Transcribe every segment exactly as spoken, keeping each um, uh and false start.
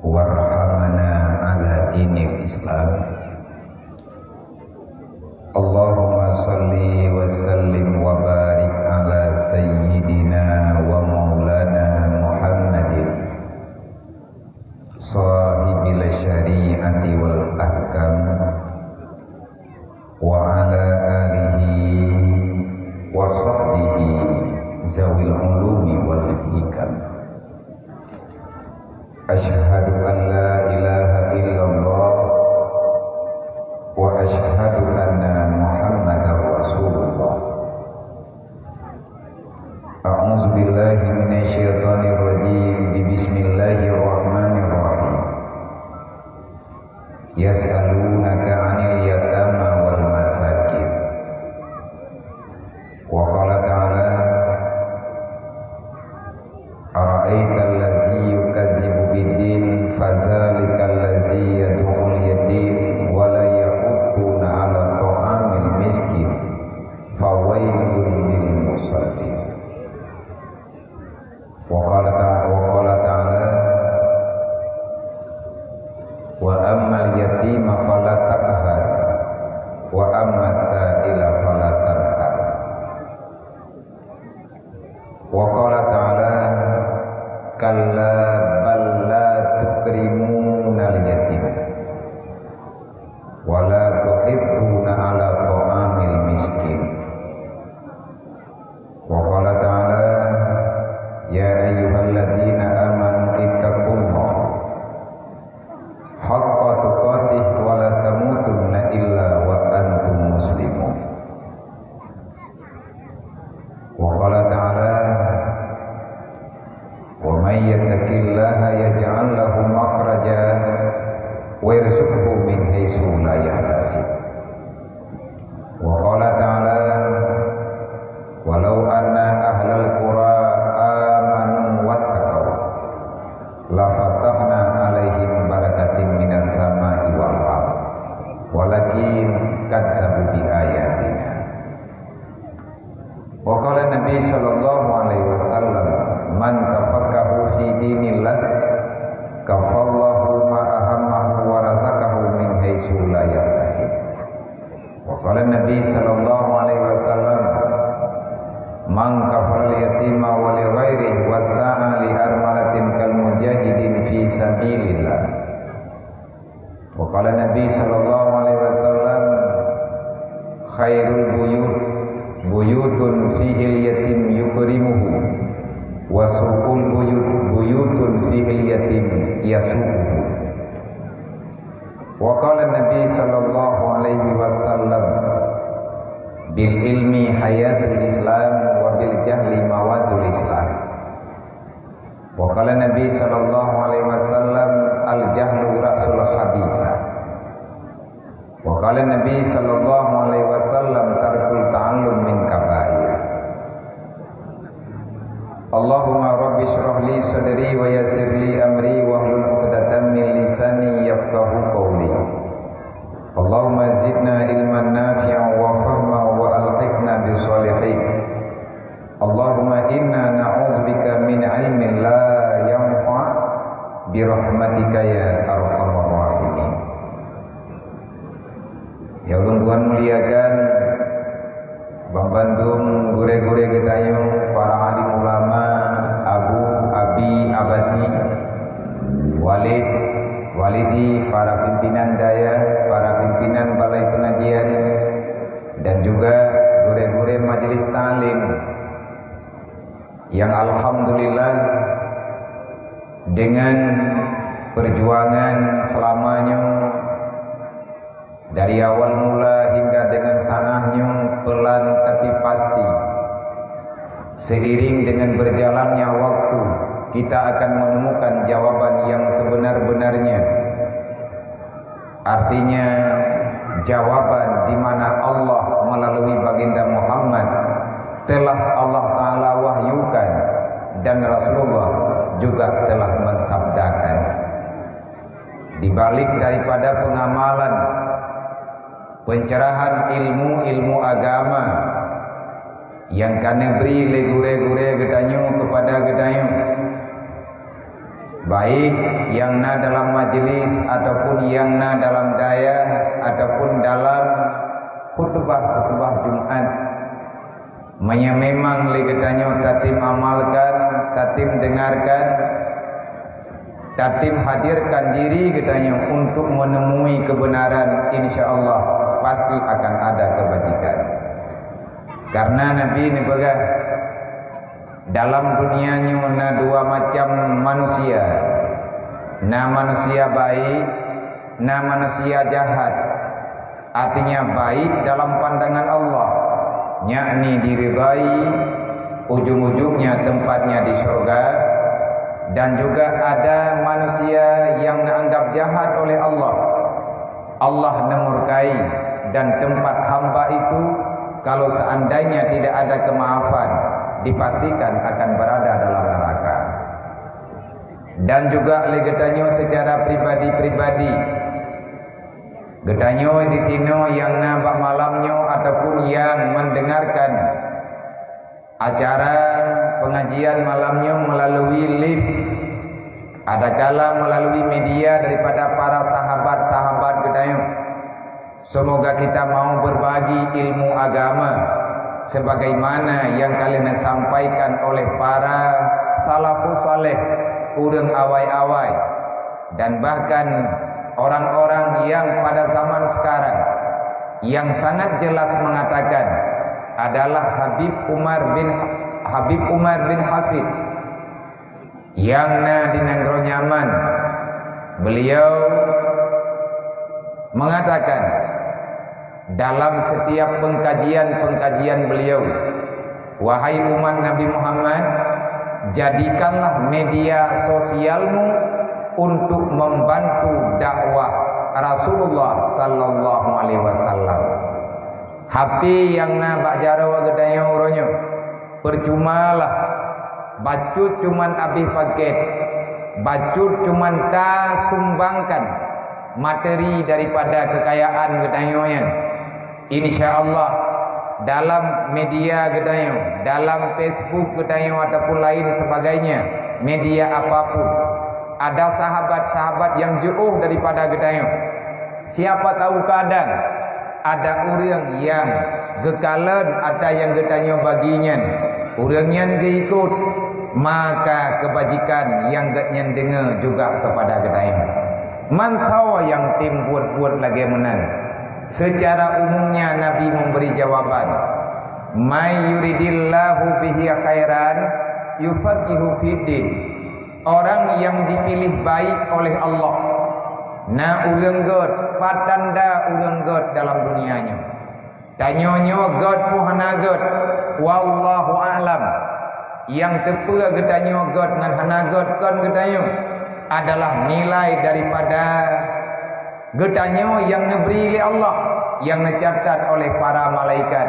Warhamna ala dinil Islam. Allahumma salli wa sallim wa barik ala sayyidina wa maulana Muhammadin, sahibil syari'ati wal ahkam, wa ala alihi wa sahbihi zawil ulumi wal hikam. Asyhadu an la ilaha illallah wa asyhadu anna Muhammadar Rasulullah. A'udzu billahi minasyaitonir rajim. Bismillahirrahmanirrahim. Yas'alunaka 'anil yatama wal masakin. Wa qala ta'ala, ara'aital ladzi yukazzibu biddin, fadzalikal ladzi yad'ul yatim, wa la yahuddu 'ala ta'amil miskin, fawailul lil musallin. Wa qala ta-, wa qala ta'ala, wa ammal yatima fala taqhar, wa ammas sa'ila fala tanhar. Wa qala ta'ala, kalla bal la tukrimunal yatim, wa la tuhidduna 'ala ta'amil miskin. Wa qala ta'ala, ya ayyuhalladzina amanu ittaqullaha haqqa tuqatih wa la tamutunna illa wa antum muslimun. Wa qala ta'ala, wa may yattaqillaha yaj'al lahu makhraja wa yarzuqhu min haitsu la yahtasib. Wa qala ta'ala, walau anna ahlal qura amanu wattaqau, lafatahna 'alaihim barakatim minas sama'i wal ardh, walakin kazzabu bi ayatina. Wa qala Nabi sallallahu alaihi wasallam, man tafaqaha fi dinillah, kafallahu ma ahammahu wa razaqahu min haitsu la yahtasib. Wa qala Nabi sallallahu alaihi wasallam, man kafala yatima wa li ghairihi wa sa'a li armalatin kal mujahidin fi sabilillah. Wa qala Nabi sallallahu alaihi wasallam, khairul buyut buyutun fihil yatim yukrimuhu, wa su'ul buyut buyutun fihil yatim yasu'uhu. Wa qala Nabi sallallahu alaihi wasallam, bil ilmi hayatul Islam, wa bil jahli mawatul Islam. Wa qala Nabi sallallahu alaihi wasallam, al jahlu ra'sul khabisa. Wa qala Nabi sallallahu alaihi wasallam, tarkul ta'allum min kabair. Allahumma rabbi shrah li sadri wa yassir li amri wahlul 'uqdatam min lisani yafqahu qawli. Allahumma zidna ilman nafi'an wa fahman wa alhiqna bis shalihin. Allahumma inna na'udzubika min ilmin la yanfa' bi rahmatika ya arhamar rahimin. Ya ulôn tuan muliakan, banbandum gurée-gurée geutanyoe, para alim ulama, abu, abi, abati, walid, walidi, para pimpinan dayah, para pimpinan balai pengajian, dan juga gurée-gurée majelis taklim yang alhamdulillah dengan perjuangan selama nyoe, dari awal mula hingga dengan saat nyoe, pelan tapi pasti. Seiring dengan berjalannya waktu, kita akan menemukan jawaban yang sebenar-benarnya. Artinya, jawaban di mana Allah melalui Baginda Muhammad telah Allah Ta'ala wahyukan dan Rasulullah juga telah mensabdakan. Di balik daripada pengamalan, pencerahan ilmu-ilmu agama yang ka neubri lé gurée-gurée geutanyoe kepada geutanyoe, Baik nyang na dalam majlis ataupun nyang na dalam dayah ataupun dalam khutbah-khutbah Jumat. Meunyoe memang lé geutanyoe tatem amalkan, tatem dengarkan, tatem hadirkan diri geutanyoe untuk menemui kebenaran, insya Allah pasti akan ada kebajikan. Karena Nabi neupeugah, dalam dunia nyoe na dua macam manusia. Na manusia baik, na manusia jahat. Artinya baik dalam pandangan Allah, yakni diridai, ujung-ujungnya tempatnya di surga. Dan juga ada manusia yang dianggap jahat oleh Allah. Allah nemurkai, dan tempat hamba itu, kalau seandainya tidak ada kemaafan, dipastikan akan berada dalam neraka. Dan juga lé geutanyoe secara pribadi-pribadi, geutanyoe di tinoe nyang na bak malam nyoe ataupun nyang mendengarkan acara pengajian malam nyoe melalui live, adakala melalui media daripada para sahabat-sahabat geutanyoe. Semoga kita mau berbagi ilmu agama sebagaimana yang kalian sampaikan oleh para salafus saleh, ureuëng awai-awai, dan bahkan orang-orang yang pada zaman sekarang yang sangat jelas mengatakan adalah Habib Umar bin Habib Umar bin Hafid yang na di nanggroe Yaman. Beliau mengatakan dalam setiap pengkajian-pengkajian beliau, "Wahai umat Nabi Muhammad, jadikanlah media sosialmu untuk membantu dakwah Rasulullah sallallahu alaihi wasallam." H P nyang na bak jaroe geutanyoe uroe nyoe, percumalah bacut cuman abéh paket, bacut cuman tasumbangkan materi daripada kekayaan geutanyoe nyan. Insya Allah, dalam media geutanyoe, dalam Facebook geutanyoe ataupun lain sebagainya, media apapun, ada sahabat-sahabat yang jeuôh daripada geutanyoe. Siapa tahu kadang ada ureuëng nyang geukalon ata nyang geutanyoe bagi nyan, ureuëng nyan geuikot, maka keubajikan nyang geuhnyan deungoe juga keupada geutanyoe. Mantong nyang tem buet-buet lagée meunan. Seucara umumnya Nabi memberi jawaban, "May yuridillahu bihi khairan yufaqihu fiddin." Orang yang dipilih baik oleh Allah, na ureuëng gét, pat tanda ureuëng gét dalam dunia nyoe. Tanyoe nyoe gét peue hana gét, wallahu a'lam. Nyang teupeue geutanyoe gét ngon hana gét kon geutanyoe, adalah nilai daripada geutanyoe nyang neubri lé Allah, nyang neucatat oleh para malaikat.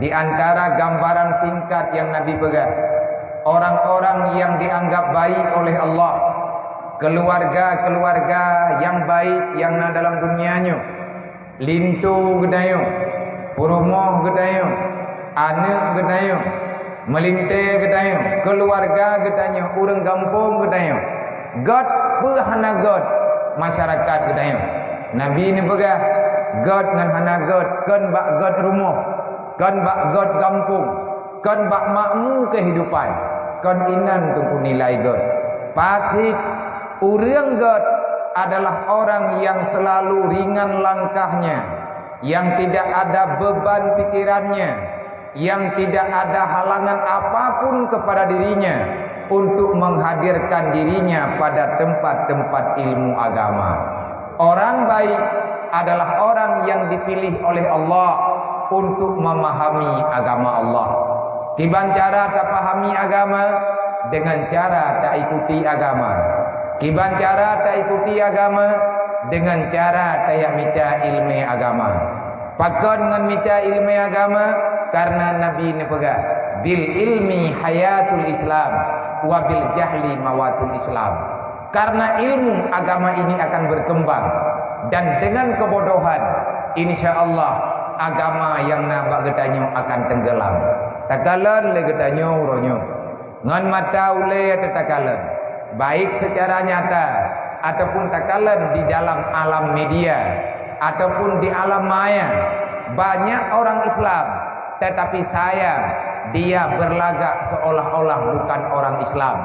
Di antara gambaran singkat nyang Nabi peugah, orang-orang nyang dianggap baik oleh Allah, keluarga-keluarga nyang baik nyang na dalam dunia nyoe, linto geutanyoe, peurumoh geutanyoe, aneuëk geutanyoe, meulintée geutanyoe, keuluwarga geutanyoe, ureuëng gampông geutanyoe, gét peue hana gét masyarakat geutanyoe. Nabi neupeugah, gét ngon hana gét, kon bak gét rumoh, kon bak gét gampông, kon bak makmu keuhidupan, kon inan teungku nilai gét. Patik, ureuëng gét adalah orang yang selalu ringan langkahnya, yang tidak ada beban pikirannya, yang tidak ada halangan apapun kepada dirinya untuk menghadirkan dirinya pada tempat-tempat ilmu agama. Orang baik adalah orang yang dipilih oleh Allah untuk memahami agama Allah. Kiban cara tapahami agama? Dengan cara taikuti agama. Kiban cara taikuti agama? Dengan cara tajak mita iéleumé agama. Pakon ngon mita iéleumé agama? Karena Nabi neupeugah, "Bil ilmi hayatul Islam, wa bil jahli mawatul Islam." Karena ilmu agama ini akan berkembang, dan dengan kebodohan, insya Allah, agama nyang na bak geutanyoe akan tenggelam. Takalon lé geutanyoe uroe nyoe, ngon mata ulée teuh takalon. Baik secara nyata ataupun takalon di dalam alam media ataupun di alam maya, banyak orang Islam, tetapi sayang, dia berlagak seolah-olah bukan orang Islam.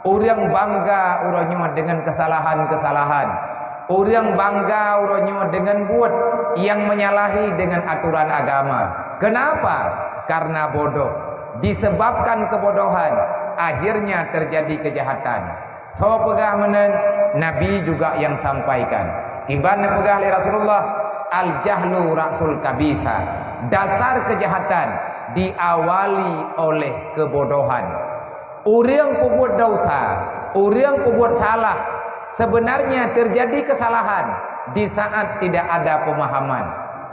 Ureuëng bangga uroe nyoe dengan kesalahan-kesalahan. Ureuëng bangga uroe nyoe dengan buet yang menyalahi dengan aturan agama. Kenapa? Karena bodoh. Disebabkan kebodohan, akhirnya terjadi kejahatan. Soe peugah meunan? Nabi juga yang sampaikan. Kiban neupeugah lé Rasulullah, "Al-jahlu ra'sul kabisa." Dasar kejahatan diawali oleh kebodohan. Ureuëng peubuet dosa, ureuëng peubuet salah, sebenarnya terjadi kesalahan di saat tidak ada pemahaman.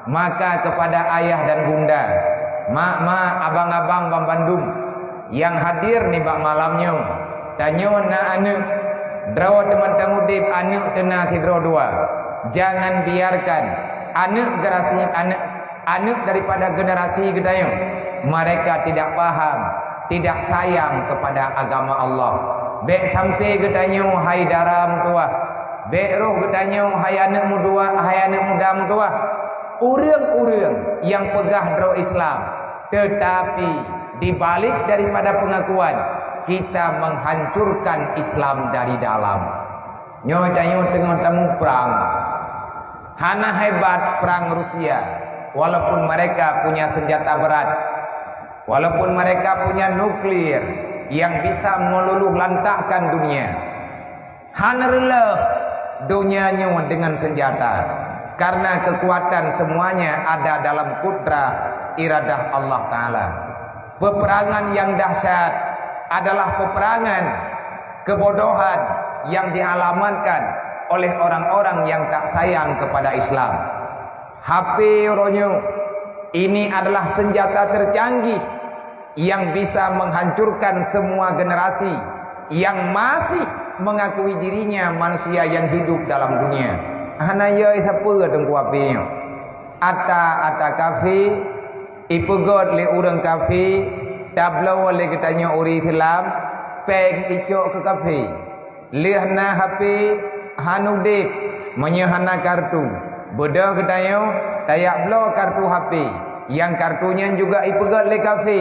Maka kepada ayah dan bunda, mak-mak, abang-abang banmandum nyang hadir nibak malam nyoe, tanyoe na aneuëk, droe teumantong udeb aneuëk teuna sidroe dua. Jangan biarkan aneuëk generasi aneuëk aneuëk daripada generasi geutanyoe, mereka tidak paham, tidak sayang kepada agama Allah. Bék sampai geutanyoe hai dara meutuwah, bék roh geutanyoe hai aneuëk meutuwah, hai aneuëk muda meutuwah, ureuëng-ureuëng yang peugah droe Islam, tetapi di balik daripada pengakuan, kita menghancurkan Islam dari dalam. Nyoe tanyoe teungoh tamu prang. Hana hebat perang Rusia, walaupun mereka punya senjata berat, walaupun mereka punya nuklir yang bisa meluluh lantakkan dunia. Hana reuloh dunia nyoe dengan senjata, karena kekuatan semuanya ada dalam kudrah iradah Allah Ta'ala. Peperangan yang dahsyat adalah peperangan kebodohan yang dialamatkan oleh orang-orang yang tak sayang kepada Islam. H P uroe nyoe, ini adalah senjata tercanggih yang bisa menghancurkan semua generasi yang masih mengakui dirinya manusia yang hidup dalam dunia. Hana yö sapeue teungku H P nyoe. Ata-ata kafé, ipeugöt lé ureuëng kafé, tabloe lé geutanyoe ureuëng Islam, péng icok keu kafé. Lheueh na H P, hana udeb meunyoe hana kartu. Beudôh geutanyoe tajak bloe kartu H P, nyang kartu nyan juga ipeugöt lé kafé,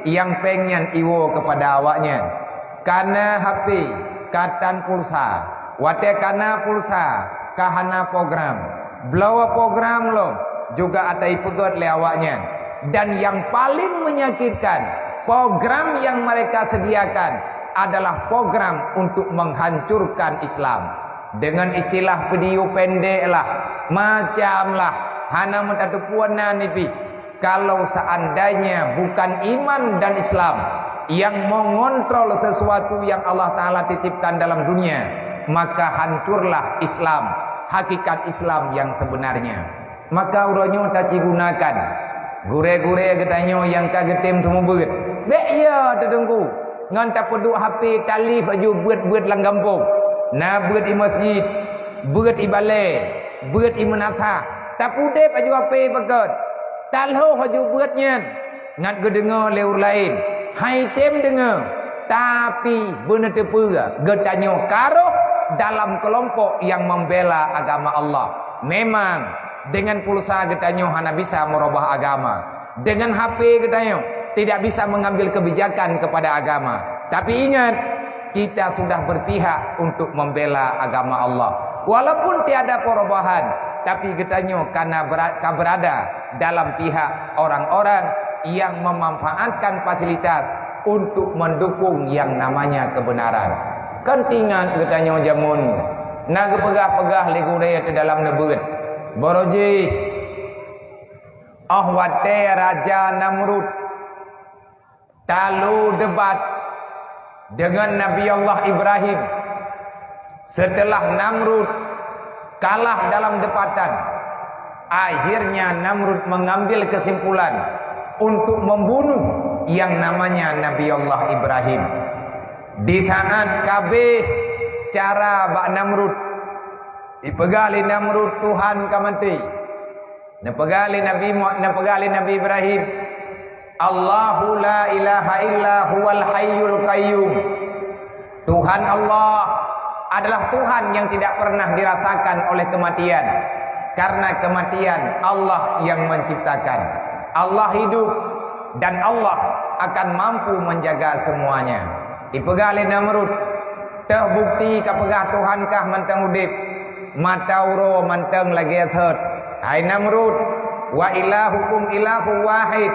nyang péng nyan iwoe keupada awaknyan. Kana H P, ka tan pulsa. Watée kana pulsa, ka hana program. Bloe program lom juga ata ipeugöt lé awaknyan. Dan yang paling menyakitkan, program yang mereka sediakan adalah program untuk menghancurkan Islam. Dengan istilah video pendek lah, macam lah, hana meutateupeue na nipih. Kalau seandainya bukan iman dan Islam yang mengontrol sesuatu yang Allah Ta'ala titipkan dalam dunia, maka hancurlah Islam, hakikat Islam yang sebenarnya. Maka uroe nyoe tacigunakan gurée-gurée geutanyoe nyang ka geutem seumeubeuet. Bék ya teudungku ngon tapeuduek H P talif aju beuet-beuet lam gampông. Na beuet i masjid, beuet i balée, beuet i meunasah. Tapudeb aju H P pakon. Talhoh aju beuet nyan. Ngat geudeungoe lé ureuëng laén, hai tem deungoe, tapi beuneuteupeu geutanyoe karoh dalam keulompok nyang membela agama Allah. Memang, dengan pulsa geutanyoe hana bisa meurubah agama. Dengan H P geutanyoe tidak bisa mengambil kebijakan kepada agama. Tapi ingat, kita sudah berpihak untuk membela agama Allah. Walaupun tiada perubahan, tapi geutanyoe kana bera-, ka berada dalam pihak orang-orang yang memanfaatkan fasilitas untuk mendukung yang namanya kebenaran. Kan tingat geutanyoe jameun na geupeugah-peugah lé gurée teuh dalam neubeuet. Barojih, oh watée Raja Namrud talu debat dengan Nabi Allah Ibrahim. Setelah Namrud kalah dalam debatan, akhirnya Namrud mengambil kesimpulan untuk membunuh yang namanya Nabi Allah Ibrahim. Di saat kabeh cara bak Namrud, ipeugah lé Namrud Tuhan ka maté. Neupeugah lé Nabi Mu-, neupeugah lé Nabi Ibrahim, "Allahu la ilaha illa huwal hayyul qayyum. Tuhan Allah adalah Tuhan yang tidak pernah dirasakan oleh kematian, karena kematian Allah yang menciptakan. Allah hidup dan Allah akan mampu menjaga semuanya. Ipeugah lé Namrud, "Teuh bukti kapeugah Tuhan kah mantong udeb, mata uroe mantong lagée thot. Hai Namrud, wa ilahukum ilahu wahid,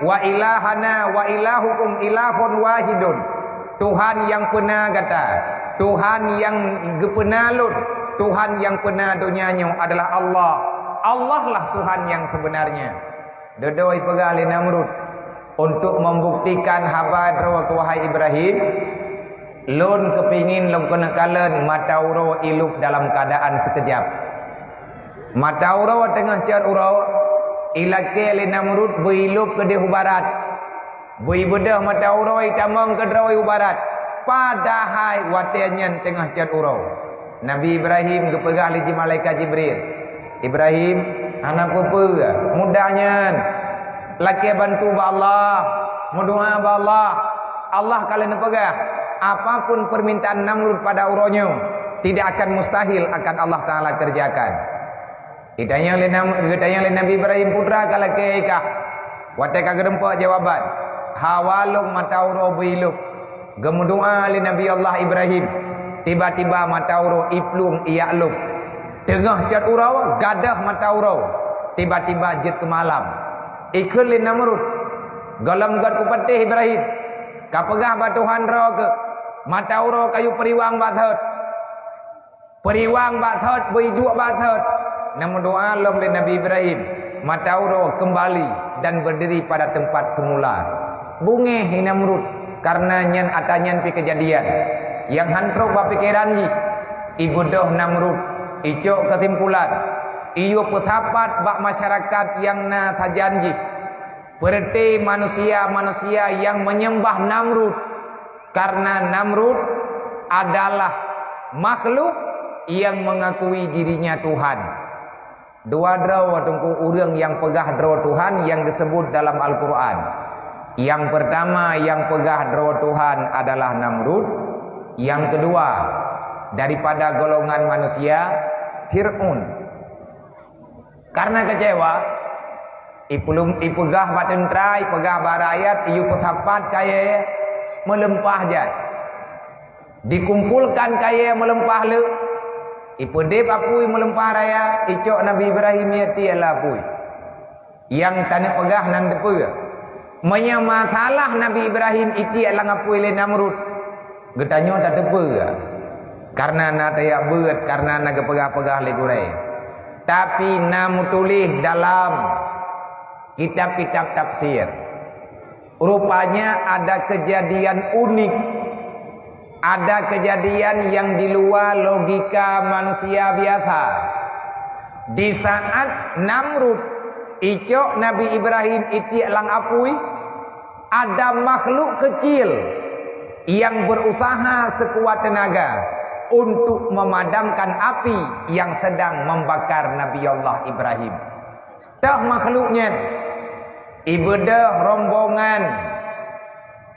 wa ilahana wa ilahukum ilahun wahidun." Tuhan nyang peuna gata, Tuhan nyang geupeuna lôn, Tuhan nyang peuna donya nyoe adalah Allah. Allah lah Tuhan nyang sebenarnya. Dudoe ipeugah lé Namrud, "Untuk membuktikan haba droe keuh, wahai Ibrahim, lôn keupingin lôn keuneuk kalon mata uroe ilop dalam keuadaan sikeujab." Mata uroe teungoh cot uroe, ilakée lé Namrud beuilop keudeh u barat. Beuibeudôh mata uroe itamong keudroe u barat, padahai watée nyan teungoh cot uroe. Nabi Ibrahim geupeugah lé malaikat Jibril, "Ibrahim, hana peue-peue, mudah nyan. Lakée bantu bak Allah, meudoá bak Allah. Allah ka lheueh neupeugah, apapun permintaan Namrud pada uroe nyoe, tidak akan mustahil akan Allah Taala kerjakan." Geutanyong lé Nam-, geutanyong lé Nabi Ibrahim, "Peue teuma ka lakée kah?" Watée ka geureumpok jawaban, hawa lom mata uroe beuilop. Geumeudoá lé Nabi Allah Ibrahim, tiba-tiba mata uroe iplueng iyak lop. Teungoh cot uroe, gadôh mata uroe, tiba-tiba jeuet keu malam. Ikheun lé Namrud, "Gohlom göt kupatéh Ibrahim, kapeugah bak Tuhan droe keuh, mata uroe kayue peuriwang bak thot." Peuriwang bak thot, beuiduek bak thot. Neumeudoá lom lé Nabi Ibrahim, mata uroe keumbali dan beudiri pada teumpat seumula. Beungéh Namrud, kareuna nyan ata nyan pih keujadian. Nyang han trok bak pikeran jih, ibeudôh Namrud, icok keusimpulan, iyue peusapat bak masyarakat nyang na sajan jih. Peureuté manusia-manusia nyang meunyeumbah Namrud, kareuna Namrud adalah makhluk nyang meungakui dirinya Tuhan. Dua droe teungku ureuëng nyang peugah droe Tuhan nyang geuseubut dalam Al-Quran. Nyang peurtama nyang peugah droe Tuhan adalah Namrud, nyang keudua daripada golongan manusia, Fir'aun. Kareuna keucewa, ipulum-, ipeugah bak teuntra, ipeugah bak rakyat, iyue peusapat kayée meuleumpah jai. Dikumpolkan kayée meuleumpah le, ipeudeb apui meuleumpah raya, icok Nabi Ibrahim ié tiek lam apui. Nyang taneuk peugah nan teupeue? Meunyoe masalah Nabi Ibrahim itiek lam apui lé Namrud, geutanyoe tateupeue, kareuna na tajak beuet, kareuna na geupeugah-peugah lé gurée. Tapi na meutuléh dalam kitab-kitab tafsir. Rupanya ada kejadian unik, ada kejadian yang di luar logika manusia biasa. Di saat Namrud icok Nabi Ibrahim itiek lam apui, ada makhluk kecil yang berusaha sekuat tenaga untuk memadamkan api yang sedang membakar Nabi Allah Ibrahim. Toh makhluk nyan, ibeudôh rombongan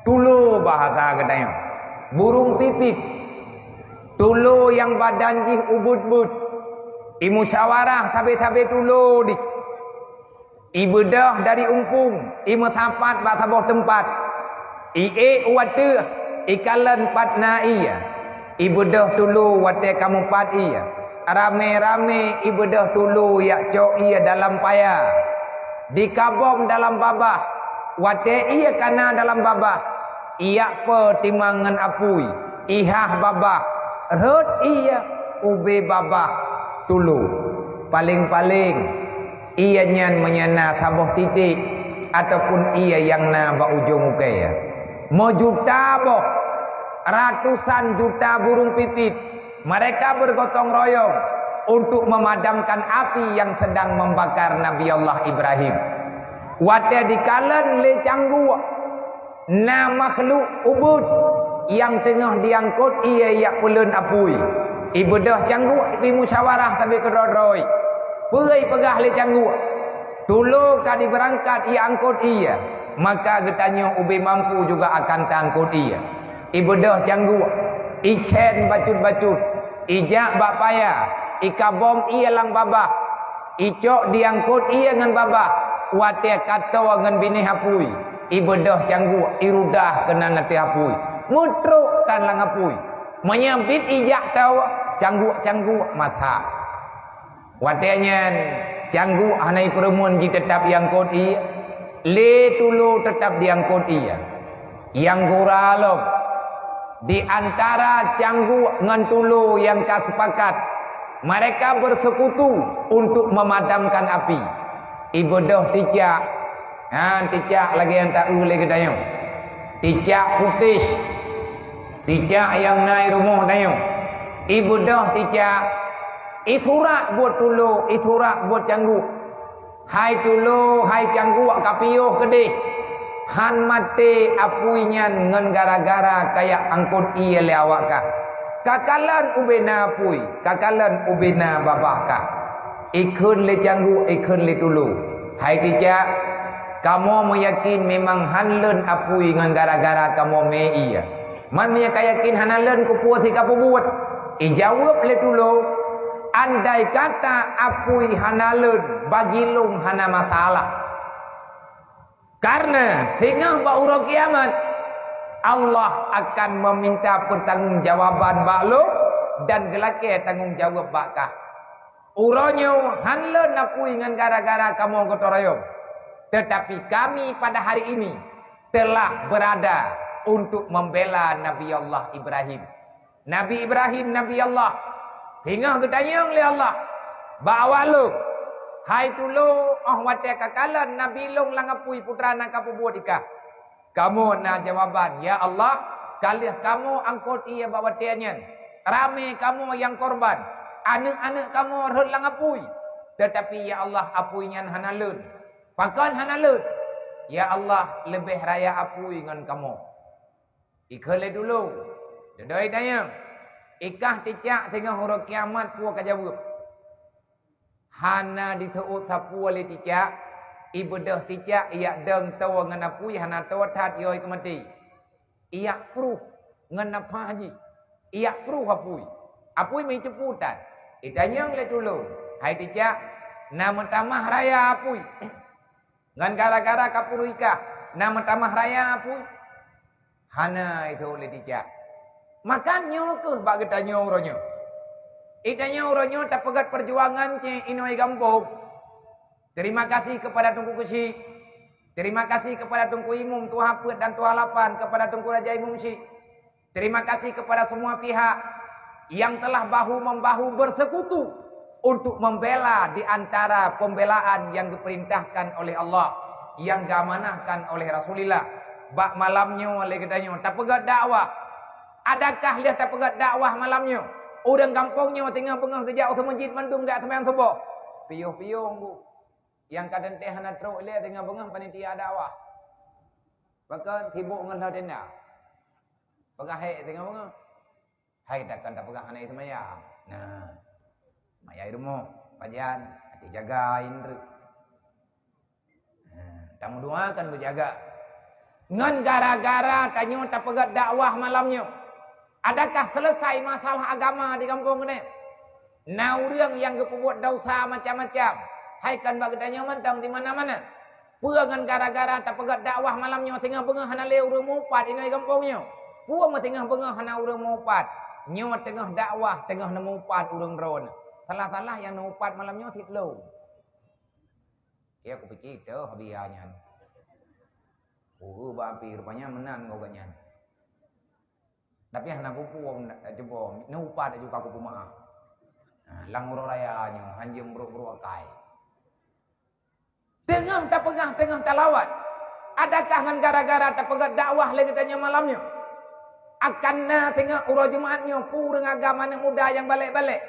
tulo bahasa geutanyoe, burung pipit. Tulo nyang badan jih ubit-ubit, imusyawarah sabe-sabe tulo di. Ibeudôh dari umpung, imeusapat bak saboh teumpat. Iék u ateueh, ikalon pat na ié. Ibeudôh tulo watée ka mupat ié. Ramé-ramé ibeudôh tulo jak cok ié dalam paya. Dikabong dalam babah. Watée ié ka na dalam babah, ijak peutimang ngon apui, ihah babah, rhot ié ubé babah tulo. Paleng-paleng ié nyan meunyoe na saboh titek ataupun ié nyang na bak ujong ukée. Meujuta boh, ratusan juta burung pipit, mereka bergotong royong untuk memadamkan api yang sedang membakar Nabi Allah Ibrahim. Watée dikalon lé cangguek, na makhluk ubit nyang teungoh jiangkot ié jak peulon apui. Ibeudôh cangguek, imusyawarah sabe keudroe-droe. Peue ipeugah lé cangguek? Tulo ka jibeurangkat jiangkot ié, maka geutanyoe ubé mampu juga akan taangkot ié. Ibeudôh cangguek, Icén bacut-bacut, ijak bak paya, ikabong ié lam babah, icok diangkot ié ngon babah, watée ka toe ngon binéh apui, ibeudôh cangguek, irudah keunan ateueh apui, meutrok tan lam apui. Meunyoe bit ijak toe, cangguek-cangguek masak. Watée nyan, cangguek hana ipeureumeun jiteutap iangkot ié, lé tulo teutap diangkot ié. Nyang gura lom, di antara cangguek ngon tulo nyang ka sepakat, mereka bersekutu untuk memadamkan api. Ibeudôh ticak, han ticak lagée nyang taeu lé geutanyoe. Ticak putéh, ticak nyang na i rumoh tanyoe. Ibeudôh ticak, isurak buet tulo, isurak buet cangguek. Hai tulo, hai cangguek ka piôh keudeh, han maté apui nyan ngon gara-gara kajak angkot ié lé awak kah. Ka kalon ubena apui, ka kalon ubena babah kah. Ikheun lé cangguek, ikheun lé tulo, hai ticak, kamoe meuyakin memang han lon apui ngon gara-gara kamoe mé ié. Man meunyoe ka yakin hana lon, keupeue sit ka peubuet? Ijaweueb lé tulo, andai kata apui hana lon, bagi lôn hana masalah. Karena singoh bak uroe kiamat, Allah akan meminta pertanggungjawaban bak lôn dan geulakée tanggong jaweueb bak kah. Uroe nyoe han lôn apui ngon gara-gara kamoe gotong royong. Tetapi kami pada hari ini telah berada untuk membela Nabi Allah Ibrahim. Nabi Ibrahim, Nabi Allah, singoh geutanyong lé Allah bak awak lôn, hai tulo, óh watée ka kalon Nabi lôn lam apui putra na ka peubuet ikah. Kamoe na jawaban, "Ya Allah, ka lheueh kamoe angkot ié bak watée nyan. Ramé kamoe nyang korban, aneuëk-aneuëk kamoe rhot lam apui. Teutapi, ya Allah, apui nyan hana lon. Pakon hana lon? Ya Allah, leubeh raya apui ngon kamoe." Ikheun lé tulo, "Dudoe tanyong, ikah ticak singoh uroe kiamat peue ka jaweueb?" Hana jiseuôt sapeue lé ticak, ibeudôh ticak ijak dong toe ngon apui hana toe that iyoi keumaté. Ijak pruh ngon nafah jih, ijak pruh apui. Apui meuteupue that. Itanyong lé tulo, "Hai ticak, na meutamah raya apui? Ngon gara-gara ka pruh ikah, na meutamah raya apui?" Hana, iseuôt lé ticak. Maka nyoe kheueh bak geutanyoe uroe nyoe. Geutanyoe uroe nyoe tapeugét peujuangan cit inoe gampông. Terima kasih kepada Teungku Keuchik. Terima kasih kepada Teungku Imum, Tuha Peuet dan Tuha Lapan, kepada Teungku Raja Imum Syik. Terima kasih kepada semua pihak yang telah bahu-membahu bersekutu untuk membela di antara pembelaan yang diperintahkan oleh Allah, yang diamanahkan oleh Rasulullah. Bak malam nyoe lé geutanyoe tapeugét dakwah. Adakah lheueh tapeugét dakwah malam nyoe, ureuëng gampông nyoe teungoh beungoh geujak u meuseujid mandum jak seumayang suboh? Piôh-piôh, Bu. Nyang ka teuntée hana trok lé teungoh beungoh panitia dakwah. Pakon sibuk ngon lheueh tenda. Peugah hék teungoh beungoh. Hai takon tapeugah hana seumayang. Nah, seumayang di rumoh, pajan, até jaga indri. Nah, tameudoa kan beujaga. Ngon gara-gara tanyoe tapeugét dakwah malam nyoe, adakah selesai masalah agama di gampông keunoe? Na ureuëng nyang geupeubuet desya macam-macam, hai kan bak geutanyoe mantong di mana-mana. Peue ngon gara-gara tapeugét dakwah malam nyoe teungoh beungoh hana lé ureuëng meuupat inoe gampông nyoe? Peue meuteungoh beungoh hana ureuëng meuupat? Nyoe teungoh dakwah, teungoh neumeuupat ureuëng droeneuh. Salah-salah nyang neumeuupat malam nyoe sit lôn. Ya, kupikir teuh biya nyan. Ureuëng bak api rupanya meunan ngon gobnyan. Tapi hana peue-peue, cuba neuupat laju ka kupeumeu'ah. Ha, lam uroe raya nyoe, hanjeuet brok-brok akai. Teungoh tapeugah, teungoh talawat. Adakah ngon gara-gara tapeugét dakwah lé geutanyoe malam nyoe? Akan na teungoh uroe Jumat nyoe, peue ureuëng agam aneuk muda nyang balek-balek.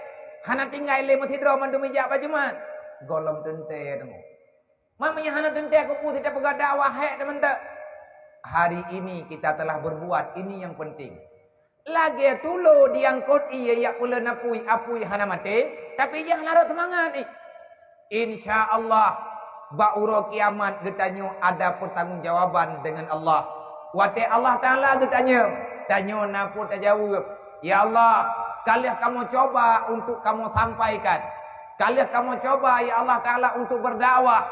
Hana tinggai lé meusidroe mandum ijak bak Jumat. Gohlom teuntée teungoh. Meunyoe hana teuntée keupeue sit tapeugét dakwah hék teumantong. Hari ini kita telah berbuat, ini yang penting. Lagée tulo diangkot ié jak peulon apui, apui hana maté, tapi jih hana rot seumangat ih. Insya Allah, bak uroe kiamat geutanyoe ada pertanggungjawaban dengan Allah. Watée Allah Taala geutanyong, tanyoe na peue tajaweueb. Ya Allah, ka lheueh kamoe cuba untuk kamoe sampaikan. Ka lheueh kamoe cuba, ya Allah Ta'ala, untuk berdakwah.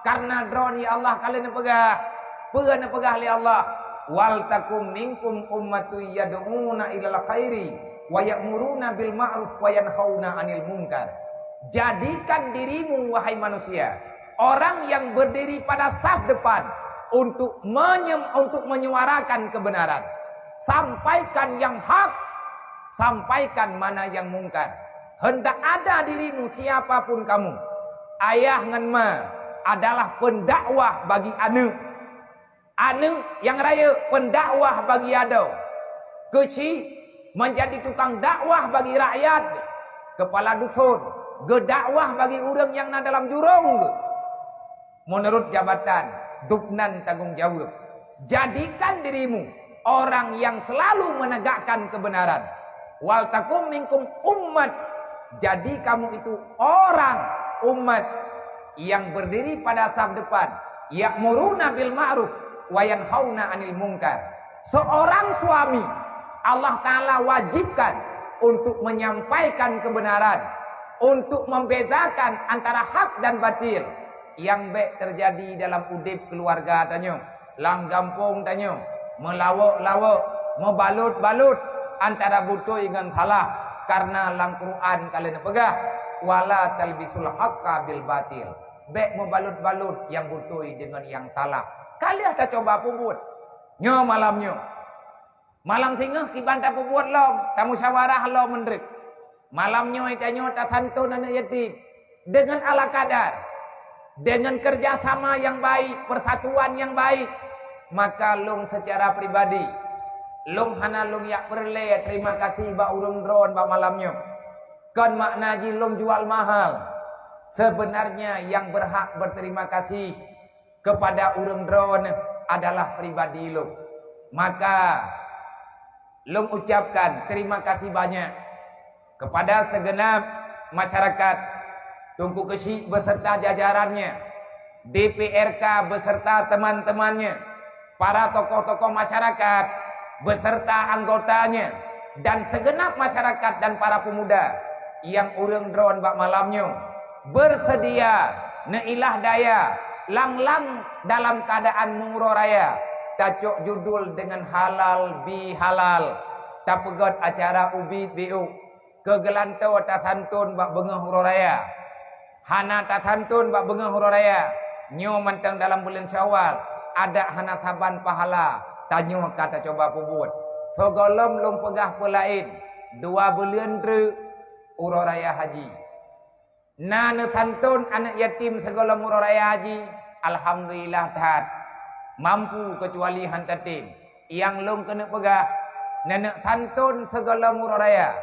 Karena droe, ya Allah, ka lheueh neupeugah. Peue neupeugah lé Allah? "Wal takum minkum ummatun yad'una ilal khairi wa ya'muruna bil ma'ruf wa yanhauna 'anil munkar." Jadikan dirimu, wahai manusia, orang yang berdiri pada saf depan untuk menyem-, untuk menyuarakan kebenaran. Sampaikan yang hak, sampaikan mana yang mungkar. Hendak ada dirimu, siapapun kamu. Ayah ngon ma adalah pendakwah bagi aneuk. Aneuk nyang rayeuk pendakwah bagi adoe. Keuchik menjadi tukang dakwah bagi rakyat, kepala dusun, geudakwah bagi ureuëng nyang na dalam jurông geuh. Menurut jabatan, dubnan tanggong jaweueb. Jadikan dirimu orang yang selalu menegakkan kebenaran. "Wal takum minkum ummat." Jadi kamu itu orang, umat, yang berdiri pada saf depan, ya'muruna bil ma'ruf wa yanhauna 'anil munkar. Seorang suami, Allah Ta'ala wajibkan untuk menyampaikan kebenaran, untuk membedakan antara hak dan batil. Nyang bék teujadi dalam udeb keuluwarga tanyoe, lam gampông tanyoe, meulawok-lawok, meubalot-balot antara beutôi ngon salah, kareuna lam Quran ka lheueh neupeugah, "Wala talbisul haqqa bil batil." Bék meubalot-balot nyang beutôi deungon nyang salah. Ka lheueh tacuba peubuet. Nyoe malam nyoe, malam singoh kiban tapeubuet lom, tamusyawarah lom meunreuek. Malam nyoe tanyoe tasantun aneuk yatim deungon ala kadar, deungon kerjasama nyang baik, persatuan nyang baik. Maka lôn seucara pribadi, lôn hana lôn jak peureulée terima kasih bak ureuëng droen bak malam nyoe. Kon makna jih lôn jual mahal. Sebenarnya nyang berhak berterima kasih kepada ureuëng droen adalah pribadi lôn. Maka, lôn ucapkan terima kasih banyak kepada segenap masyarakat Teungku Keuchik beserta jajarannya, D P R K beserta teman-temannya, para tokoh-tokoh masyarakat beserta anggotanya, dan segenap masyarakat dan para pemuda nyang ureuëng droen bak malam nyoe bersedia neuilah daya lang-lang dalam keadaan meuuroe raya, tacok judul deungon halal bihalal, tapeugét acara ubit biuk, keu geulantoe tasantun bak beungoh uroe raya. Hana tasantun bak beungoh uroe raya, nyoe mantong dalam buleuen Syawal, adak hana saban pahala, tanyoe ka tacuba peubuet. Sigohlom lôn peugah peulaén, dua buleuen treuk uroe raya haji. Na neusantun aneuk yatim sigohlom uroe raya haji, alhamdulillah that, mampu keucuali han tatem. Nyang lôn keuneuk peugah, neuneuk santun sigohlom uroe raya.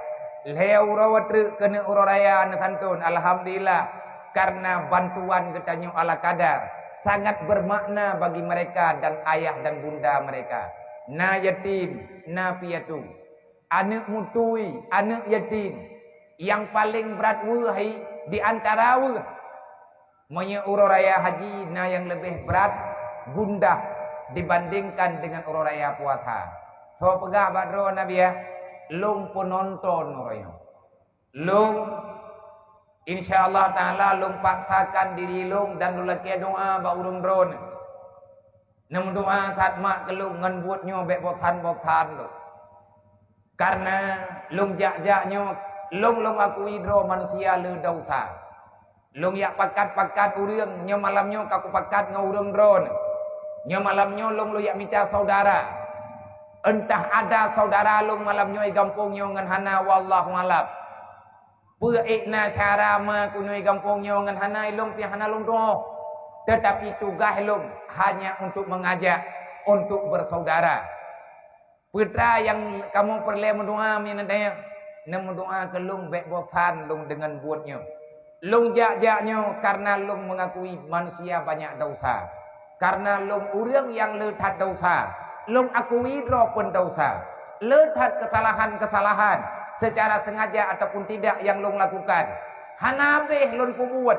Lhée uroe treuk keuneuk uroe raya neusantun, alhamdulillah, kareuna bantuan geutanyoe ala kadar sangat bermakna bagi mereka dan ayah dan bunda mereka. Na yatim, na piatu, aneuk mutui, aneuk yatim, nyang paleng brat weueh hai di antara weueh. Meunyoe uroe raya haji na nyang leubeh brat, gundah dibandingkan deungon uroe raya puasa. Soe peugah bak droe Nabi, ya? Lôn peunonton uroe nyoe. Lôn, insya Allah Taala, lôn paksakan diri lôn dan lôn lakée doa bak ureuëng droe. Neumeudoa that mak keu lôn ngon buet nyoe bék bosan-bosan lôn. Kareuna lôn jak-jak nyoe, lôn, lôn akui droe manusia le desya. Lôn jak pakat-pakat ureuëng, nyoe malam nyoe ka kupakat ngon ureuëng droe. Nyoe malam nyoe lôn, lôn jak mita saudara. Entah ada saudara lôn malam nyoe gampông nyoe ngon hana, wallahu alam. Peue ék na syara ma keunoe gampông nyoe ngon hana, ilôn pih hana lôn tuoh. Teutapi tugaih lôn hanya untuk mengajak, untuk bersaudara. Peue teuma nyang kamoe peureulée meudoa, meunyoe neumeudoa keu lôn bék bosan lôn deungon buet nyoe. Lôn jak-jak nyoe kareuna lôn mengakui manusia banyak desya. Kareuna lôn ureuëng nyang le that desya, lôn akui droe pun desya. Le that kesalahan-kesalahan secara sengaja ataupun tidak nyang lôn lakukan. Hana habéh lôn peubuet,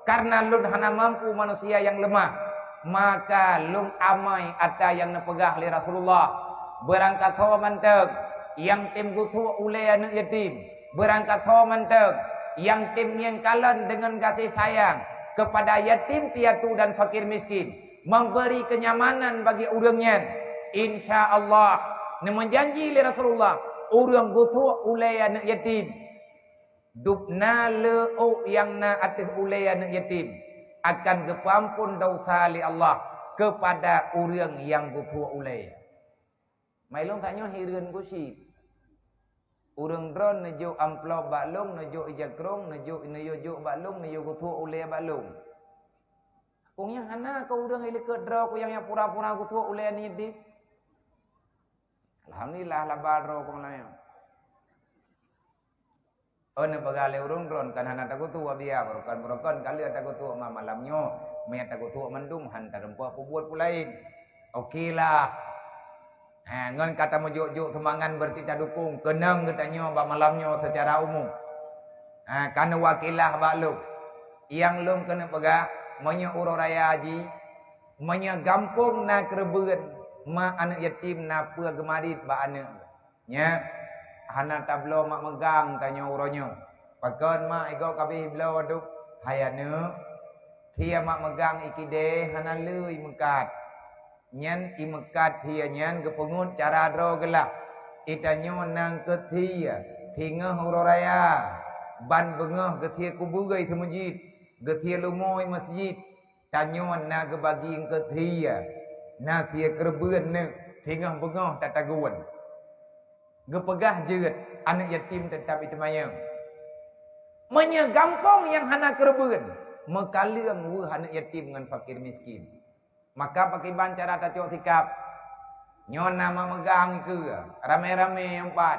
kareuna lôn hana mampu manusia nyang leumah. Maka lôn amai ata nyang neupeugah lé Rasulullah, beurangkasoe mantong Nyang tem geusuek ulée aneuëk yatim, beurangkat ho mantong, nyang tem ngieng kalon deungon gaséh sayang keupada yatim piatu dan fakir miskin, memberi kenyamanan bagi ureuëng nyan. Insya Allah, neumeujanji lé Rasulullah, ureuëng geusuek ulée aneuëk yatim, dub na le ôk nyang na ateueh ulée aneuëk yatim, akan geupeuamphon desya lé Allah keupada ureuëng nyang geusuek ulée. Mai lôn tanyoe hireuen kucit. Ureuëng droe neujok amplop bak lôn, neujok ija krong, neujok, neuyue jok bak lôn, neuyue geusuek ulée bak lôn. Kong nyang hana keu ureuëng ilikot droe keu nyang, nyang pura-pura geusuek ulée aneuëk yatim. Alhamdulillah, laba droe kong laén. Oh, neupeugah lé ureuëng droe kan hana tageusuek biaya, barokon-barokon ka lheueh tageusuek ma-, malam nyoe, meunyo tageusuek mandum han tarumpok peubuet peue laén. Oke lah. Ha, ngon ka tameujok-jok seumangat berarti tadukong keunong geutanyoe bak malam nyoe seucara umum. Ha, ka neuwakilah bak lôn. Nyang lôn keuneuk peugah, meunyoe uroe raya jih, meunyoe gampông na keureubeuen, ma aneuëk yatim na peue geumarit bak aneuëk. Nyak, hana tabloe mak meugang tanyoe uroe nyoe. Pakon mak igoe kabeh bloe duek? Hai aneuëk, thie mak meugang ikidée hana lé imeukat. Nyan imeukat thie nyan geupeungeut cara droe geulah. Itanyoe nang keu thie, singoh uroe raya, ban beungoh geusie kubeue i seumeujid, geusie lumoe i masjid. Tanyoe na geubagi eungkot thie, na sie keureubeuen neuh singoh beungoh tatagun. Geupeugah jeuet, aneuëk yatim teutab iteumanyong. Meunyoe gampông nyang hana keureubeuen, meukaleueng weueh aneuëk yatim ngon fakir miskin. Maka pakriban cara tacok sikab? Nyoe na mak meugang ikeue, ramé-ramé nyang pat.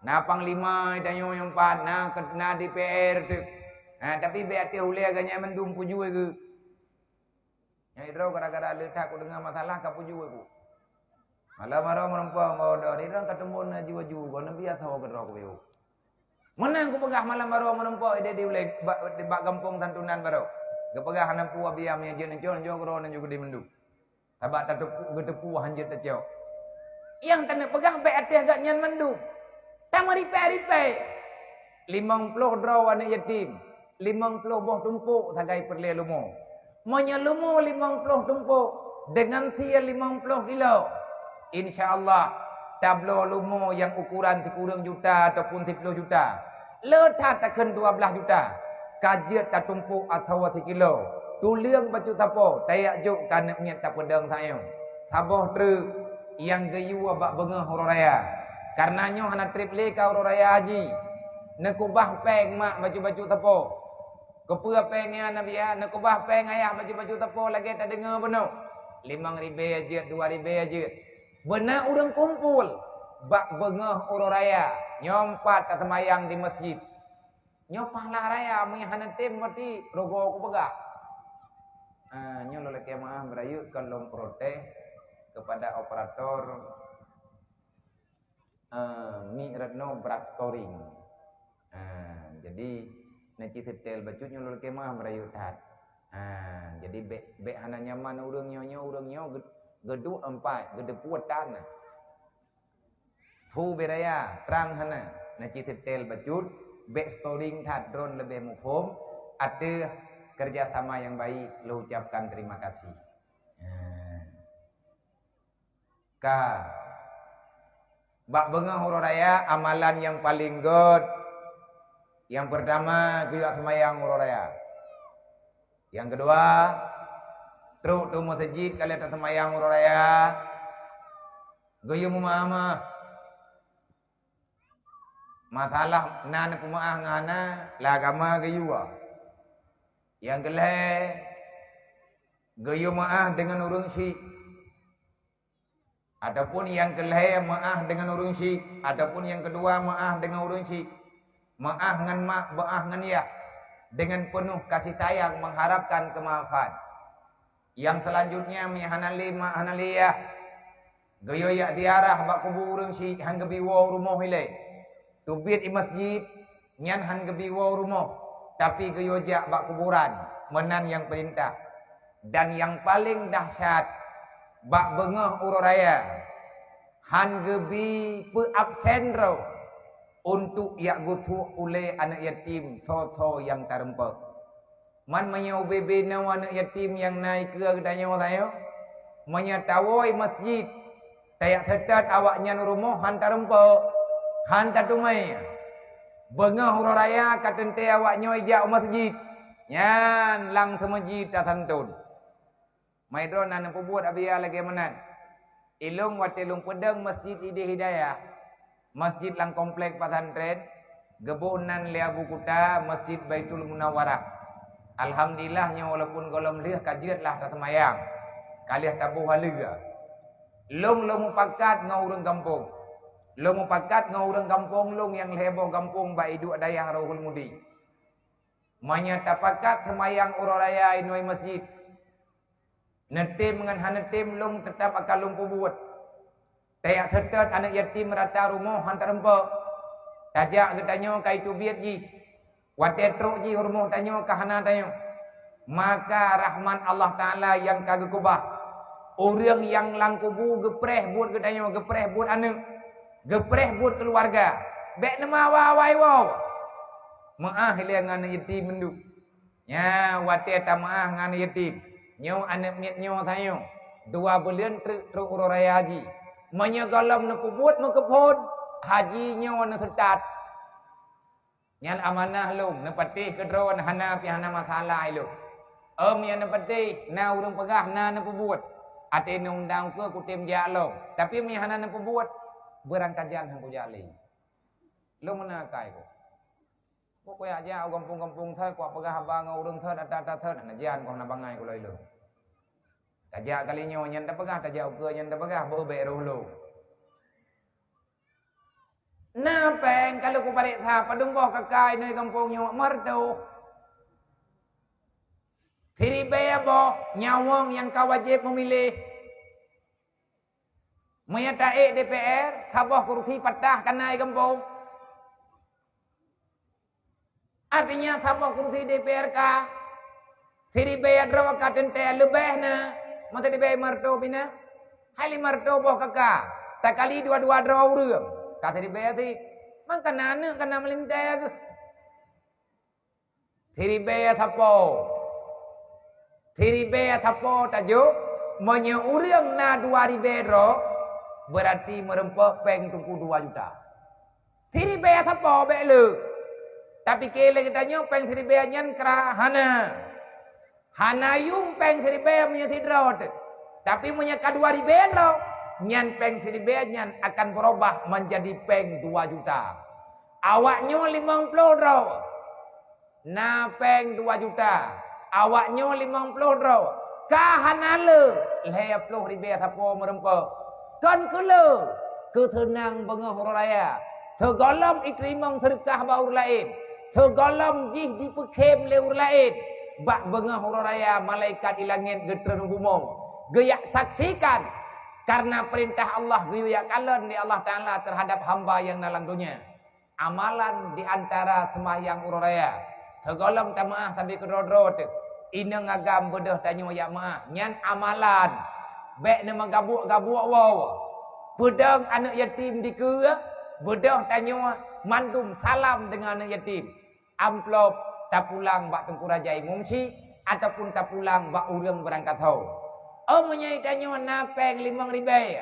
Na panglima tanyoe nyang pat, na ke-, na D P R teuk. Ha, tapi bék até ulée ganyang mandum pujue geuh. Nyang droe gara-gara le that kudeungoe masalah ka pujue ku. Malam baroe meurumpok bak udoe, di droe ka teumbon aju-aju, goh neubiasa woe keudroe kupiôh. Meunan kupeugah malam baroe meurumpok ideh di ulée bak, bak gampông santunan baroe. Geupeugah hana peue biaya meunyoe jeuet neucok, neucok keudroe neucok keudeh mandum. Sabab tateupeue, geuteupeue hanjeuet tacok. Nyang taneuk peugah bék até gobnyan mandum. Tameuripée-ripée. Limong ploh droe aneuëk yatim, limong ploh boh tumpôk sagai peureulée lumoe. Meunyoe lumoe limong ploh tumpôk deungon sie limong ploh kilo, insya Allah, tabloe lumoe nyang ukuran sikureueng juta ataupun siploh juta, le that takheun dua blaih juta, ka jeuet tatumpôk asoe sikilo, tuleueng bacut sapo, tajak jok keu aneuëk miet tapeudong sayong. Saboh treuk nyang geuyue bak beungoh uroe raya. Kareuna nyoe hana treb lé ka uroe raya haji. Neukubah péng mak bacut-bacut sapo. Keupeue péng nyan, Nabi, ya? Neukubah péng ayah bacut-bacut sapo lagée tadeungoe bunoe. Limong ribée jeuet, dua ribée jeuet. Beuna ureuëng kumpul bak beungoh uroe raya, nyoe pat taseumayang di masjid. Nyoe pahala raya, meunyo hana tem, berarti rugoe kupeugah. Ah, nyoe lôn lakée meu'ah beurayeuk kon lôn protes kepada operator, ah, Mi Retno Brad Storing. Ah, jadi, na cit setel bacut nyoe lôn lakée meu'ah beurayeuk that. Ah, jadi bék, bék hana nyaman ureuëng nyoe, nyoe ureuëng nyoe geu-, geuduek empat, geudeupuet tan. Hu beraya, trang hana, na cit setel bacut, bék storing that droe leubeh muphom, ateueh kerjasama nyang baik, lôn ucapkan terima kasih. Ka. Bak beungoh uroe raya, amalan nyang paleng gét, nyang peurtama, geuyue seumayang uroe raya. Nyang keudua, trok teuh meuseujid ka lheueh taseumayang uroe raya, geuyue meumaah-maah. Masalah na neupeumaah ngon hana, lam agama geuyue. Nyang keulhée, geuyue maah deungon ureuëng syik. Ataupun nyang keulhée maah deungon ureuëng syik, ataupun nyang keudua maah deungon ureuëng syik. Maah ngon mak, maah ngon yah, deungon peunoh kasih sayang meuharapkan keumaafan. Nyang seulanjutnya, mi hana lé mak, hana lé yah, geuyue jak ziarah bak kubu ureuëng syik han geubi woe u rumoh ilée. Teubiet i masjid, nyan han geubi woe u rumoh, tapi geuyue jak bak kuburan, meunan nyang peurintah. Dan nyang paleng dahsyat, bak beungoh uroe raya, Han geubi peu absen droe untuk jak geusuek ulée aneuëk yatim soe-soe nyang tareumpok. Man meunyoe ubé-bé na aneuëk yatim nyang na ikeue geutanyoe sayoe, meunyoe tawoe masjid, tajak seutôt awaknyan u rumoh han tareumpok, han tateumé. Beungoh uroe raya ka teuntée awaknyoe jak u masjid, nyan lam seumeujid tasanton. Mai droe na neupeubuet abia lagée meunan. Ilong watée lôn peudong masjid idéh Hidayah, masjid lam komplek pesantren, geuboh nan lé Abu Kuta Masjid Baitul Munawwarah. Alhamdulillah, nyoe walaupun gohlom lheueh ka jeuet lah taseumayang, ka lheueh taboh haleue. Lôn lôn mupakat ngon ureuëng gampông. Lôn mupakat ngon ureuëng gampông lôn nyang lhée boh gampông bak iduek dayah Rohul Mudi. Meunyoe tapakat seumayang uroe raya inoe masjid, neutem ngon hana neutem lôn teutab akan lôn peubuet. Tajak seutôt aneuëk yatim rata rumoh han tareumpok. Tajak geutanyoe ka iteubiet jih. Watée trok jih u rumoh tanyoe ka hana tanyoe. Maka rahmat Allah Taala nyang ka geukeubah. Ureuëng nyang lam kubu geupreh buet geutanyoe, geupreh buet aneuëk, geupreh buet keuluwarga. Bék neumawa awai woe. Meuáh ilée ngon aneuëk yatim meunduek. Nyan watée tameuáh ngon yatim, nyoe aneuëk miet nyoe sayoe, dua buleuen treuk trok uroe raya jih. Meunyoe gohlom neupeubuet meukeuphon, haji nyoe neuseutat. Nyan amanah lôn, neupatéh keudroe hana pih hana masalah ilôn. Ôm nyang neupatéh, na ureuëng peugah na neupeubuet. Até neundang ukeue kutem jak lom, tapi meunyoe hana neupeubuet, beurangkajan han kujak lé. Lôn meunan akai kok. Bôh kujak jak u gampông-gampông thot, kujak peugah haba ngon ureuëng thot, ata-ata thot, hana jian keuh na bangai kuloe lôn. Tajak kali nyoe nyan tapeugah, tajak ukeue nyan tapeugah, bôh bék roh lôn. Na péng ka lôn kupareksa padum boh kaka inoe gampông nyoe, meureutoh. Siribée boh nyawöng nyang ka wajéb meumiléh. Meunyoe taék D P R, saboh kursi patah kana i gampông. Artinya saboh kursi D P R ka, siribée droe ka teuntée leubeh na, masa siribée meureutoh pih na. Hai lima reutôh boh kaka, takali dua-dua droe ureuëng, ka siribée cit. Maka na aneuëk kana meulintée geuh. Siribée sapo. Siribée sapo tajok, meunyoe ureuëng na dua ribée droe, beurati meureumpok péng teungku dua juta. Siribée sapo bék le. Tapike lé geutanyoe péng siribée nyan kra hana. Hana yum péng siribée meunyoe sidroe teuk. Tapi meunyoe ka dua ribée droe, nyan péng siribée nyan akan beurubah manjadi péng dua juta. Awaknyoe limong ploh droe. Na péng dua juta, awaknyoe limong ploh droe, ka hana le lhée ploh ribée sapo meureumpok. Kon keu le, keu seunang beungoh uroe raya, sigohlom iteurimong seudeukah bak ureuëng laén, sigohlom jih jipeukhem lé ureuëng laén. Bak beungoh uroe raya malaikat i langét geutreun u bumoe, geujak saksikan, kareuna peurintah Allah geuyue jak kalon lé Allah Taala teuhadab hamba nyang na lam donya. Amalan di antara seumahyang uroe raya, sigohlom tameuáh sabe keudroe-droe teuk. Inong agam beudôh tanyoe jak meuáh, nyan amalan. Bék neumeugabuek-gabuek woe. Peudong aneuëk yatim dikeue, beudôh tanyoe mandum salam deungon aneuëk yatim. Amplop tapulang bak Teungku Raja Imum Syik ataupun tapulang bak ureuëng beurangkat ho. Oh meunyoe tanyoe na péng limong ribée,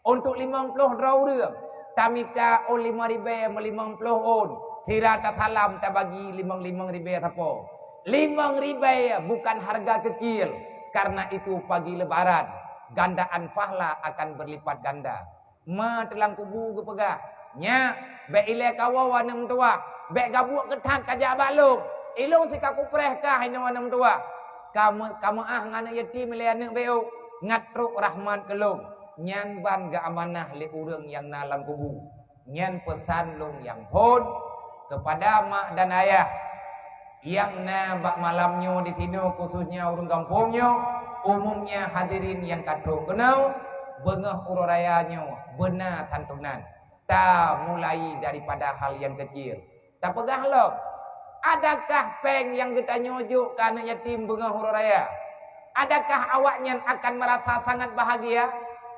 untuk limong ploh droe ureuëng, tamita ôn limong ribée meulimong ploh ôn, sira tasalam tabagi limong-limong ribée sapo. Limong ribée bukan harga kecil, karena itu pagi Lebaran, gandaan pahala akan berlipat ganda. Ma teulang kubu geupeugah, "Nyak, bék ilée kawoe aneuëk meutuwah, bék gabuek keu that kajak bak lôn. Ilôn sika kupreh kah inoe aneuëk meutuwah. Ka meu-, ka meuáh ngon aneuëk yatim ilée aneuëk bék ôk, ngat trok rahmat keu lôn." Nyan ban geuamanah lé ureuëng nyang na lam kubu. Nyan peusan lôn nyang phon keupada mak dan ayah nyang na bak malam nyoe disinoe, khususnya ureuëng gampông nyoe, umumnya hadirin nyang ka trok keunoe, beungoh uroe raya nyoe beuna santunan. Tamulai daripada hal nyang kecil. Tapeugah lom, adakah péng nyang geutanyoe jok keu aneuëk yatim beungoh uroe raya? Adakah awaknyan akan merasa sangat bahagia?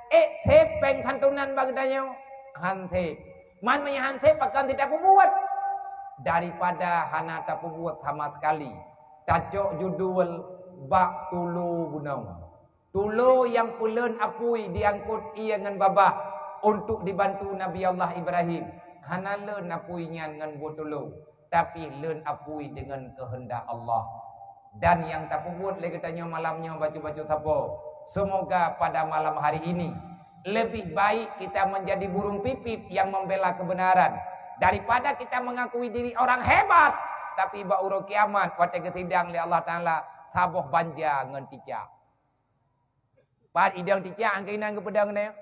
Ék sép péng santunan bak geutanyoe? Han sép. Man meunyoe han sép, pakon sit tapeubuet? Daripada hana tapeubuet sama sekali, tacok judul bak tulo bunoe. Tulo nyang peuleuen apui diangkot ie ngon babah untuk dibantu Nabi Allah Ibrahim. Hana leuen apui nyan ngon buet tulo, tapi leuen apui deungon keuheundak Allah. Dan nyang tapeubuet lé geutanyoe malam nyoe bacut-bacut sapo, seumoga pada malam hari ini lebih baik kita menjadi burung pipit yang membela kebenaran daripada kita mengakui diri orang hebat, tapi bak uroe kiamat watée geusidang lé Allah Taala saboh banja ngon cicak. Pat idong cicak angkeuinan geupeudong nyoe?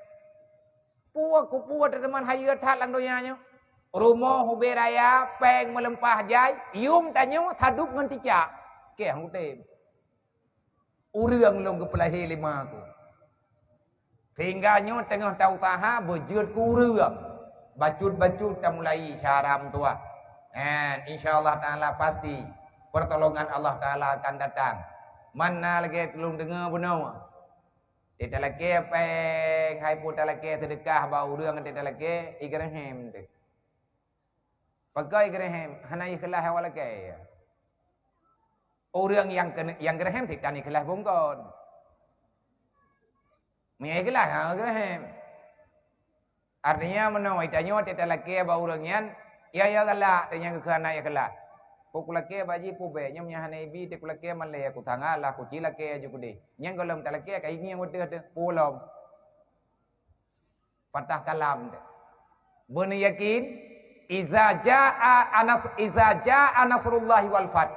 Peue kupeue teuma hayeue that lam donya nyoe? Rumoh ubé raya, péng meuleumpah jai, yuem tanyoe sadub ngon cicak. Keh kutem. Ureuëng lôn geupeulahé lé ma ku. Sehingga nyoe teungoh ta-usaha beujeuet keu ureuëng. Bacut-bacut tamulai syara meutuah. Nyan, insya Allah Taala pasti pertolongan Allah Taala akan datang. Mana lagée tulông deungoe bunoe. Teutalakée péng, hai peue talakée seudeukah bak ureuëng teutalakée, igreuhem teuh. Pakon igreuhem, hana ikhlaih awak lakée. Ureuëng nyang keuneuk nyang greuhem sit tan ikhlaih bungkon. Meunyoe ikhlaih, ha, greuhem. Artinya meunoe tanyoe teutalakée bak ureuëng nyan, ya, ya galak, tanyang keu hana ikhlaih. Peue kulakée bak jih peue bék, nyoe meunyoe hana ibi teu kulakée malée, kutangalah, kucilakée aju keudeh. Nyan gohlom talakée ka ingieng watée teuh, peue lom. Patah kalam teuh. Beuneuyakin, iza jaa anas-, iza jaa nasrullahi wal fath.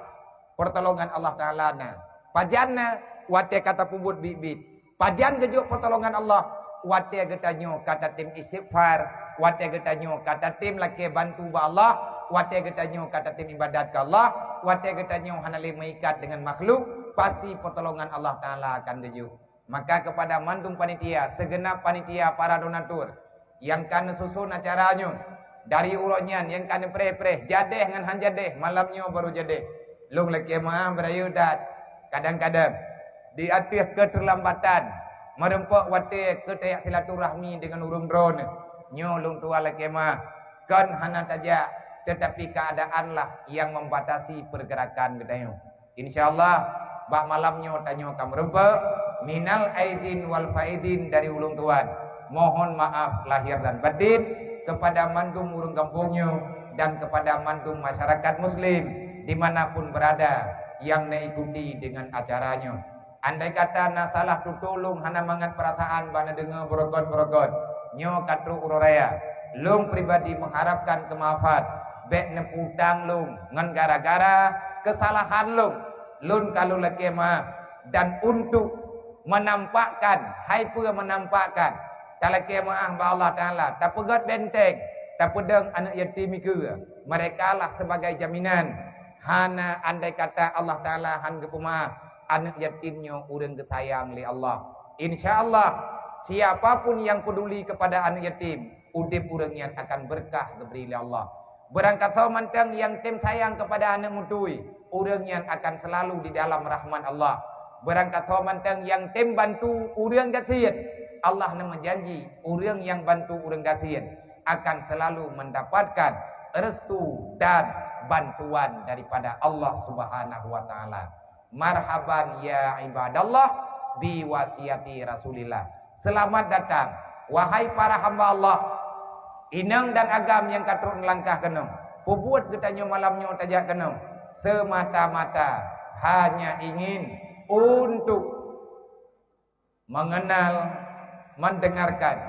Pertolongan Allah Taala na. Pajan na? Watée ka tapeubuet biet-biet. Pajan geujok pertolongan Allah? Watée geutanyoe ka tatem istighfar, watée geutanyoe ka tatem lakée bantu bak Allah, watée geutanyoe ka tatem ibadat keu Allah, watée geutanyoe hana lé meuikat deungon makhluk, pasti pertolongan Allah Taala akan geujok. Maka kepada mandum panitia, segenap panitia, para donatur nyang ka neususun acara nyoe, dari uroe nyan nyang ka neupreh-preh, jadeh ngon han jadeh, malam nyoe baru jadeh. Lôn lakée meuah beurayeuk that. Kadang-kadang di ateueh keuteurlambatan, meureumpok watée keu tajak silaturahmi deungon ureuëng droeneuh. Nyoe lôn tuan lakée meuah, kon hana tajak, teutapi keuadaanlah nyang membatasi pergerakan geutanyoe. Insya Allah, bak malam nyoe tanyoe ka meureumpok, minal aidin wal faidin dari ulôn tuan. Mohon maaf lahir dan batin kepada mandum ureuëng gampông nyoe dan kepada mandum masyarakat muslim di mana pun berada nyang neuikuti deungon acara nyoe. Andai kata na salah tutoe lôn hana mangat peurasaan bak neudeungoe beureugon-beureugon, nyoe ka trok uroe raya. Lôn pribadi meuharapkan keumaafan, bék neupeutang lôn ngon gara-gara keusalahan lôn. Lôn ka lôn lakée meuah dan untuk menampakkan, hai peue menampakkan, talakée meuah bak Allah Taala, tapeugét benteng, tapeudong aneuëk yatim ikeue. Merekalah sebagai jaminan, hana andai kata Allah Taala han geupeumeuah, aneuëk yatim nyoe ureuëng geusayang lé Allah. Insya Allah, siapa pun yang peduli kepada anak yatim, udeb ureuëng nyan akan beurkah geubri lé Allah. Beurangkasoe mantong nyang tem sayang kepada aneuëk mutui, ureuëng nyan akan selalu di dalam rahmat Allah. Beurangkasoe mantong nyang tem bantu ureuëng gasien, Allah neumeujanji ureuëng nyang bantu ureuëng gasien akan selalu mendapatkan restu dan bantuan daripada Allah Subhanahu wa Taala. Marhaban ya ibadallah bi wasiati Rasulillah. Selamat datang, wahai para hamba Allah, inong dan agam nyang ka trok neulangkah keunoe. Peubuet geutanyoe malam nyoe tajak keunoe semata-mata hanya ingin untuk mengenal, mendengarkan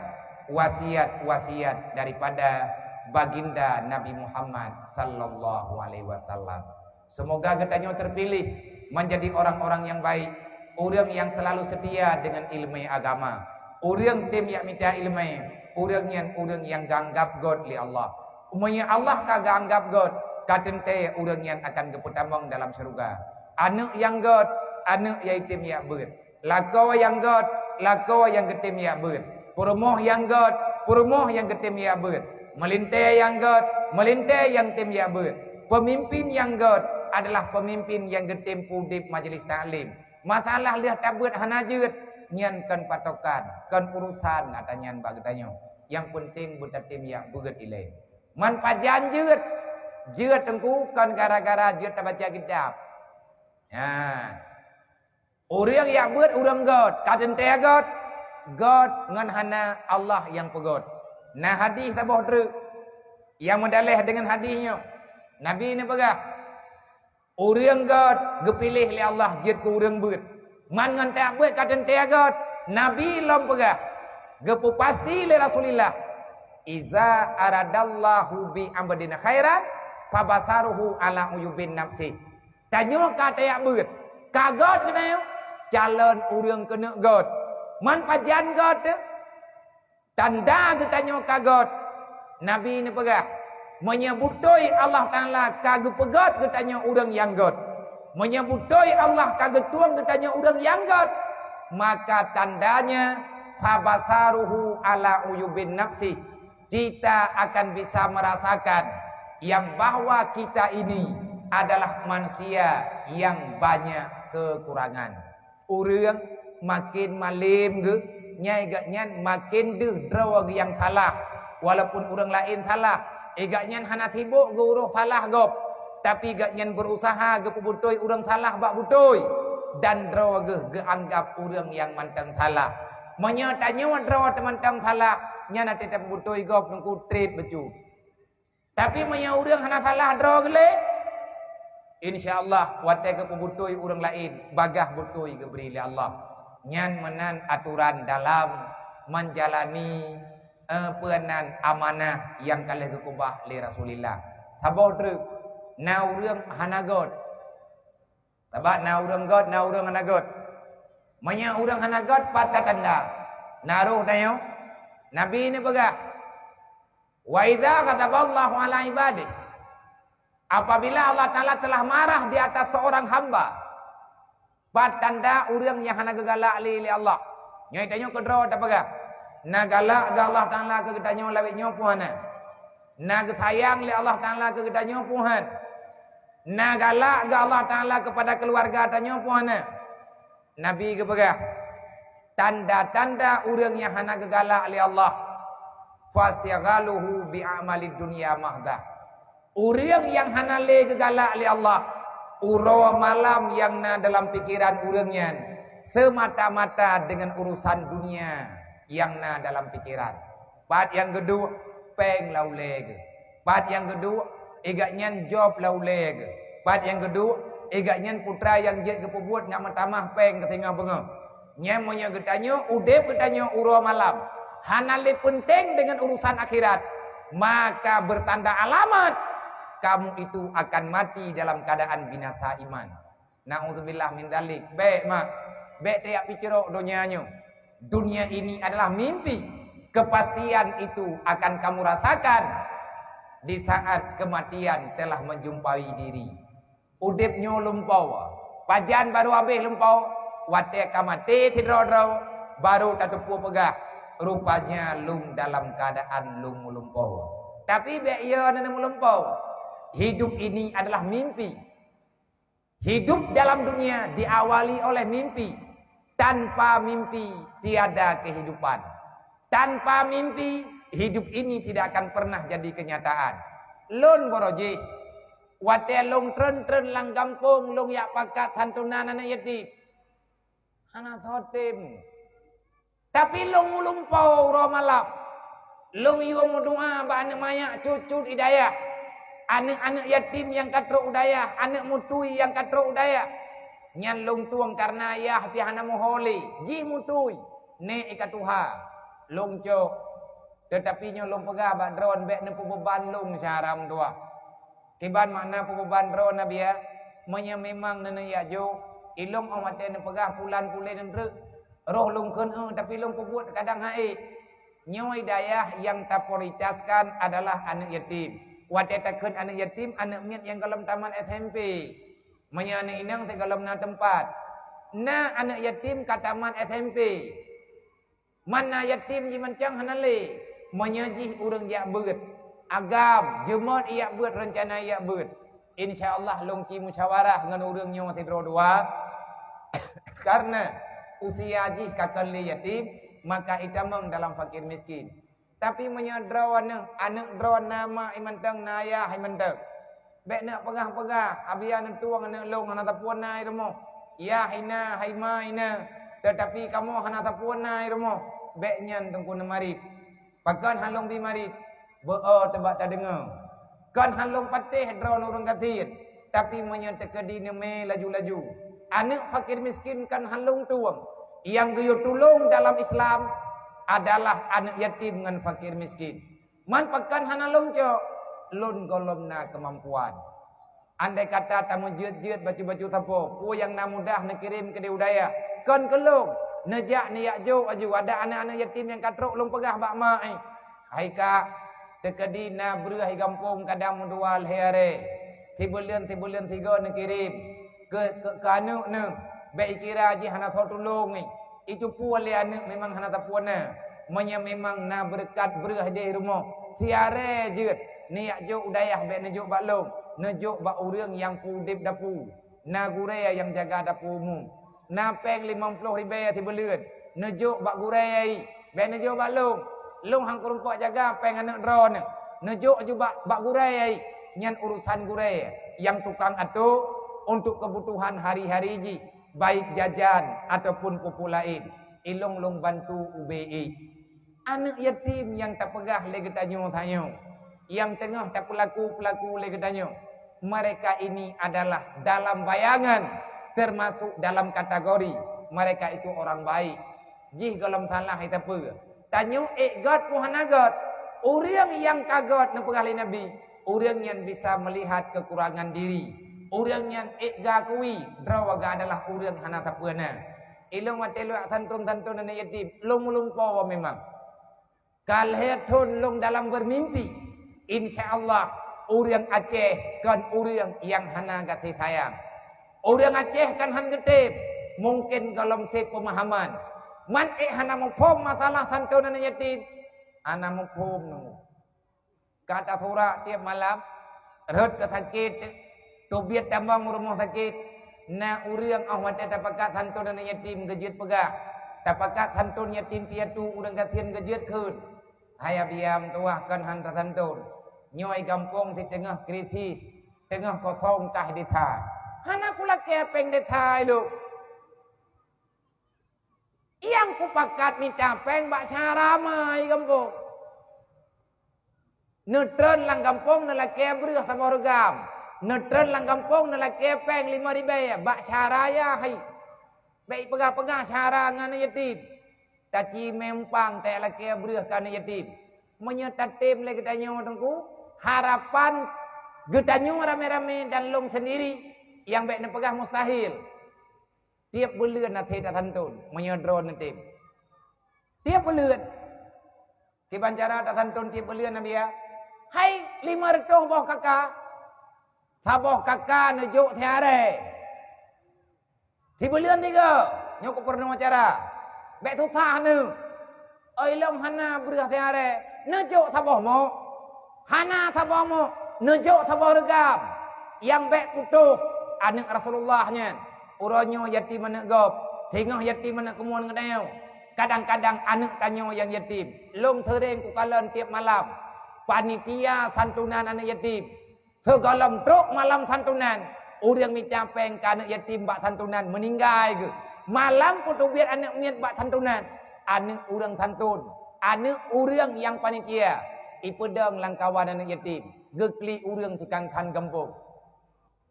wasiat-wasiat daripada Baginda Nabi Muhammad sallallahu alaihi wasallam. Semoga geutanyoe terpilih menjadi orang-orang yang baik, ureuëng nyang selalu setia dengan ilmu agama. Ureuëng tem jak mita ilmu, ureuëng nyan ureuëng nyang geuanggap göt lé Allah. Meunyoe Allah ka geuanggap göt, ka teuntée ureuëng nyan akan geupeutamong dalam syeuruga. Aneuëk nyang göt, aneuëk nyang tem jak beuet. Lakoe nyang göt, lakoe nyang geutem jak beuet. Peurumoh nyang göt, peurumoh nyang geutem jak beuet. Meulintée nyang göt, meulintée nyang tem jak beuet. Peumimpin nyang göt adalah peumimpin nyang geutem peudeb majlis taklim. Masalah lheueh tabeuet hana jeuet, Nyan kon patokan, kon urusan ata nyan bak geutanyoe. Nyang peunteng beutatem jak beuet ilée. Man pajan jeuet? Jeuet teungku kon gara-gara jeuet tabaca kitab. Ha. Ureuëng jak beuet ureuëng göt, ka teuntée göt. Göt ngon hana Allah nyang peugöt. Na hadih saboh treuk nyang meudaléh deungon hadih nyoe. Nabi neupeugah, ureuëng göt geupiléh lé Allah jeuet keu ureuëng beuet. Man ngon tajak beuet ka teuntée göt. Nabi lom peugah, geupeupasti lé Rasulullah, "Iza aradallahu bi abdin khairan, fabasaruhu ala uyubin nafsi." Tanyoe ka tajak beuet, ka göt keunoe, calon ureuëng keuneuk göt. Man pajan göt teuh? Tanda geutanyoe ka göt. Nabi neupeugah, meunyoe beutôi Allah Taala ka geupeugöt geutanyoe ureuëng nyang göt, meunyoe beutôi Allah ka geutueng geutanyoe ureuëng nyang göt, maka tandanya, fabasaruhu ala uyubin nafsi. Kita akan bisa merasakan yang bahwa kita ini adalah manusia yang banyak kekurangan. Ureuëng maken malém geuh, nyan gobnyan maken deuh droe geuh nyang salah. Walaupun ureuëng laén salah, gobnyan hana sibok geuuroh salah gob, tapi gobnyan beurusaha geupeubeutôi ureuëng salah bak beutôi, dan droe geuh geuanggab ureuëng nyang mantong salah. Meunyoe tanyoe droe teumantong salah, nyan até tapeubeutôi gob teungku treb bacut. Tapi meunyoe ureuëng hana salah droe geuh lé, insya Allah watée geupeubeutôi ureuëng laén, bagaih beutôi geubri lé Allah. Nyan meunan atoran dalam menjalani, eh, peunan amanah nyang ka lheueh geukeubah lé Rasulullah. Saboh treuk, na ureuëng hana göt. Sabab na ureuëng göt, na ureuëng hana göt. Meunyoe ureuëng hana göt, pat ka tanda? Na roh tanyoe. Nabi neupeugah, "Wa idza ghadaballahu ala ibadih." Apabila Allah Taala telah marah di atas seorang hamba, pat tanda ureuëng nyang hana geugalak lé, lé Allah. Nyoe tanyoe keudroe tapeugah, na galak geuh Allah Taala keu geutanyoe lawét nyoe peue hana? Na geusayang lé Allah Taala keu geutanyoe peue hana? Na galak geuh Allah Taala keupada keuluwarga tanyoe peue hana? Nabi geupeugah, tanda-tanda ureuëng nyang hana geugalak lé Allah, "Fasyaghaluhu bi amalid dunya mahdah." Ureuëng nyang hana lé geugalak lé Allah, uroe malam nyang na dalam pikeran ureuëng nyan seumata-mata deungon urusan dunia nyang na dalam pikeran. Pat nyang geuduek, péng lam ulée geuh. Pat nyang geuduek, gobnyan job lam ulée geuh. Pat nyang geuduek, gobnyan putra nyang jeuet geupeubuet ngon meutamah péng keu singoh beungoh. Nyan meunyoe geutanyoe, udeb geutanyoe uroe malam hana lé peunteng deungon urusan akhirat, maka beutanda alamat kamu itu akan mati dalam keadaan binasa iman. Naudzubillah min dzalik. Bék mak, bék tajak picrok donya nyoe. Dunia ini adalah mimpi. Kepastian itu akan kamu rasakan di saat kematian telah menjumpai diri. Udeb nyoe lumpoe. Pajan barô habéh lumpoe? Watée ka maté sidroe-droe, barô tateupeue peugah, rupanya lôn dalam keadaan lôn meulumpoe. Tapi bék yo neuneuk meulumpoe. Hidup ini adalah mimpi. Hidup dalam dunia diawali oleh mimpi. Tanpa mimpi, tiada kehidupan. Tanpa mimpi, hidup ini tidak akan pernah jadi kenyataan. Lôn barô jih, watée lôn treun-treun lam gampông, lôn jak pakat santunan aneuëk yatim. Hana sotem. Tapi lôn meulumpoe uroe malam. Lôn yue meudoa bak aneuëk manyak cut-cut i dayah. Aneuëk-aneuëk yatim nyang ka trok u dayah, aneuëk mutui nyang ka trok u dayah. Nyan lôn tueng kareuna yah pih hana meuho lé, jih mutui, nék i ka tuha. Lôn cok. Teutapi nyoe lôn peugah bak droen bék neupeubeban lôn syedara meutuwah. Kiban makna peubeban droe Nabi, ya? Meunyoe memang neuneuk jak jok, ilong óh watée neupeugah pulan puléh neutreuk, roh lôn kheun, "Eh, tapi lôn peubuet kadang ha'ék." Nyoe dayah nyang taprioritaskan adalah aneuëk yatim. Watée takheun aneuëk yatim, aneuëk miet nyang gohlom tamat S M P. Meunyoe aneuëk inong sigohlom na teumpat. Na aneuëk yatim ka tamat S M P. Mana yatim jimeucang hana lé, meunyoe jih ureuëng jak beuet, agam, jeumot jak beuet, reuncana jak beuet. Insya Allah lôn ci musyawarah ngon ureuëng nyoe sidroe dua. Karena Usia jih ka kon lé yatim, maka itamong dalam fakir miskin. Tapi meunyoe droeneuh, aneuëk droe na ma i mantong, na yah i mantong, bék neuk peugah-peugah, "Abia neutueng aneuëk lôn hana sapeue na i rumoh. Yah i na, hai ma i na, teutapi kamoe hana sapeue na i rumoh." Bék nyan Teungku neumarit. Pakon han lôn bi marit? Beu-o teubak tadeungoe. Kon han lôn patéh droeneuh ureuëng gasien, tapi meunyoe teukeudi neumé laju-laju, aneuëk fakir miskin kon han lôn tueng. Nyang geuyue tulông dalam Islam adalah aneuëk yatim ngon fakir miskin. Man pakon hana lôn cok? Lôn gohlom na keumampuan. Andai kata tameujeuet-jeuet bacut-bacut sapo, peue nyang na mudah neukirém keudéh u dayah, kon keu lôn, neujak neujak jok aju. Ada aneuëk-aneuëk yatim nyang ka trok lôn peugah bak ma, eh, "Hai kak, teukeudi na breueh i gampông kadang meudua lhée arée, sibuleuen-sibuleuen sigoe neukirém keu, keu, keu aneuëk neuh, bék ikira jih hana soe tulông, eh." Iteupeue lé aneuëk memang hana sapeue na. Meunyoe memang na beureukat breueh idéh rumoh, siarée jeuet, neujak jok u dayah bék neujok bak lôn, neujok bak ureuëng nyang peuudeb dapu. Na gurée nyang jaga dapu umum. Na péng limong ploh ribée sibuleuen, neujok bak gurée, bék neujok bak lôn. Lôn han kurumpok jaga péng aneuëk droeneuh, neujok aju bak, bak gurée. Nyan urusan gurée nyang tukang atô untuk keubutuhan hari-hari jih, baik jajan ataupun peue-peue laén, ilong lôn bantu ubé ék. Aneuëk yatim nyang tapeugah lé geutanyoe tanyoe, nyang teungoh tapeulaku-peulaku lé geutanyoe, mereka ini adalah dalam bayangan, termasuk dalam kategori mereka itu orang baik. Jih gohlom salah ita peue? Tanyoe ék gét peue hana gét? Ureuëng nyang ka gét neupeugah lé Nabi, ureuëng nyan bisa melihat kekurangan diri. Ureuëng nyan ék geuakui droe geuh adalah ureuëng hana sapeue na. Ilong watée lôn santôn-santôn aneuëk yatim, lôn meulumpoe memang. Ka lhée thon lôn dalam beurmimpi, insya Allah, ureuëng Aceh kon ureuëng nyang hana gaséh sayang. Ureuëng Aceh kon han geutem, mungken gohlom sép peumahaman. Man ék hana muphom masalah santôn aneuëk yatim? Hana muphom nyoe. Ka tasurak tieb malam, rhot keu sakét, teubiet tamong u rumoh sakét. Na ureuëng óh watée tapakat santôn aneuëk yatim geujeuet peugah, tapakat santôn yatim piatu ureuëng gasien geujeuet kheun, "Hai abia meutuwah, kon han tasantôn. Nyoe gampông siteungoh krisis, teungoh kosong kah desa. Hana kulakée péng desa ilong. Nyang kupakat mita péng bak syara ma i gampông. Neutreun lam gampông neulakée breueh saboh reugam. Neutreun lam gampông neulakée péng limong ribée bak syara yah hai. Bék peugah-peugah syara ngon aneuëk yatim. Taci meumpang talakée breueh keu aneuëk yatim." Meunyoe tatem lé geutanyoe Teungku, harapan geutanyoe ramé-ramé dan lôn sendiri nyang bék neupeugah mustahil. Tieb buleuen até tasantôn meunyoe droeneuh tem. Tieb buleuen. Kiban cara tasantôn tieb buleuen, Nabi, ya? Hai, lima reutôh boh kaka. Saboh kaka neujok siarée. Sibuleuen tiga, nyoe kupeurunoe cara. Bék susah neuh. Oi lôn hana breueh siarée, neujok saboh mok. Hana saboh mok, neujok saboh reugam. Nyang bék putôh, aneuëk Rasulullah nyan. Uroe nyoe yatim aneuëk gob, singoh yatim aneuëk keumuen geutanyoe. Kadang-kadang aneuëk tanyoe nyang yatim. Lôn seuréng kukalon tieb malam. Panitia santunan aneuëk yatim. Sigohlom trok malam santunan, ureuëng mita péng keu aneuëk yatim bak santunan meuninggai geuh. Malam peuteubiet aneuëk miet bak santunan, aneuëk ureuëng santun, aneuëk ureuëng nyang panitia, ipeudong lam kawan aneuëk yatim, geuklik ureuëng tukang khan gampông.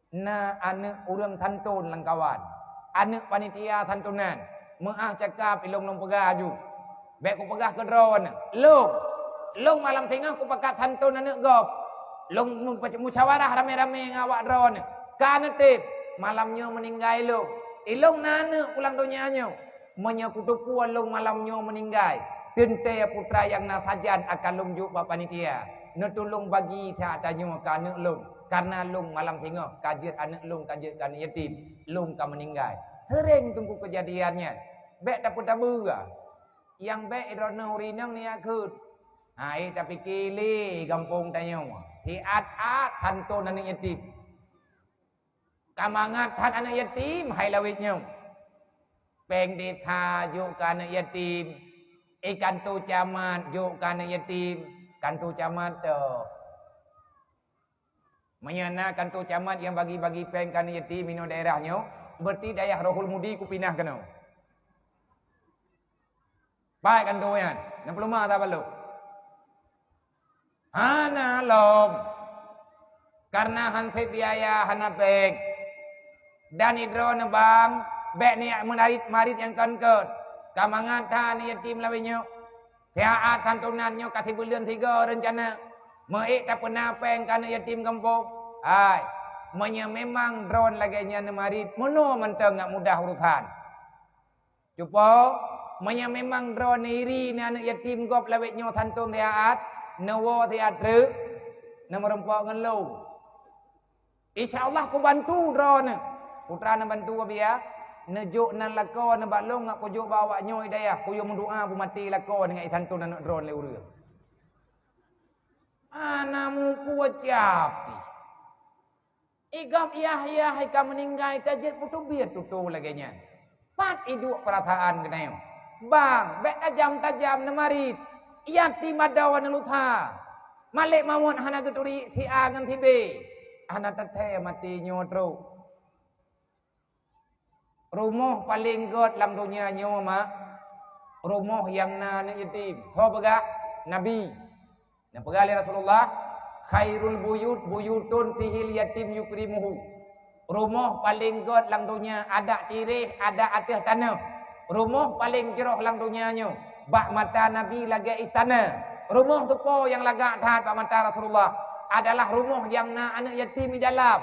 Na aneuëk ureuëng santun lam kawan, aneuëk panitia santunan, meuáh cakap ilong lôn peugah aju. Bék kupeugah keu droeneuh, lôn, lôn malam singoh kupakat santun aneuëk gob. Lôn mu-, musyawarah ramé-ramé ngon awak droeneuh. Ka neutem, malam nyoe meuninggai lôn. Ilong na aneuëk pulang donya nyoe. Meunyoe kuteupeue lôn malam nyoe meuninggai, teuntée putra nyang na sajan akan lôn jok bak panitia. Neutulông bagi that tanyoe keu aneuëk lôn, kareuna lôn malam singoh ka jeuet aneuëk lôn ka jeuet keu aneuëk yatim, lôn ka meuninggai. Seuréng teungku keujadian nyan. Bék tapeutabeuga. Nyang bék droeneuh ureuëng inong neujak kheun. Hai tapike lé gampông tanyoe. Siat-at santun aneuëk yatim. Ka mangat that aneuëk yatim hai lawét nyoe. Péng desa jok keu aneuk yatim, eh, kantô camat jok keu aneuk yatim, kantô camat toh. Meunyoe na kantô camat nyang bagi-bagi péng keu aneuk yatim inoe daerah nyoe, berarti dayah Rohul Mudi kupinah keunoe. Paih kantô nyan, na peuleumah saban lôn. Hana lom. Karena han sép biaya, hana péng. Dan idroeneuh bang, bék neujak meumarit-marit nyang kon-kon. Ka mangat that aneuk yatim lawét nyoe. Siat santunan nyoe ka sibuleuen sigoe reuncana. Meuék tapeuna péng keu aneuk yatim gampông. Hai, meunyoe memang droeneuh lagée nyan neumarit, meunoe mantong ngat mudah urosan. Cupo, meunyoe memang droeneuh iri ngon aneuk yatim gob lawét nyoe santun siat, neuwoe siat treuk, neumeurumpok ngon lôn. Insya Allah kubantu droeneuh. Putra neubantu, Abiya, neujok nan lakoe nibak lôn, ngat kujok bak awak nyoe i dayah, kuyue meudoa beumaté lakoe ngon i santun aneuk droeneuh lé ureuëng. Hana muphom pih. I gob yah-yah ka meuninggai, tajeuet peuteubiet tutoe lagée nyan. Pat iduek peurasaan geutanyoe? Bang, bék tajam-tajam neumarit. Yatim adoe aneuk lusa. Malek mawöt hana geuturi si A ngon si B. Hana teuthée maté nyoe trok. Rumoh paleng gét lam donya nyoe, mak, rumoh nyang na aneuk yatim. Soe peugah? Nabi. Neupeugah lé Rasulullah, "Khairul buyut buyutun fihil yatim yukrimuhu." Rumoh paleng gét lam donya, adak tiréh, adak ateueh tanoh. Rumoh paleng jroh lam donya nyoe, bak mata Nabi lagée istana. Rumoh soe po nyang lagak that bak mata Rasulullah? Adalah rumoh nyang na aneuk yatim di dalam.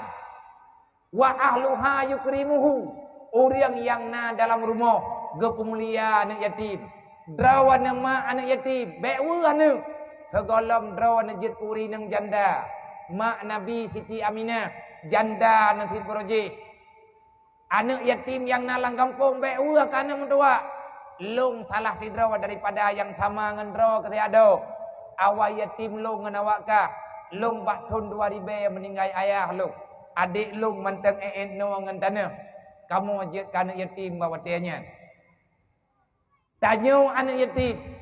"Wa ahluha yukrimuhu," ureuëng nyang na dalam rumoh geupeumulia aneuk yatim. Droeneuh mak aneuk yatim, bék weueh aneuk. Sigohlom droeneuh jeuet keu ureuëng inong janda, mak Nabi Siti Aminah, janda neuh sidroe jih. Aneuk yatim nyang na lam gampông bék weueh keu aneuk meutuwah. Lôn salah sidroe daripada nyang sama ngon droe keu siadoe. Awai yatim lôn ngon awak kah. Lôn bak thon dua ribée meuninggai ayah lôn. Adék lôn mantong ék-ék noe ngon tanoh. Kamoe jeuet keu aneuk yatim bak watée nyan. Tanyoe aneuk yatim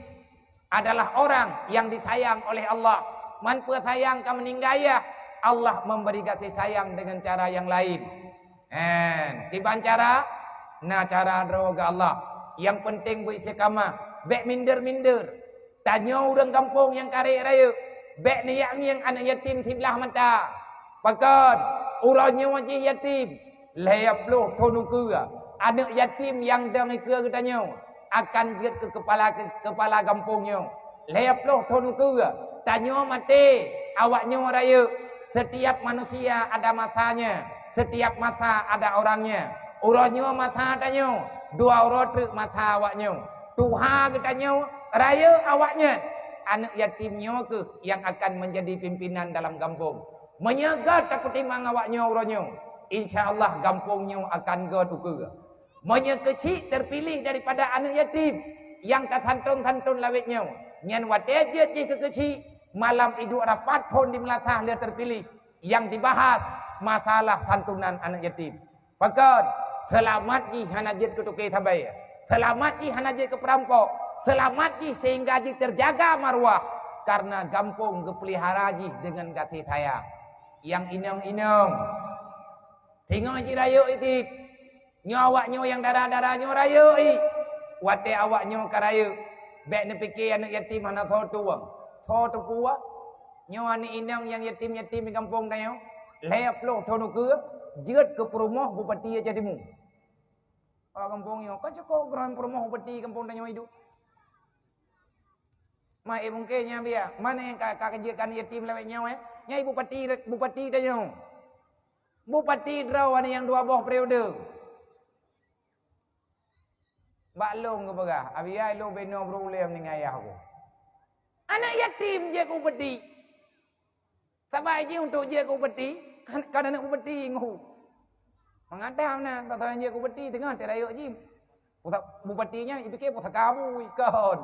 adalah orang yang disayang oleh Allah. Man peue sayang ka meuninggai ayah, Allah memberi kasih sayang dengan cara yang lain. Hen, kiban cara? Na cara droe keu Allah. Nyang penting beuistiqamah, bék minder-minder. Tanyoe ureuëng gampông nyang karek rayeuk, bék neujak ngieng aneuk yatim siblaih mata. Pakon? Uroe nyoe jih yatim, lhée ploh thon ukeue, aneuk yatim nyang dong ikeue geutanyoe akan jeuet keu keupala, keupala gampông nyoe. Lhée ploh thon ukeue, tanyoe maté, awak nyoe rayeuk. Setiap manusia ada masanya, setiap masa ada orangnya. Uroe nyoe masa tanyoe, dua uroe treuk masa awak nyoe. Tuha geutanyoe, rayeuk awak nyan. Aneuk yatim nyoe kheueh nyang akan menjadi pimpinan dalam gampông. Meunyoe gét tapeutimang awak nyoe uroe nyoe, insya Allah gampông nyoe akan gét ukeue. Meunyoe keuchik terpilih daripada aneuk yatim nyang tasantun-santun lawét nyoe, nyan watée jeuet jih keu keuchik, malam iduek rapat phon di meulasah lé terpilih, nyang dibahas masalah santunan aneuk yatim. Pakon? Seulamat jih hana jeuet keu toke sabe, seulamat jih hana jeuet keu peurampok, seulamat jih sehingga jih terjaga marwah, karena gampông geupeulihara jih deungon gaséh sayang. Nyang inong-inong, singoh jih rayeuk itit. Nyoe awak nyoe nyang dara-dara nyoe rayeuk i. Watée awak nyoe ka rayeuk, bék neupike aneuk yatim hana soe tueng, soe teupeue. Nyoe aneuk inong nyang yatim-yatim di gampông tanyoe, lhée ploh thon ukeue jeuet keu peurumoh bupati Aceh Timu. Awak gampông nyoe ka cukôp keureuen peurumoh bupati gampông tanyoe iduek. Ma, eh, mungken nyan biya. Mana nyang ka, ka keujeuet aneuk yatim lawét nyoe, eh? Nyan bupati, bupati tanyoe. Bupati droe aneuk nyang dua boh periode. Bak lôn geupeugah, "Abiya, lôn binoe beurulée ngon ayah ku." Aneuk yatim jeuet keu bupati. Sabai jih untuk jeuet keu bupati, kon aneuk bupati ngon. Mangat na, tasoe jeuet keu bupati teungoh teuh rayeuk jih. Pusa-, bupati nyan jipike pusaka bui kon.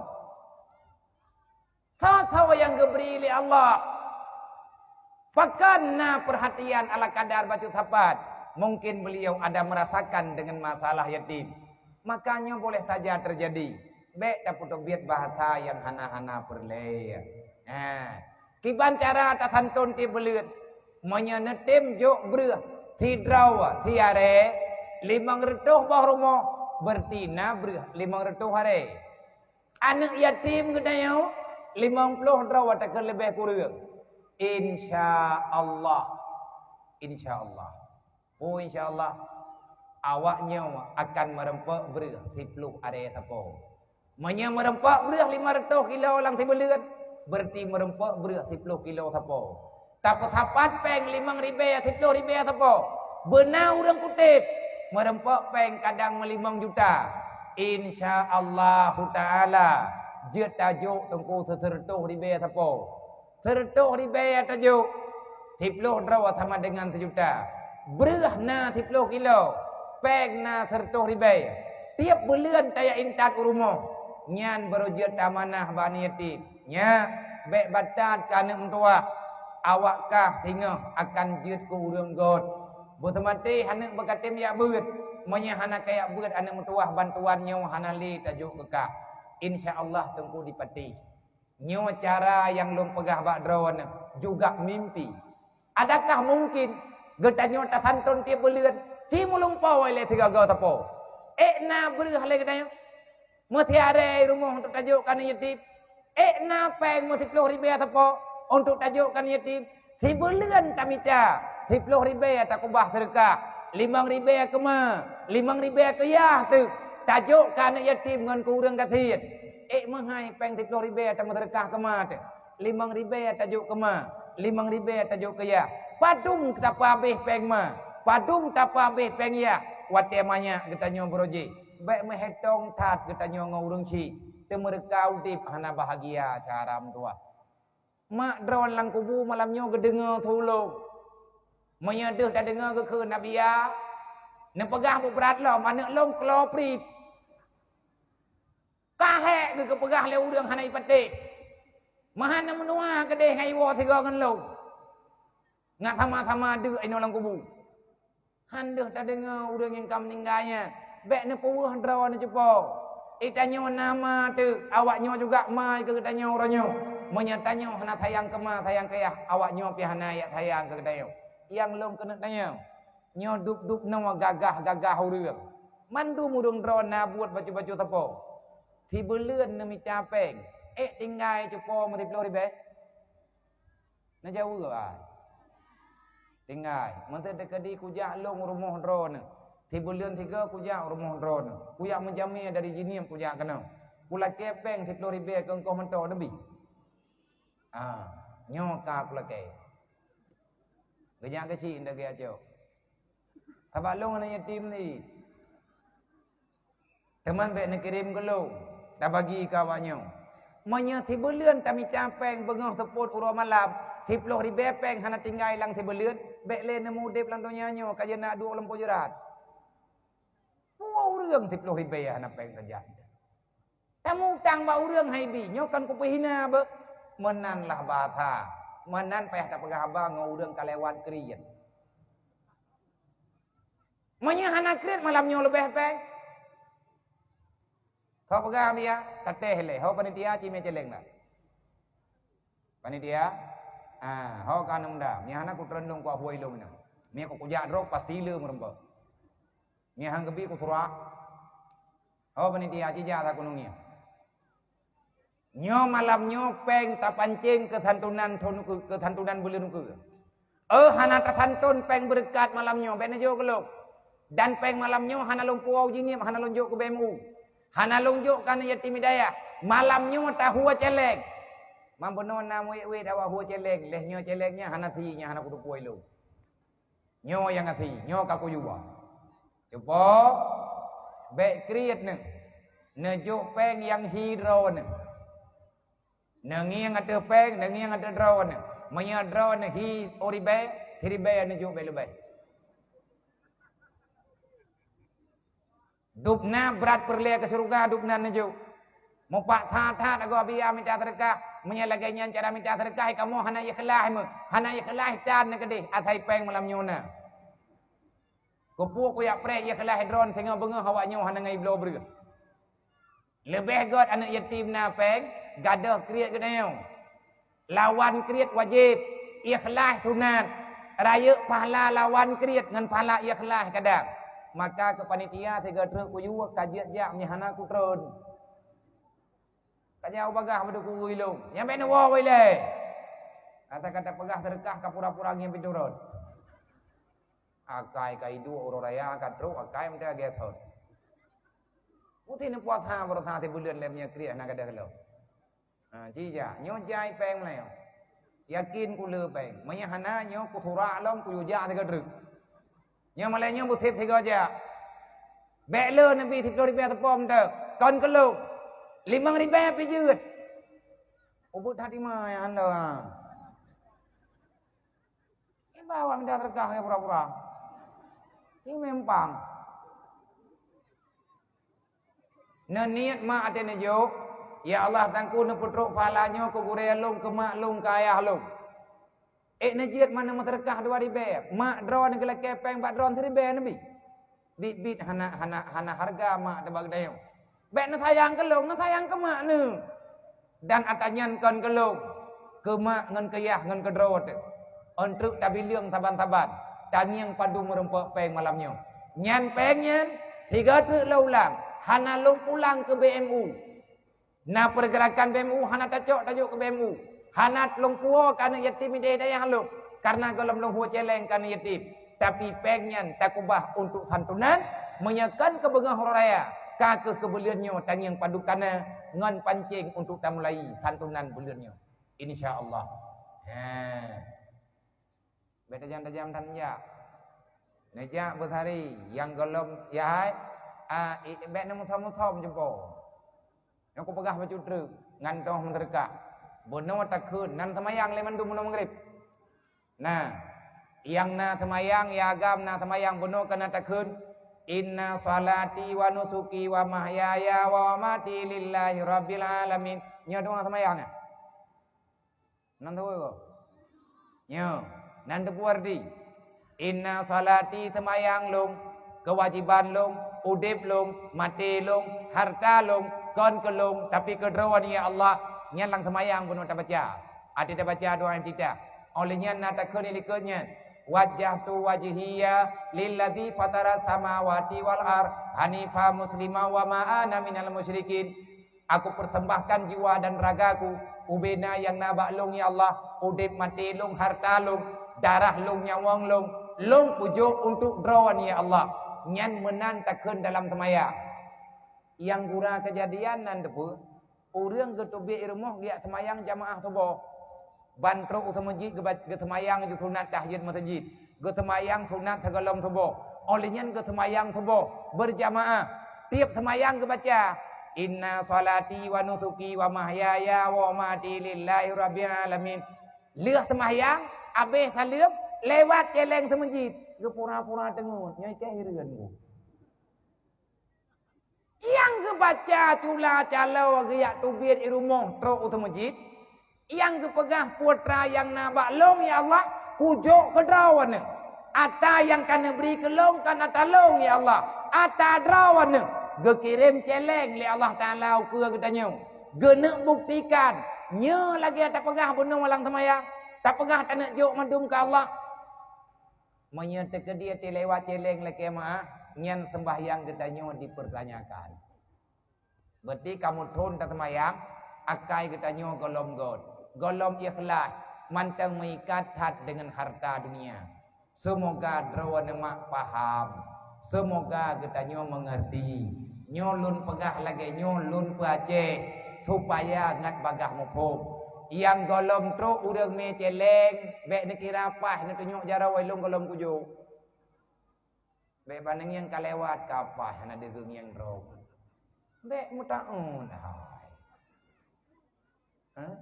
Soe-soe nyang geubri lé Allah, pakon na peurhatian ala kadar bacut sapat, mungkin beliau ada merasakan dengan masalah yatim. Maka nyoe boleh saja teujadi. Bék tapeuteubiet bahasa nyang hana-hana peureulée. Ha. Kiban cara tasanton tieb buleuen? Meunyoe neutem jok breueh sidroe siarée, limong reutôh boh rumoh, beureuti na breueh limong reutôh arée. Aneuëk yatim geutanyoe, limong ploh droe atawa leubeh kureueng. Insya Allah. Insya Allah. Oh, insya Allah, awaknyoe akan meureumpok breueh siploh arée sapo. Meunyoe meureumpok breueh limong reutôh kilo lam sibuleuen, beureuti meureumpok breueh siploh kilo sapo. Tapeusapat péng limong ribée siploh ribée sapo. Beuna ureuëng kutem, meureumpok péng kadang meulimong juta. Insya Allahu Ta'ala, jeuet tajok teungku seureutôh ribée sapo. Seureutôh ribée tajok, siploh droe sama dengan seujuta. Breueh na siploh kilo, péng na seureutôh ribée. Tieb buleuen tajak intat u rumoh, nyan barô jeuet tamanah bak aneuëk yatim. Nyak, bék batat keu aneuëk meutuwah, awak kah singoh akan jeuet keu ureuëng göt. Beuseumaté aneuëk beukatem jak beuet, meunyoe hana kajak beuet aneuëk meutuwah, bantuan nyoe hana lé tajok keu kah. Insya Allah teungku dipatéh. Nyoe cara nyang lôn peugah bak droeneuh, juga mimpi. Adakah mungkin geutanyoe tasanton tieb buleuen, ci meulumpoe lé sigoe-goe sapo? Ék na breueh lé geutanyoe? Meusiarée rumoh untuk tajok keu aneuëk yatim? Ék na péng meusiploh ribée sapo untuk tajok keu aneuëk yatim? Sibuleuen tamita siploh ribée takeubah seudeukah, limong ribée keu ma, limong ribée keu yah teuk, tajok keu aneuëk yatim ngon keu ureuëng gasien. Ék meuhai péng siploh ribée tameuseudeukah keu ma teuk, limong ribée tajok keu ma, limong ribée tajok keu yah. Padum tapeuhabéh péng ma, padum tapeuhabéh péng yah, watée manyak geutanyoe barô jih. Bék meuhitong that geutanyoe ngon ureuëng chik, teumeureuka udeb hana bahagia syara meutuwah. Mak droe lam kubu malam nyoe geudeungoe su lôn. Meunyoe deuh tadeungoe geukheun Nabi ya, neupeugah bubrat lom aneuëk lôn klo prip. Ka hék geupeugah lé ureuëng hana jipatéh. Meuhan na meunuwa keudeh ngon iwoe sigoe ngon lôn. Ngat sama-sama deuek inoe lam kubu. Han deuh tadeungoe ureuëng nyang ka meuninggai nyan, bék neupeuweueh droe neucupo. Di tanyoe na ma teuk, awaknyoe juga ma keu geutanyoe uroe nyoe. Meunyoe tanyoe hana sayang keu ma, sayang keu yah, awaknyoe pih hana jak sayang keu geutanyoe. Nyang lôn keuneuk tanyong, nyoe dub-dub noe gagah-gagah ureuëng. Mandum ureuëng droe na buet bacut-bacut sapo. Sibuleuen neumita péng, ék tinggai cupo meusiploh ribée? Neujaweueb ai. Tinggai, meuseuti keudi kujak lôn rumoh droeneuh. Sibuleuen sigoe kujak rumoh droeneuh. Kujak meujamé dari Jeunieb kujak keunoe. Kulakée péng siploh ribée keu ongkoh meuto neubi. Ah, nyoe ka kulakée. Geujak keuchik nda geuacok. Sabab lôn aneuëk yatim ni. Teuma bék neukirém keu lôn, tabagi keu awaknyoe. Meunyoe sibuleuen tamita péng beungoh seupôt uroe malam, siploh ribée péng hana tinggai lam sibuleuen, bék lé neumudeb lam donya nyoe ka jeuet na duek lam pojeurat. Peue ureuëng siploh ribée hana péng sajan? Tamutang bak ureuëng hai bi, nyoe kan kupeuhina beuh. Meunan lah bahasa. Meunan payah tapeugah haba ngon ureuëng ka lewat kriet. Meunyoe hana kriet malam nyoe leubeh péng. Soe peugah biya, tatéh lé, ho panitia ci mie celeng dah. Panitia, ah, ho ka aneuk muda, mie hana kutreun lôn kuah buah ilong nyoe. Mie kujak droe pasti le meureumpok. Mie han geubi kusurak. Ho panitia, ci jak sakoe nungieng. Nyoe malam nyoe péng tapancéng keu santunan thon ukeue, keu santunan buleuen ukeue. Eh, hana tasanton péng beureukat malam nyoe, bék neujok keu lôn. Dan péng malam nyoe hana lôn puwoe u Jeunieb, hana lôn jok keu B M U. Hana lôn jok keu aneuk yatim hidayah. Malam nyoe tahue céléng. Mam bunoe na muwét-wét awak hue céléng, lheueh nyoe céléng nyan hana sie, nyan hana kuteupeue lôn. Nyoe nyang asie, nyoe ka kuyue. Cupo, bék kriet neuh. Neujok péng nyang hi droeneuh. Neungieng ateueh péng, neungieng ateueh droeneuh. Meunyoe droeneuh hi u ribée, hi ribée neujok bék leubeh. Dubna brat peureulée keu syeuruga dubna neujok. Mupat that-that agoe biya mita seudeukah, meunyoe lagée nyan cara mita seudeukah, kamoe hana ikhlaih meuh, hana ikhlaih tan neukeudeh asai péng malam nyoe na. Keupeue kuyak preh ikhlas droeneuh singoh beungoh awak nyoe hana ngon ibloe breueh? Leubeh gét aneuëk yatim na péng, gadôh kriet geutanyoe. Lawan kriet wajéb, ikhlas sunat. Rayeuk pahala lawan kriet ngon pahala ikhlas kadang. Maka keu panitia sigoe treuk kuyue ka jeuet jak meunyo hana kutreun. Ka nyang bagah beudeukui lôn. Nyang bèk neuwoe ilée. Kata-kata peugah seudeukah ka pura-pura ngieng pintoe rot. Akai ka iduek uroe raya ka trok akai meuntée lagée thon. Putih neupuasa beurasa sibuleuen lé meunyoe kriet hana gadôh lom. Ha, ci jak. Nyoe jai péng meulayeue. Yakin kule péng. Meunyoe hana nyoe kusurak lom kuyue jak sigoe treuk. Nyoe malée nyoe beusit sigoe jak. Bék le neubi siplôh ribée teupom teuk. Kon keu lôn. Limong ribée pih jeuet. Ubit that ima nyang hana. Iba awak mita seudeukah ngon pura-pura. Ci meumpang. Neuniet mak até neujok, "Ya Allah, Teungku neupeutrok pahala nyoe keu gurée lôn, keu mak lôn, keu ayah lôn." Ék neujeuet meunan meuseudeukah dua ribée, mak droeneuh geulakée péng bak droeneuh siribée neubi. Biet-biet hana, hana, hana hareuga mak teuh bak geutanyoe. Bék neusayang keu lôn, neusayang keu mak neuh. Dan atra nyan kon keu lôn, keu mak ngon keu yah ngon keu droe teuh. Ôn treuk tabileueng saban-saban, tangieng padum meurumpok péng malam nyoe. Nyan péng nyan, sigoe treuk lôn ulang, hana lôn pulang keu B M U. Na peurgeurakan B M U hana tacok tajok keu B M U. Hana lôn puwoe keu aneuëk yatim idéh dayah lôn, kareuna gohlom lôn hue céléng keu aneuëk yatim. Tapi péng nyan takeubah untuk santunan, meunyoe kon keu beungoh uroe raya, ka keuh keu buleuen nyoe tangieng padum kana ngon pancéng untuk tamulai santunan buleuen nyoe. Insya Allah. Ha. Bék tajam-tajam that neujak. Neujak beusehari nyang gohlom yahai, a, i, bék neumusom-musom jumpo. Nyoe kupeugah bacut treuk, ngantoh meuseudeukah. Bunoe takheun, nan seumayang lé mandum bunoe Maghrib. Nah, nyang na seumayang, ya agam na seumayang bunoe kana takheun, "Inna salati wa nusuki wa mahyaya wa mamati lillahi rabbil alamin." Nyoe doa seumayang, ya? Nan teupeue ko? Nyoe, nan teupeue arti. Inna salati seumayang lôn, keuwajiban lôn, udeb lôn, maté lôn, harta lôn, kon keu lôn, tapi keu Droeneuh ya Allah, nyan lam seumayang bunoe tabaca. Até tabaca doa iftitah. Óh lheueh nyan na takheun di likot nyan, "Wajjahtu wajhiya lilladzi fataras samawati wal ard hanifa muslima wa ma ana minal musyrikin." Aku persembahkan jiwa dan ragaku ubena nyang na bak lôn, ya Allah, udeb maté lôn, harta lôn, darah lôn, nyawöng lôn, lôn kujok untuk Droeneuh, ya Allah. Nyan meunan takheun dalam seumayang. Nyang gura keujadian nan teupeue, ureuëng geuteubiet i rumoh geujak seumayang jamaah suboh. Ban trok u seumeujid geuba-, geuseumayang ju sunat tahajud meuseujid. Geuseumayang sunat sigohlom suboh. Óh lheueh nyan geuseumayang suboh beurjamaah. Tieb seumayang geubaca, "Inna salati wa nusuki wa mahyaya wa mamati lillahi rabbil alamin." Lheueh seumayang, abéh saleuem, lewat céléng seumeujid, geupura-pura teungeut, nyoe iké hireuen ku. Nyang geubaca cula caloe geujak teubiet i rumoh trok u seumeujid, nyang geupeugah putra nyang na bak lôn, ya Allah, kujok keu Droeneuh. Ata nyang ka neubri keu lôn kon ata lôn, ya Allah, ata Droeneuh. Geukirém céléng lé Allah Taala ukeue geutanyoe. Geuneuk buktikan, nyoe lagée tapeugah bunoe lam seumayang, tapeugah taneuk jok mandum keu Allah. Meunyoe teukeudi até lewat céléng lakée meuáh, nyan seumbahyang geutanyoe dipeurtanyakan. Berarti kamoe thon taseumayang, akai geutanyoe gohlom göt, gohlom ikhlaih, mantong meuikat that deungon harta dunia. Seumoga droeneuh mak paham. Seumoga geutanyoe meungeurti. Nyoe lôn peugah lagée nyoe lôn peuaceh, supaya ngat bagaih muphom. Nyang gohlom trok ureuëng mé céléng, bék neukira paih neutunyok jaroe lôn gohlom kujok. Bék baneng nyang ka lewat ka paih hana deuh geungieng droe. Bék meutaun hai. Hah?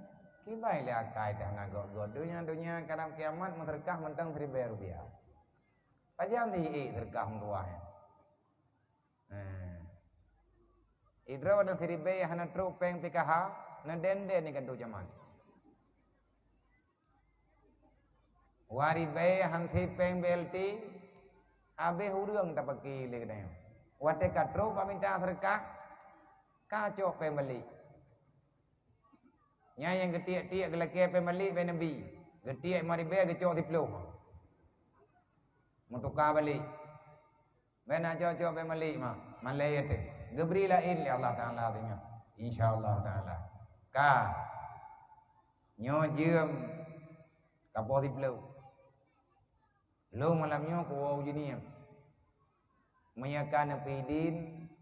Kiban lé akai teuh hana göt-göt. Donya-donya kadang kiamat meuseudeukah mantong siribée rupiah. Pajan sih ék seudeukah meutuwah nyan? Hah. Idroe nyan siribée hana trok péng P K H, neudendeng di kantô camat. Dua ribée han sép péng B L T, Habéh ureuëng tapaki lé geutanyoe. Watée ka trok bak mita seudeukah, ka cok péng balék. Nyan nyang geutiek-tiek geulakée péng balék bak Nabi. Geutiek limong ribée geucok siplôh. Meutuka balék. Bèk na cok-cok bèk malik ma, malèe teuh. Geubri laén lé Allah Taala teungoh. Insya Allah Taala. Ka. Nyoe jeuem ka poh siplôh. Lôn malam nyoe kuwoe u Jeunieb. Meunyoe ka neupeuidin,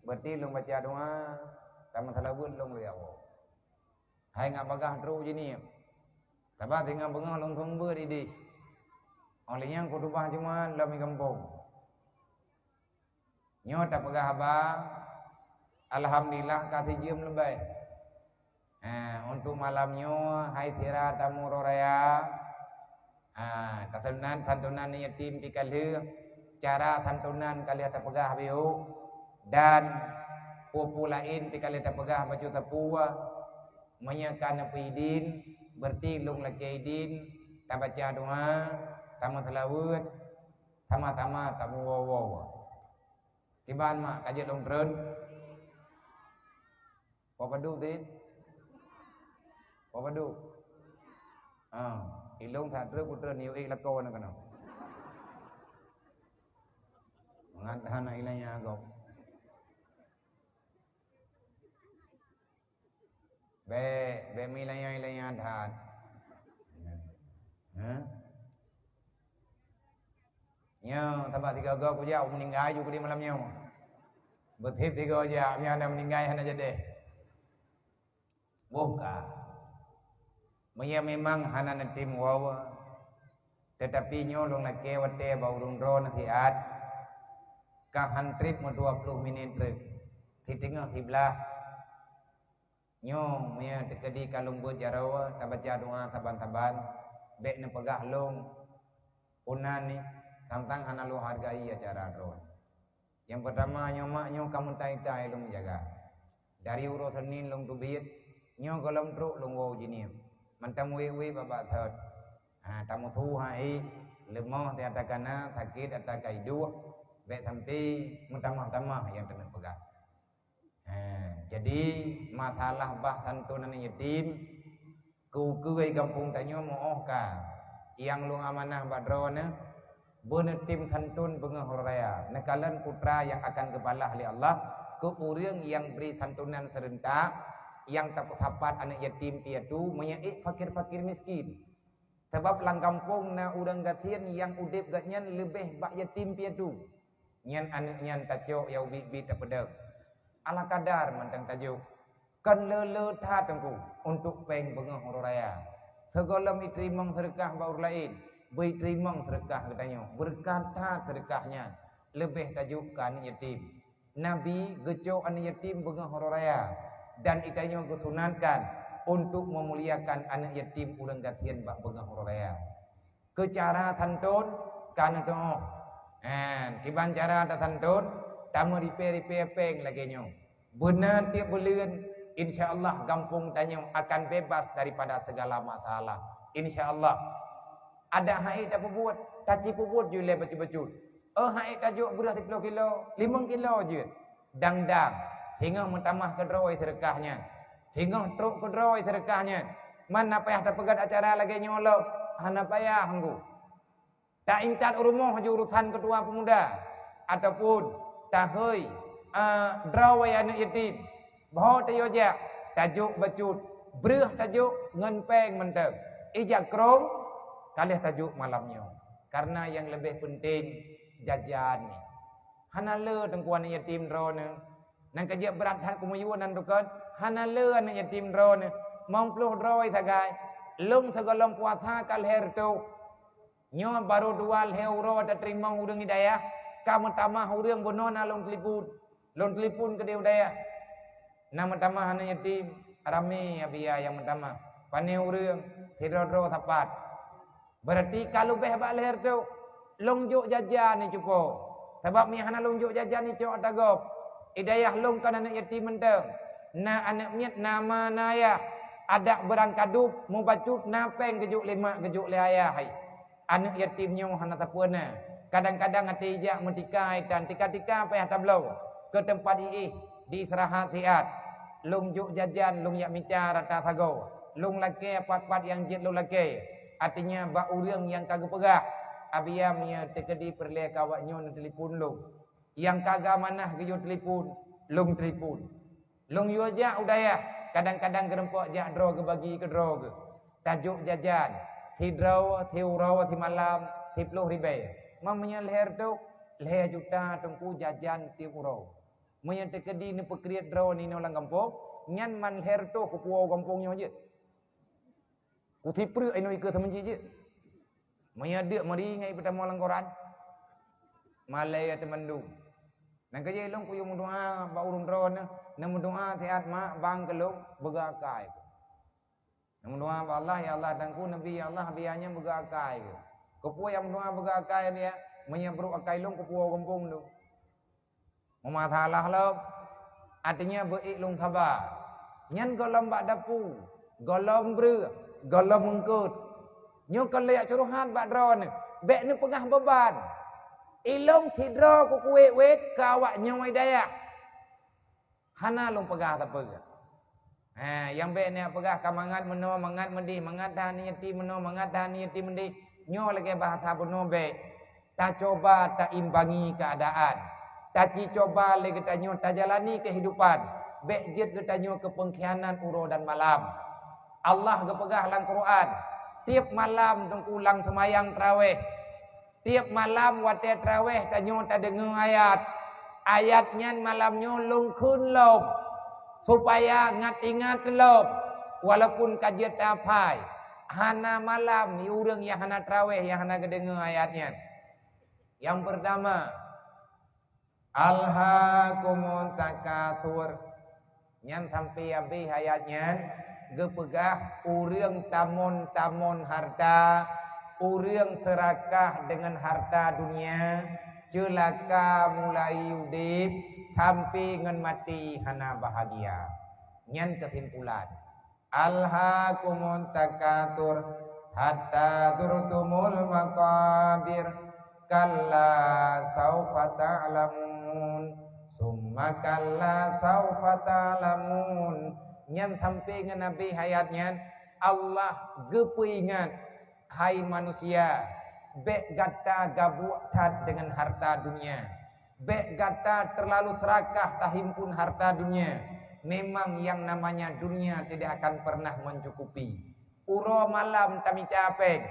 berarti lôn baca doa, tameuseulaweuet lôn lé Allah. Hai ngat bagaih trok u Jeunieb. Sabab singoh beungoh lôn seumeubeuet idéh. Óh lheueh nyan khutubah Jumat lom i gampông. Nyoe tapeugah haba, alhamdulillah ka sijeuem leubeh. Ha, untuk malam nyoe hai sira tamu uroe raya, ha, tasantunan, santunan yatim pih ka lheueh, cara santunan ka lheueh tapeugah beuh, dan peue-peue laén pih ka lheueh tapeugah bacut sapeue. Meunyoe ka neupeuidin, berarti lôn lakèe idin, tabaca doa, tameuseulaweuet, sama-sama tamuwoe-woe. Kiban mak ka jeuet lôn treun? Poh padub sit? Poh padub? Ha, ilôn that treun kutreun yue ék lakoe na keunoe. Mangat hana ilanya gob. Bèk, bèk meuilanya-ilanya that. Ha? Nyoe, sabab sigoe-goe kujak meuninggai ju keudeh malam nyoe. Beutép sigoe jak, meunyoe hana meuninggai hana jadeh. Boh ka. Meunyoe memang hana neutem woe, teutapi nyoe lôn lakèe watèe bak ureueng droe nasihat, ka han trép meudua ploh minét treuk, siteungoh siblaih. Nyoe meunyoe teukeudi ka lôn beuet jaroe, tabaca doa saban-saban, bèk neupeugah lôn, "Peue nan nyoe?" Tang-tang hana lôn hargai acara droe. Nyang peurtama nyoe mak nyoe ka meutai-tai lôn jaga. Dari uroe Senin lôn teubiet, nyoe gohlom trok lôn woe u Jeunieb. Mantong wék-wék babah thot. Ha, tameusu hai, leumoh di ata kana, sakét ata ka iduek, bèk sampai meutamah-tamah nyang teuneuh peugah. Ha, jadi masalah bah santunan yatim, Keu-keu gampông tanyoe meu-oh ka, nyang lôn amanah bak droeneuh, beuneutem santun beungoh uroe raya, neukalon putra nyang akan geubalah lé Allah keu ureueng nyang bri santunan seureuntak, nyang tapeusapat aneuk yatim piatu, meunyoe ék fakir-fakir miskin. Sabab lam gampông na ureueng gasien nyang udeb gobnyan leubeh bak yatim piatu. Nyan aneuk nyan tacok nyang ubit-ubit tapeudong. Ala kadar mantong tajok. Kon le-le that Teungku, untuk péng beungoh uroe raya. Sigohlom jiteurimong seudeukah bak ureueng laén, beujiteurimong seudeukah geutanyoe. Beureukat that seudeukah nyan, leubeh tajok keu aneuk yatim. Nabi geucok aneuk yatim beungoh uroe raya, dan geutanyoe geusunatkan untuk meumuliakan aneuk yatim ureueng gasien bak beungoh uroe raya. Keu cara santun ka neutuoh. Hen, kiban cara tasantun, tameuripée-ripée péng lagée nyoe. Beuna tieb buleuen, insya Allah gampông tanyoe akan bebas daripada segala masalah. Insya Allah. Adak han ék tapeubuet, taci peubuet ju lé bacut-bacut. Oh han ék tajok beureuh siploh kilo, limong kilo jeuet. Dang-dang, singoh meutamah keudroe seudeukah nyan. Singoh trok keudroe seudeukah nyan. Man na payah tapeugét acara lagée nyoe lom, hana payah Teungku. Taintat u rumoh ju urosan keutua peumuda, ataupun tahôi, a, droe aneuk yatim. Boh tayoe jak, tajok bacut, breuh tajok ngon péng mantong. Ija krong, ka lheueh tajok malam nyoe. Karena nyang leubeh peunteng, jajan nyoe. Hana le Teungku aneuk yatim droeneuh. Nyang ka jeuet brat that keumuyue nan dukon, hana le aneuk yatim droeneuh. Limong ploh droe sagai. Lôn sigohlom puasa ka lhèe reutôh. Nyoe barô dua lhèe uroe tateurimong ureueng i dayah, ka meutamah ureueng bunoe na lôn telepon. Lôn telepon keudeh u dayah. Na meutamah aneuk yatim, ramé Abia nyang meutamah. Pané ureueng, sidroe-droe sapat. Beurati ka leubeh bak lhèe reutôh, lôn jok jajan nyoe cupo. Sabab meunyo hana lôn jok jajan nyoe cok ata gob. I dayah lôn kon aneuk yatim mantong. Na aneuk miet, na ma, na ayah. Adak beurangkadub, mubacut, na péng geujok lé mak, geujok lé ayah hai. Aneuk yatim nyoe hana sapeue na. Kadang-kadang até ijak meutika itan, tika-tika payah tabloe keu teumpat iéh, di istirahat siat. Lôn jok jajan, lôn jak mita rata sagoe. Lôn lakée pat-pat nyang jeuet lôn lakée. Artinya, bak ureuëng nyang ka geupeugah, "Abiya, meunyoe teukeudi peureulée keu awak nyoe, neutelepon lôn." Nyang ka geuamanah geuyue telepon, lôn telepon. Lôn yue jak u dayah, kadang-kadang geurumpok jak droe geubagi keu droe geuh. Tajok jajan, sidroe, siuroe, simalam, siploh ribée. Man meunyoe lhée reutôh, lhée juta teungku jajan tieb uroe. Meunyoe teukeudi neupeukriet droe ninoe lam gampông, nyan man lhée reutôh keupuwoe gampông nyoe jeuet. Kusipreuk inoe ikeue seumeujik jeuet. Meunyoe deuk meuri ngai peutamong lam koran. Malée teumandum. Nang keujeuet lôn kuyue meudoa bak ureuëng droeneuh, neumeudoa siat mak bang keu lôn beugeuakai. Neumeudoa bak Allah, "Ya Allah, Teungku Nabi, ya Allah, biya nyan beugeuakai." Keupeue nyang meudoa beugeuakai biya? Meunyoe brok akai lôn keupuwoe gampông lôn. Meumasalah lom, artinya beu-ék lôn saba. Nyan gohlom bak dapu, gohlom breueh, gohlom eungkot. Nyoe kon lagée curhat bak droeneuh, bék neupeugah beuban. Ilôn sidroe kukuwét-wét keu awak nyoe dayah. Hana lôn peugah sapeue. Ha, nyang bék neupeugah ka mangat meunoe, mangat meudéh, mangat that yatim meunoe, mangat that yatim meudéh. Nyoe lagée bahasa bunoe bék. Tacoba taimbangi keuadaan. Taci coba lé geutanyoe tajalani keuhidupan. Bék jeuet geutanyoe keu peungkhianat uroe dan malam. Allah geupeugah lam Quran, tieb malam teungku lam seumayang tarawéh, tieb malam watée tarawéh tanyoe tadeungoe ayat. Ayat nyan malam nyoe lôn kheun lom, supaya ngat-ingat lom, walaupun ka jeuet taphai. Hana malam ureuëng nyang hana tarawéh, nyang hana geudeungoe ayat nyan. Nyang peurtama, "Alhaakumut takatsur." Nyan sampai habéh ayat nyan, geupeugah ureuëng tamon-tamon harta, ureuëng seurakah deungon harta dunia, ceulaka mulai udeb sampai ngon maté hana bahagia. Nyan keusimpulan. "Alhaakumut takatsur hatta zurtumul maqabir. Kalla saufa ta'lamun. Summa kalla saufa ta'lamun." Nyan sampai ngon habéh ayat nyan, Allah geupeuingat, "Hai manusia, bék gata gabuek that deungon harta dunia. Bék gata teulalu seurakah tahimpun harta dunia. Memang yang namanya dunia tidak akan pernah mencukupi. Uroe malam tamita péng.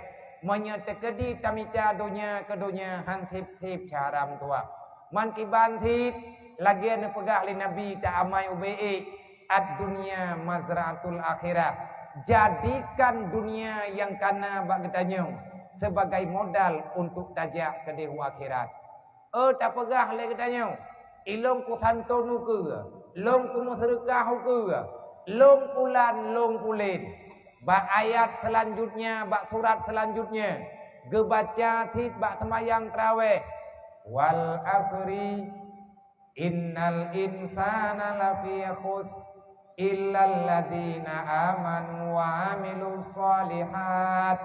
Meunyoe teukeudi tamita donya keu donya, han sép-sép cara meutuah. Man kiban cit, lagée neupeugah lé Nabi ta amai ubé ék, 'Ad-dunya mazra'atul akhirah.' Jadikan dunia nyang kana bak geutanyoe sebagai modal untuk tajak keudeh u akhirat." Oh, tapeugah lé geutanyoe, "Ilôn kusanton ukeue, lôn kumeuseudeukah ukeue, lôn pulan, lôn pulen." Bak ayat seulanjutnya, bak surat seulanjutnya, geubaca cit bak seumayang tarawéh, "Wal asri, innal insana lafi khusr, illal ladzina amanu wa amilus shalihat,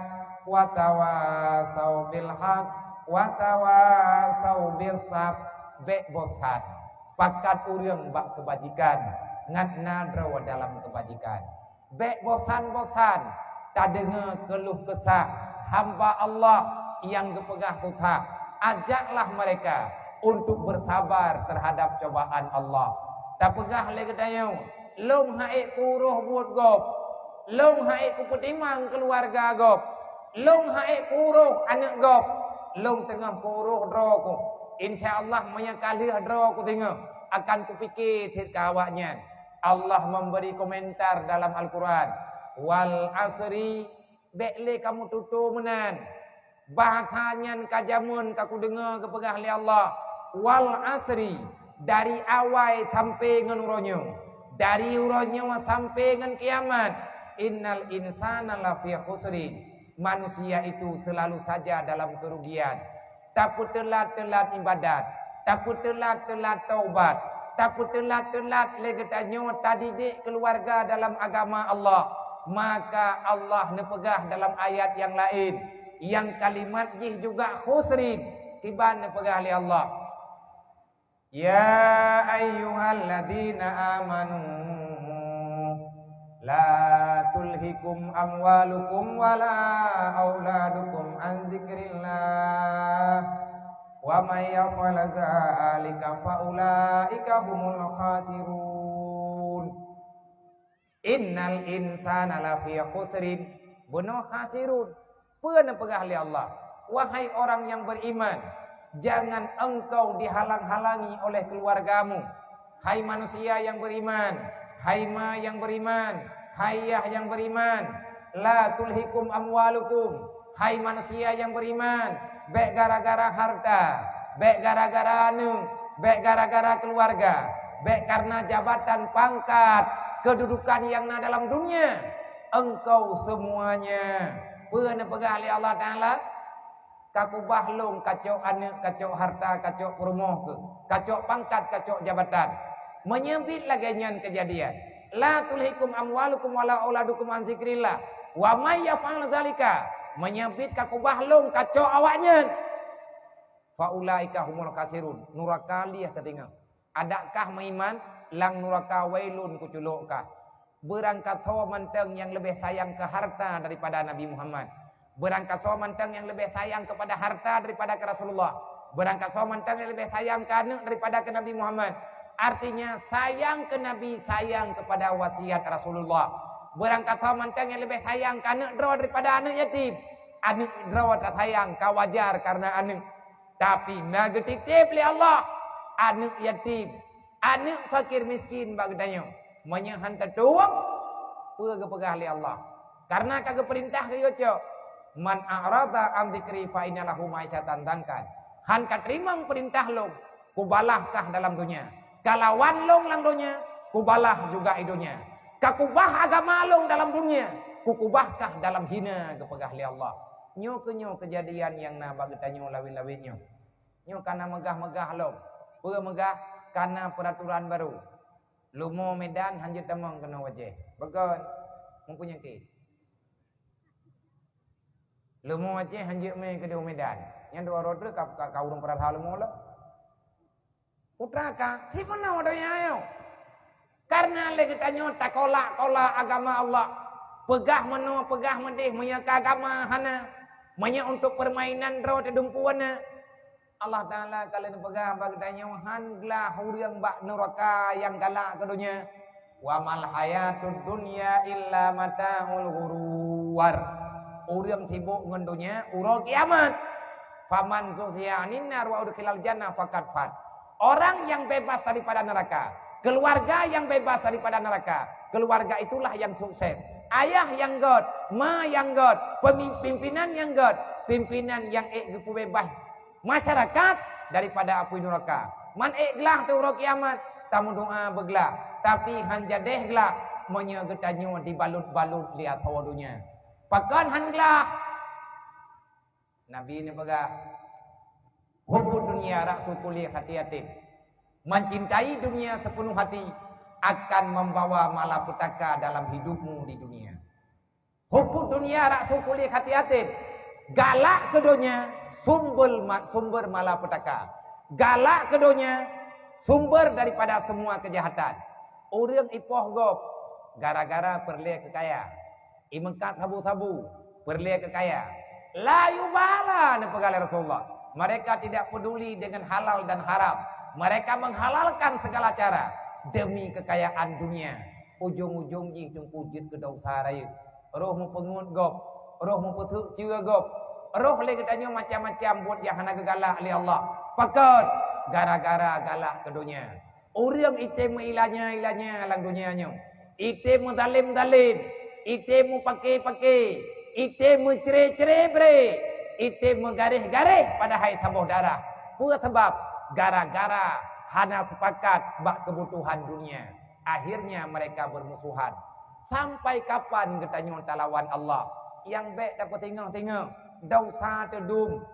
wa tawasau bil haq, wa tawasau bis sabr." Bék bosan, pakat ureuëng bak keubajikan, ngat na droe dalam keubajikan. Bék bosan-bosan tadeungoe keuluh keusah hamba Allah nyang geupeugah susah. Ajaklah mereka untuk bersabar terhadap cobaan Allah. Tapeugah lé geutanyoe, "Lôn han ék kuroh buet gob, lôn han ék kupeutimang keuluwarga gob, lôn han ék kuroh aneuëk gob, lôn teungoh kuroh droe ku. Insya Allah, meunyoe ka lheueh droe ku teungoh, akan kupike cit keu awaknyan." Allah memberi komentar dalam Al-Quran, "Wal asri." Bék lé kamoe tutoe meunan. Bahasa nyan ka jameun ka kudeungoe geupeugah lé Allah, "Wal asri," dari awai sampai ngon uroe nyoe, dari uroe nyoe sampai ngon kiamat, "innal insana lafi khusrin." Manusia itu selalu saja dalam kerugian. Tapeuteulat-teulat ibadat, tapeuteulat-teulat taubat, tapeuteulat-teulat lé geutanyoe tadidik keuluwarga dalam agama Allah, maka Allah neupeugah dalam ayat nyang laén, nyang kalimat jih juga khusrin, Kiban neupeugah lé Allah, "Ya ayyuhalladzina amanu, la tulhikum amwalukum wala auladukum an dzikrillah, wa may yaf'al dzalika fa ulaika humul khasirun." "Innal insana lafi khusrin." Bunoe khasirun. Peue neupeugah lé Allah? "Wahai orang yang beriman, jangan engkau dihalang-halangi oleh keluargamu. Hai manusia yang beriman, hai ma yang beriman, hai yah yang beriman, la tulhikum amwalukum." Hai manusia yang beriman, bék gara-gara harta, bék gara-gara aneuk, bék gara-gara keluarga, bék karena jabatan, pangkat, kedudukan yang na dalam dunia, engkau semuanya, peue neupeugah lé Allah Taala, "Ka kubah lôn kacok aneuk, kacok harta, kacok peurumoh keuh, kacok pangkat, kacok jabatan." Meunyoe biet lagée nyan keujadian, "La tulhikum amwalukum wala auladukum an dzikrillah, wa may yaf'al dzalika," meunyoe biet ka kubah lôn kacok awaknyan, "fa ulaika humul khasirun," nuraka lieh ka teungoh. Adak kah meuiman, lam nuraka wailun kuculok kah. Beurangkasoe mantong nyang leubeh sayang keu harta daripada Nabi Muhammad. Beurangkasoe mantong nyang leubeh sayang keupada harta daripada keu Rasulullah. Beurangkasoe mantong nyang leubeh sayang keu aneuk daripada keu Nabi Muhammad. Artinya, sayang keu Nabi, sayang keupada wasiat Rasulullah. Beurangkasoe mantong nyang leubeh sayang keu aneuk droe daripada aneuk yatim. Aneuk droe tasayang, ka wajar karena aneuk. Tapi na geutitép lé Allah aneuk yatim, aneuk fakir miskin bak geutanyoe. Meunyoe han tatueng, peue geupeugah lé Allah? Karena ka geupeurintah keu geucok, "Man a'rada an dzikri fa inna lahu ma'isyatan dhankan." Han ka teurimong peurintah lôn, kubalah kah dalam donya. Ka lawan lôn lam donya, kubalah juga i donya. Ka kubah agama lôn dalam dunia, kukubah kah dalam hina, geupeugah lé Allah. Nyoe keuh nyoe keujadian nyang na bak geutanyoe lawét-lawét nyoe. Nyoe kana meugah-meugah lom. Peue meugah? Kana peuraturan baru. Lumoe Medan hanjeuet tamong keunoe u Aceh. Beukon? Meupunyaki. Lumoe Aceh hanjeuet mé keudeh u Medan. Nyan dua droe treuk ka, ka, ka ureuëng peurasa lumoe lom. Putra ka, si meunoe donya nyoe. Karena lé geutanyoe takolak-kolak agama Allah. Peugah meunoe, peugah meudeh, meunyoe keu agama hana, meunyoe untuk permainan droe teudumpu hana. Allah Taala ka lheueh neupeugah bak geutanyoe, han glah ureuëng bak nuraka nyang galak keu donya. "Wa mal hayatud dunya illa mata'ul ghurur." Ureuëng sibok ngon donya uroe kiamat. "Faman zuhziha 'anin nar wa udkhilal jannah faqad faz." Orang yang bebas daripada neraka, keluarga yang bebas daripada neraka, keluarga itulah yang sukses. Ayah yang göt, ma yang göt, pemi-, pimpinan yang göt, pimpinan yang ék geupeubeubaih masyarakat daripada apui nuraka. Man ék glah teuh uroe kiamat, tameudoa beuglah, tapi han jadeh glah meunyoe geutanyoe dibalut-balut lé asoe donya. Pakon han glah? Nabi neupeugah, "Hubbud dunya ra'su kulli khati'atin." Mencintai dunia sepenuh hati akan membawa malapetaka dalam hidupmu di dunia. "Hubbud dunya ra'su kulli khati'atin." Galak keu donya sumber ma-, sumber malapetaka. Galak keu donya sumber daripada semua kejahatan. Ureuëng ipoh gob gara-gara peureulée keu kaya. Imeukat sabu-sabu, peureulée keu kaya. La yubala, neupeugah lé Rasulullah. Mereka tidak peduli dengan halal dan haram. Mereka menghalalkan segala cara demi kekayaan dunia. Ujong-ujong jih teungku jeuet keu desya rayeuk. Roh meupeungeut gob, roh meupeuteuk ceue gob, roh lé geutanyoe macam-macam buet nyang hana geugalak lé Allah. Pakon? Gara-gara galak keu donya. Ureuëng item meuilanya-ilanya lam donya nyoe, item meuzalem-zalem, item meupake-pake, item meucre-cre bre, item meugaréh-garéh padahai saboh darah. Peue sabab? Gara-gara hana sepakat bak keubutuhan dunia. Akhirnya mereka bermusuhan. Sampai kapan geutanyoe talawan Allah? Nyang bék tapeusingoh-singoh, desya teudum.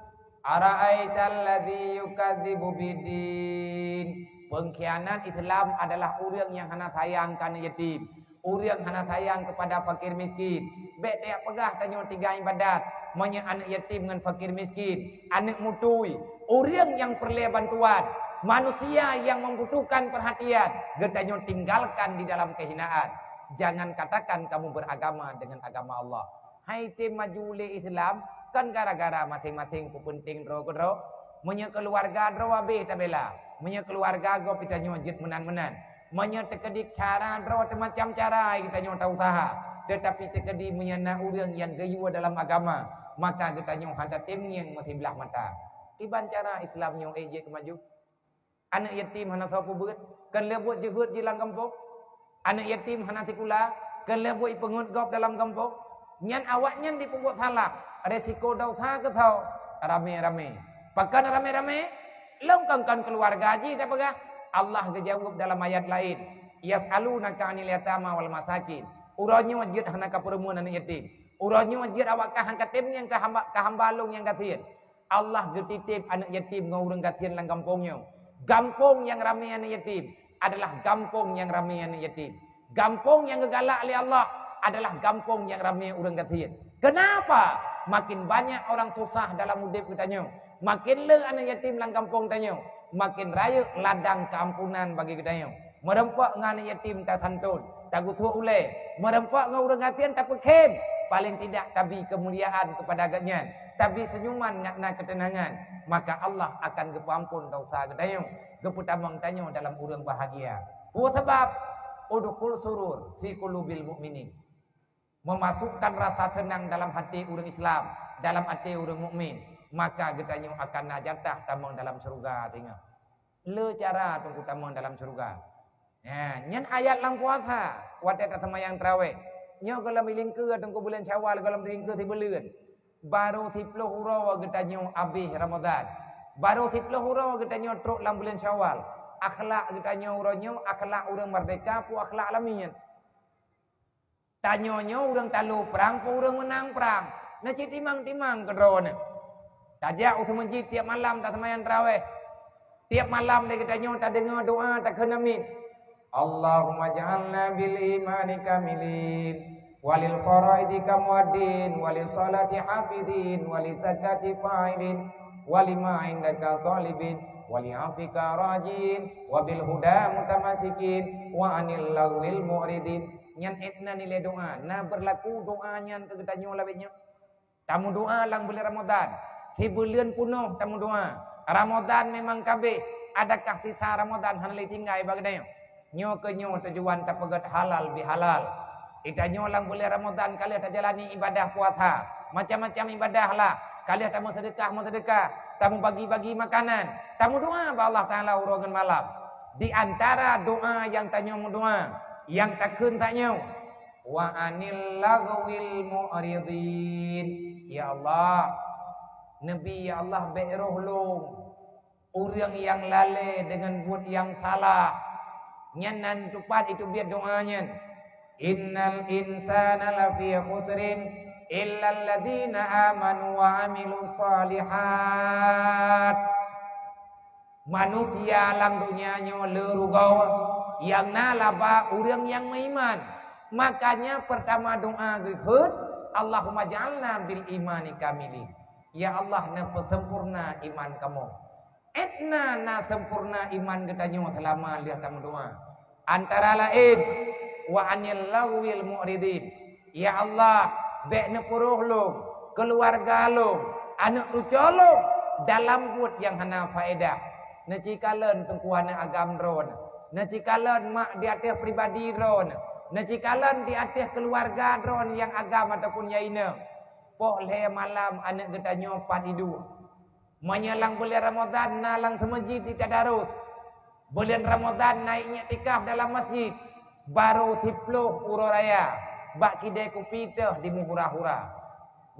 "Ara'aital ladzi yukadzibu biddin." Pengkhianat Islam adalah ureuëng nyang hana sayang keu aneuk yatim, ureuëng hana sayang keupada fakir miskin. Bék tajak peugah tanyoe tiga ibadat, meunyoe aneuk yatim ngon fakir miskin, aneuk mutui, Ureuëng nyang peureulée bantuan, manusia nyang membutuhkan perhatian, geutanyoe tinggalkan di dalam kehinaan. Jangan katakan kamu beragama dengan agama Allah. Hai tem maju lé Islam, kan gara-gara maséng-maséng peupeunteng droe keudroe. Meunyoe keuluwarga droe habéh tabela, meunyoe keuluwarga gob geutanyoe jeuet meunan-meunan, meunyoe teukeudi cara droe teumacam cara geutanyoe tausaha, teutapi teukeudi meunyoe na ureuëng nyang geuyue dalam agama, maka geutanyoe hana tem ngieng meusiblah mata. Kiban cara Islam nyoe ék jeuet keu maju? Aneuëk yatim hana soe peubeuet, kon lheueh buet jeuhet jih lam gampông. Aneuëk yatim hana sikula, kon lheueh buet ipeungeut gob dalam gampông. Nyan awaknyan jipeubuet salah, resiko desya keu soe? Ramé-ramé. Pakon ramé-ramé? Lom kon-kon keuluwarga jih tapeugah. Allah geujaweueb dalam ayat laén, "Yas'alunaka 'anil yatama wal masakin." Uroe nyoe jeuet hana kapeurumeuen aneuëk yatim. Uroe nyoe jeuet awak kah han katem ngieng keu hamba, keu hamba Lôn nyang gasien. Allah geutitép aneuëk yatim ngon ureuëng gasien lam gampông nyoe. Gampông nyang ramé aneuëk yatim adalah gampông nyang ramé aneuëk yatim. Gampông nyang geugalak lé Allah adalah gampông nyang ramé ureuëng gasien. Kenapa? Makin banyak orang susah dalam udép geutanyoe, makin le aneuëk yatim lam gampông tanyoe, makin rayeuk ladang keuampunan bagi geutanyoe. Meureumpok ngon aneuëk yatim tasanton, tageusuek ulée, meureumpok ngon ureuëng gasien tapeukhem, paléng tidak tabi keumuliaan keupada gobnyan, tabi seunyuman ngat na keuteunangan, maka Allah akan geupeuamphon desya geutanyoe, geupeutamong tanyoe dalam ureuëng bahagia. Peue sabab? Udkhul surur fi qulubil mu'minin. Memasukkan rasa seunang dalam até ureuëng Islam, dalam até ureuëng mukmin, maka geutanyoe akan na jatah tamong dalam syeuruga singoh. Le cara Teungku tamong dalam syeuruga. Nah, nyan ayat lam puasa, watée taseumayang tarawéh. Nyoe gohlom ilingkeue Teungku buleuen Syawal, gohlom ilingkeue sibuleuen. Barô siplôh uroe geutanyoe abéh Ramadhan. Barô siplôh uroe geutanyoe trok lam buleuen Syawal. Akhlak geutanyoe uroe nyoe akhlak ureuëng merdeka peue akhlak lamiet? Tanyoe nyoe ureuëng talo prang peue ureuëng meunang prang? Na cit timang-timang keudroe neuh. Tajak u seumeujid tieb malam taseumayang tarawéh. Tieb malam lé geutanyoe tadeungoe doá takheun amin. Allahumma ja'alna bil imani kamilin, walil faraidi kamuaddin, walis salati hafidin, walis zakati fa'ilin, walima indaka talibin, wali afika rajin, wabil huda mutamasikin, wa anil lagwil mu'ridin. Nyan étna nilai doá, na beurlaku doá nyan keu geutanyoe labée nyoe. Tameudoá lam buleuen Ramadhan. Sibuleuen punoh tameudoá. Ramadhan memang ka abéh, adakah sisa Ramadhan hana lé tinggai bak geutanyoe? Nyoe keuh nyoe tujuan tapeugét halal bihalal. Geutanyoe lam buleuen Ramadhan ka lheueh tajalani ibadah puasa, macam-macam ibadah lah, ka lheueh tameuseudeukah-meuseudeukah, tamubagi-bagi makanan, tameudoá bak Allah Taala uroe ngon malam. Di antara doá nyang tanyoe meudoá, nyang takheun tanyoe, "Wa anil lagwil mu'ridin." Ya Allah, neubi, ya Allah, bék roh lôn ureuëng nyang lalée deungon buet nyang salah. Nyan nan teupat itu biet doá nyan. "Innal insana lafi khusrin, illal ladzina amanu wa amilus shalihat." Manusia lam donya nyoe le rugoe, nyang na laba ureuëng nyang meuiman. Makanya, peurtama doá geukheun, "Allahumma ja'alna bil imani kamilin." Ya Allah, neupeusempurna iman kamoe. Étna na sempurna iman geutanyoe seulama lheueh tameudoá. Antara laén, "Wa anil lagwil mu'ridin." Ya Allah, bék neupeuroh lôn, keuluwarga lôn, aneuëk cucoe lôn dalam buet nyang hana faedah. Neucikalon teungku aneuëk agam droeneuh, neucikalon mak di ateueh pribadi droeneuh, neucikalon di ateueh keuluwarga droeneuh nyang agam ataupun nyang inong. Poh lhée malam aneuëk geutanyoe pat iduek. Meunyoe lam buleuen Ramadhan na lam seumeujid jitadarus, buleuen Ramadhan na iktikaf dalam masjid, barô siplôh uroe raya bak kidée kupi teuh jimuhura-hura.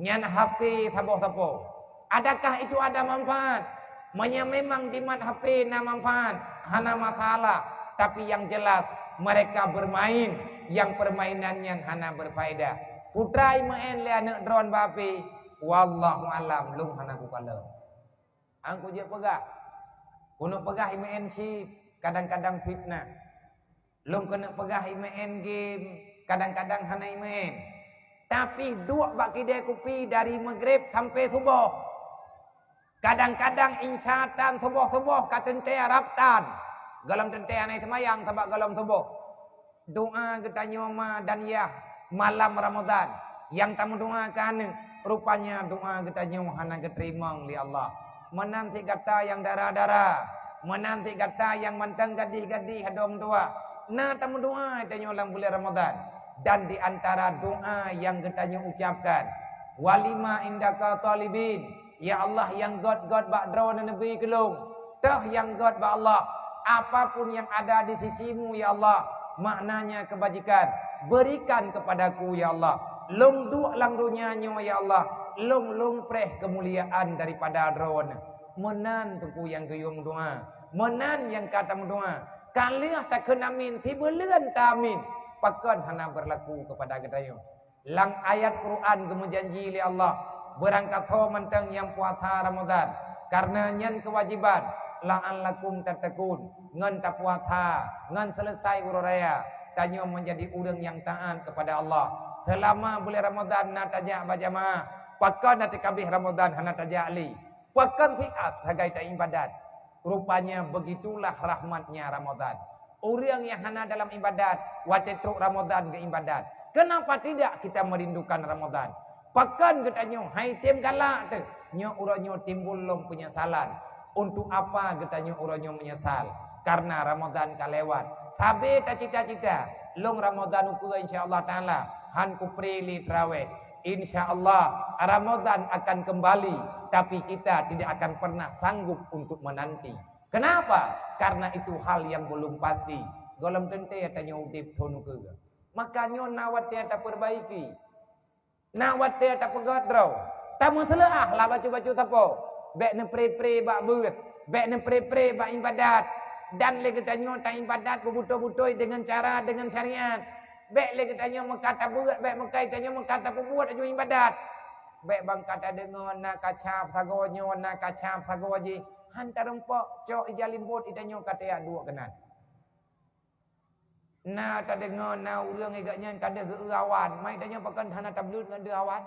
Nyan H P saboh sapoe. Adakah itu ada manfaat? Meunyoe memang jimat H P na manfaat, hana masalah. Tapi yang jelas, mereka bermain, yang permainan nyan hana berfaedah. Putra imeu'en lé aneuëk droeneuh bak H P, wallahu alam, lôn hana kukalon. Angku jeuet peugah. Keuneuk peugah imeu'en chip, kadang-kadang fitnah. Lôn keuneuk peugah imeu'en game, kadang-kadang hana imeu'en. Tapi duek bak kidée kupi dari Maghrib sampai suboh. Kadang-kadang insya tan suboh-suboh ka teuntée rab tan. Gohlom teuntée hana seumayang sabab gohlom suboh. Doa geutanyoe ma dan yah malam Ramadan nyang tameudoa keu aneuk, rupanya doa geutanyoe hana geuteurimong lé Allah. Meunan cit gata nyang dara-dara, meunan cit gata nyang mantong gadih-gadih adoe meutuah, na tameudoa tanyoe lam buleuen Ramadan. Dan di antara doa nyang geutanyoe ucapkan, "Walima indaka talibin," "Ya Allah, nyang gét-gét bak Droeneuh neubri keu lôn. Toh nyang gét bak Allah, apapun yang ada di sisimu, ya Allah, maknanya kebajikan, berikan kepadaku, ya Allah. Lôn duek lam donya nyoe, ya Allah, lôn, lôn preh keumuliaan daripada Droeneuh." Meunan Teungku nyang geuyue meudoa, meunan nyang ka tameudoa. Ka lheueh takheun amin, sibuleuen ta amin, pakon hana beurlaku keupada geutanyoe. Lam ayat Quran geumeujanji lé Allah, beurangkasoe mantong nyang puasa Ramadan, kareuna nyan keuwajéban, "La'allakum tattaqun," ngon tapuasa, ngon seuleusai uroe raya, tanyoe meunjadi ureuëng nyang taát keupada Allah. Seulama buleuen Ramadan na tajak bak jamaah, pakon na teukabeh Ramadan hana tajak lé? Pakon siat sagai taibadat? Rupanya begitulah rahmatnya Ramadan. Ureuëng nyang hana dalam ibadat, watée trok Ramadan geuibadat. Kenapa tidak kita merindukan Ramadan? Pakon geutanyoe hai tem galak teuh? Nyoe uroe nyoe timbul lom peunyesalan. Untuk apa geutanyoe uroe nyoe meunyeusal? Karena Ramadan ka lewat. Sabe tacita-cita, lôn Ramadan ukeue insya Allah Taala, han kupreh lé traweh. Insya Allah, Ramadan akan kembali, tapi kita tidak akan pernah sanggup untuk menanti. Kenapa? Karena itu hal yang belum pasti. Gohlom teuntée tanyoe udeb thon ukeue. Maka nyoe na watée tapeurbaiki. Na watée tapeugét droe. Tameuseuleuah lah bacut-bacut sapo. Bék neupreh-preh bak beuet. Bék neupreh-preh bak ibadat. Dan lé geutanyoe taibadat beubutôi-butôi deungon cara, deungon syariat. Bék lé geutanyoe meukat tabeuet, bék meukat tanyoe meukat tapeubuet aju ibadat. Bék ban ka tadeungoe na kacab sagoe nyoe, na kacab sagoe jih, han tarumpok cok ija limbot itanyoe ka tajak duek keunan. Na tadeungoe na ureuëng igak nyan ka deuh geu awan, mai tanyoe pakon hana tableuet ngon deuh awan.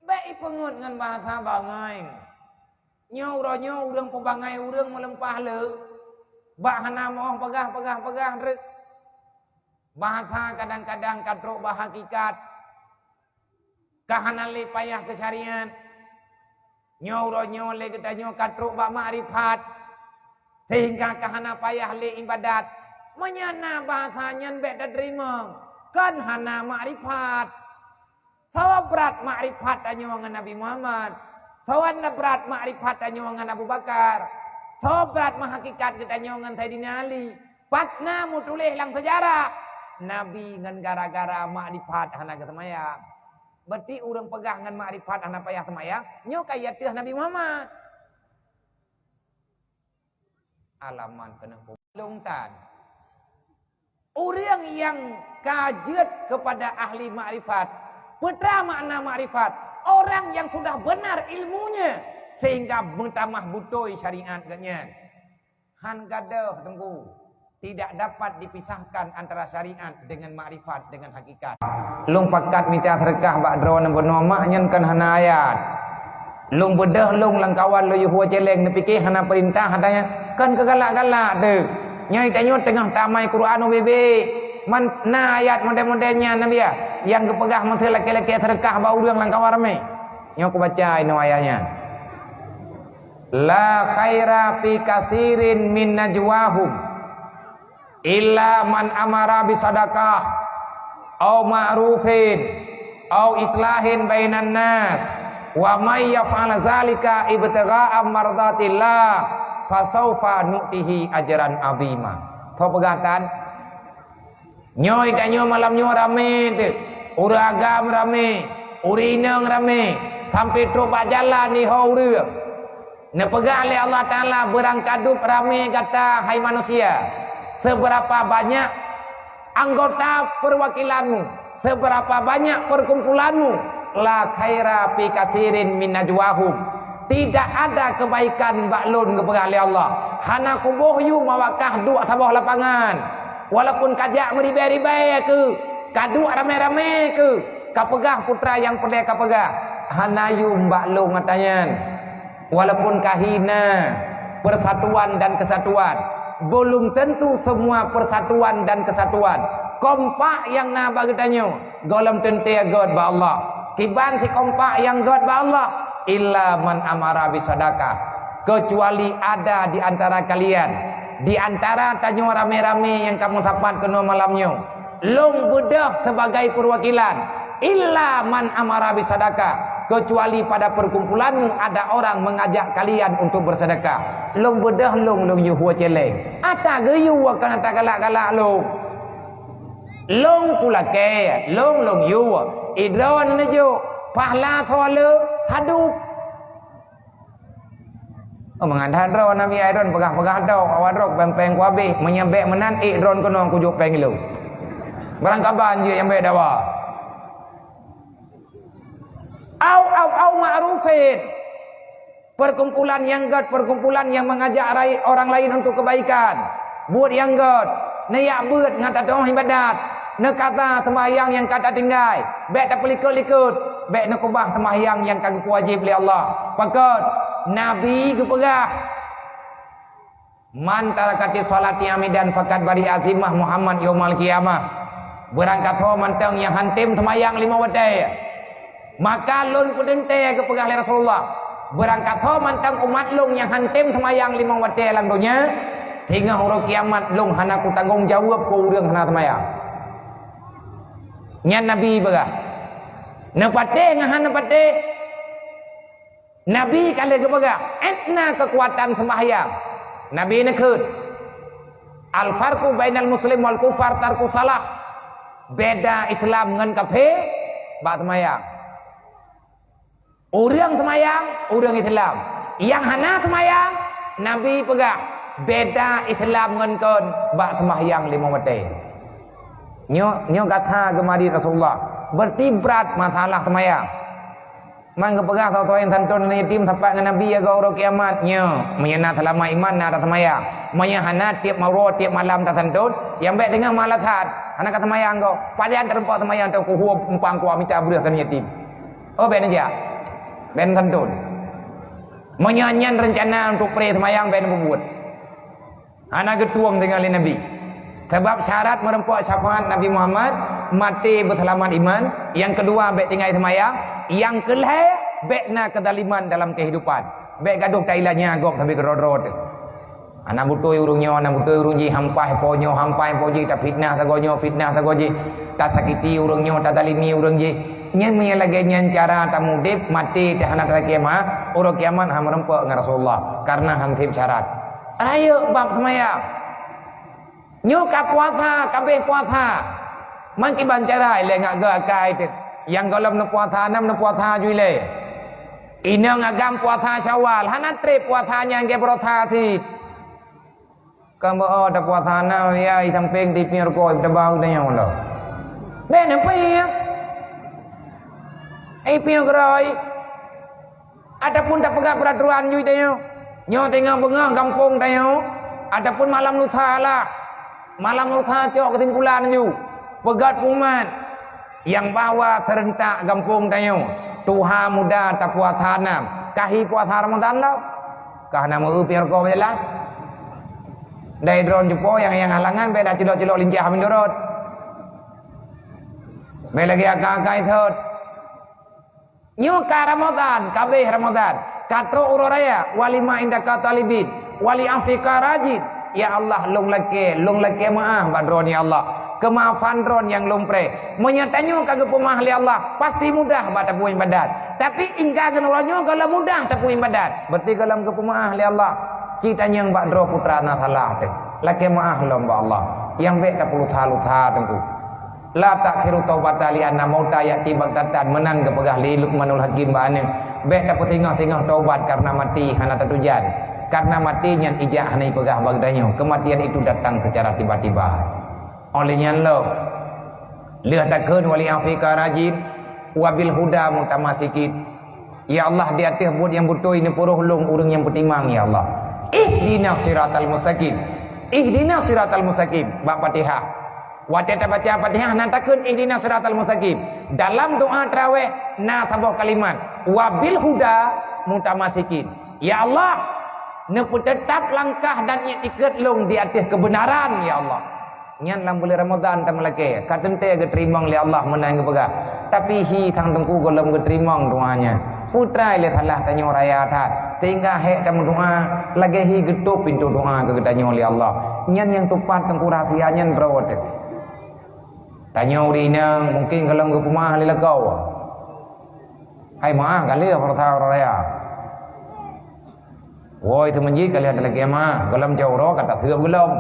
Bék ipeungeut ngon bahasa bangai. Nyoe uroe nyoe ureuëng peubangai ureuëng meuleumpah le, bak hana moh peugah-peugah-peugah reuek. Bahasa kadang-kadang ka trok bak hakikat, ka hana lé payah keu syariat. Nyoe uroe nyoe lé geutanyoe ka trok bak makrifat, sehingga ka hana payah lé ibadat. Meunyoe na bahasa nyan bék tateurimong, kon hana makrifat. Soe brat makrifat tanyoe ngon Nabi Muhammad? Soe na brat makrifat tanyoe ngon Abu Bakar? Soe brat meuhakikat geutanyoe ngon Saidina Ali? Pat na meutuléh lam seujarah, Nabi ngon gara-gara makrifat hana geuseumayang. Berarti ureuëng peugah ngon makrifat hana payah seumayang, nyoe ka i ateueh Nabi Muhammad. Alaman keuneuk lôn tan. Ureuëng nyang ka jeuet keupada ahli makrifat, peue treuk makna makrifat? Orang yang sudah benar ilmunya sehingga meutamah beutôi syariat geuhnyan. Han gadôh Teungku, tidak dapat dipisahkan antara syariat dengan makrifat, dengan hakikat. Lôn pakat mita seudeukah bak droeneuh bunoe mak nyan kon hana ayat. Lôn beudôh lôn lam kawan lôn yue celeng neupike hana peurintah, katanya, kon keu galak-galak teuh. Nyoe tanyoe teungoh tamai Quran ubé-bé. Man na ayat model-model nyan Nabi ya, nyang geupeugah meuseu lakée-lakée seudeukah bak ureuëng lam kawan ramé. Nyoe kubaca inoe ayat nyan. La khaira fi kasirin min najwahum illa man amara bisadaqah au ma'rufin au islahin bainan nas, wa may yaf'al zalika ibtigha'a mardatillah fasaufa nu'tihi ajran 'azima. Tho peugah tan. Nyoe tanyoe malam nyoe ramé teuh. Ureuëng agam ramé, ureuëng inong ramé, sampai trok bak jalan iho ureuëng. Neupeugah lé Allah Taala, "Beurangkadup ramé gata, hai manusia, seubeurapa banyak anggota peuwakilanmu, seubeurapa banyak peukumpulanmu, la khaira fi kasirin min najwahum." Tidak ada kebaikan bak lôn geupeugah lé Allah. Hana kuboh yum awak kah duek saboh lapangan. Walaupun kajak meuribée-ribée keu, kaduek ramé-ramé keu, kapeugah putra nyang peureulée kapeugah. Hana yum bak lôn ata nyan. Walaupun ka hina persatuan dan kesatuan, belum tentu semua persatuan dan kesatuan kompak nyang na bak geutanyoe gohlom teuntée gét bak Allah. Kiban si kompak nyang gét bak Allah, illa man amara bisadaqah, kecuali ada di antara kalian, di antara tanyoe ramé-ramé nyang ka meusapat keunoe malam nyoe, lôn beudôh sebagai perwakilan, illa man amara bisadaqah, kecuali pada perkumpulanmu ada orang mengajak kalian untuk bersedekah. Lôn beudôh lôn, lôn yue hue céléng. Ata geuyue kon ata galak-galak lôn. Lôn kulakée, lôn, lôn yue. Idroe neujok, pahla tho le, hadub. Oh, mangat that droe Nabi ai droen peugah-peugah droe, awak droe péng-péng kuhabéh, meunyo bék meunan ék droen keunoe kujok péng ilôn. Barangkaban jih nyang bék dawa. Au, au, au ma'rufin. Perkumpulan nyang gét, perkumpulan nyang mengajak rai-, orang lain untuk kebaikan. Buet nyang gét, neujak beuet ngat ateueh ibadat, neukata seumayang nyang ka tatinggai, bék tapeulikot-likot, bék neukeubah seumayang nyang ka geupeuwajéb lé Allah. Pakon? Nabi geupeugah, "Man tarakatis sholati amidan faqad bari'a zimmah Muhammad yaumal qiyamah." Beurangkat ho mantong nyang han tem seumayang limong watée. Maka lôn peuteuntée geupeugah lé Rasulullah, "Beurangkat ho mantong umat lôn nyang han tem seumayang limong watée lam donya, singoh uroe kiamat lôn hana kutanggong jaweueb keu ureuëng hana seumayang." Nyan Nabi peugah. Neupatéh ngon hana neupatéh. Nabi ka lheueh geupeugah, "Ét na keukuatan seumayang." Nabi neukheun, "Al-farqu bainal muslim wal kufar tarku salah." Beda Islam ngon kafé bak seumayang. Ureuëng seumayang, ureuëng Islam. Nyang hana seumayang, Nabi peugah, beda Islam ngon kon bak seumayang limong watée. Nyoe, nyoe gata geumari Rasulullah. Berarti brat masalah seumayang. Man geupeugah soe-soe nyang santôn aneuk yatim sapat ngon Nabi agoe uroe kiamat. Nyoe, meunyoe na seulamat iman, na taseumayang. Meunyoe hana, tieb uroe, tieb malam tasantôn, nyang bék teungoh malasat, hana ka seumayang goe. Pajan teurumpok seumayang teuh kuhue umpang kuah mita breueh keu aneuk yatim. Oh, bék neujak. Bék neusantôn. Meunyoe nyan reuncana untuk pré seumayang, bék neupeubuet. Hana geutueng tinggai lé Nabi. Sabab syarat meureumpok syafaat Nabi Muhammad, maté beuseulamat iman, nyang keudua bék tinggai seumayang, nyang keulhée bék na keuzaliman dalam keuhidupan. Bék gadôh tailanya gob sabe keudroe-droe teuh. Hana beutôi ureuëng nyoe, hana beutôi ureuëng jih, hampai po nyoe, hampai po jih, tafitnah sagoe nyoe, fitnah sagoe jih, tasakiti ureuëng nyoe, tazalimi ureuëng jih. Nyan meunyoe lagée nyan cara tamudeuk, maté teuh hana takiamat, uroe kiamat hana meureumpok ngon Rasulullah, kareuna han sép syarat. Rayeuk bab seumayang. Nyoe ka puasa, ka abéh puasa. Man kiban cara ilée ngat geu akai teuh. Nyang gohlom neupuasa nam neupuasa ju ilée. Inong agam puasa Syawal, hana treb puasa nyang geupuasa cit. Kan beu oh tapuasa na ya i sampéng di pinyoe rukoe tabang tanyoe lom. Bék neupiek. Ai pinyoe keurôi. Ataupun tapeugah peuraturan jih tanyoe. Nyoe teungoh beungoh gampông tanyoe, ataupun malam lusa lah. Malam lusa cok keusimpulan ju. Peugét peumat nyang bahwa seurentak gampông tanyoe, tuha muda tapuasa nam, kahi puasa Ramadan lom. Kah na meu-eu pier ko bajalan. Dai droen cupo nyang, nyang halangan bék na culok-culok lincah meunurot. Bék lagée akai-akai thot. Nyoe ka Ramadan, ka abéh Ramadan. Ka trok uroe raya, walimah indaka talibin, wali afika rajin. Ya Allah, lôn lakée, lôn lakée meuáh bak droeneuh ya Allah. Keumaafan droen nyang lôn preh. Meunyoe tanyoe ka geupeumeuáh lé Allah, pasti mudah bak tapeuibadat. Tapi ingka keunoe uroe nyoe gohlom mudah tapeuibadat. Berarti gohlom geupeumeuáh lé Allah. Ci tanyong bak droe putra na salah teuh. Lakée meuáh lom bak Allah. Nyang bék tapeulusa-lusa teungku. La ta'khiru taubata li'anna mauta ya'ti baghtatan, meunan geupeugah lé Luqmanul Hakim bak aneuk, bék tapeusingoh-singoh taubat kareuna maté hana tatujan. Kareuna maté nyan ijak hana ipeugah bak geutanyoe, keumatian itu datang seucara tiba-tiba. Óh lheueh nyan lom, lheueh takheun wali afika rajin, wabil huda mutamasikin. Ya Allah, di ateueh buet nyang beutôi neupuroh lôn ureuëng nyang peutimang, ya Allah. Ihdinas siratal mustaqim. Ihdinas siratal mustaqim. Bak Fatihah. Watée tabaca Fatihah na takheun ihdinas siratal mustaqim. Dalam doa tarawih na saboh kalimat, Wa bil huda mutamasikin. Ya Allah, neupeuteutap langkah dan iktikad lôn di ateueh keubeunaran, ya Allah. Nyan lam buleuen Ramadhan tameulakée, ka teuntée geuteurimong lé Allah meunan geupeugah. Tapi hi sang teungku gohlom geuteurimong doa nyan. Peutrai lé salah tanyoe raya that, sehingga hék tameudoa lagée hi geutôb pintoe doa keu geutanyoe lé Allah. Nyan nyang teupat teungku rahsia nyan droe teuh. Tanyoe ureuëng inong mungken gohlom geupeumeu'ah lé lakoe. Hai meu'ah ka lheueh peurasa uroe raya. Woi, teumeujit ka lheueh talakée meu'ah, gohlom cot uroe ka taseueb gohlom.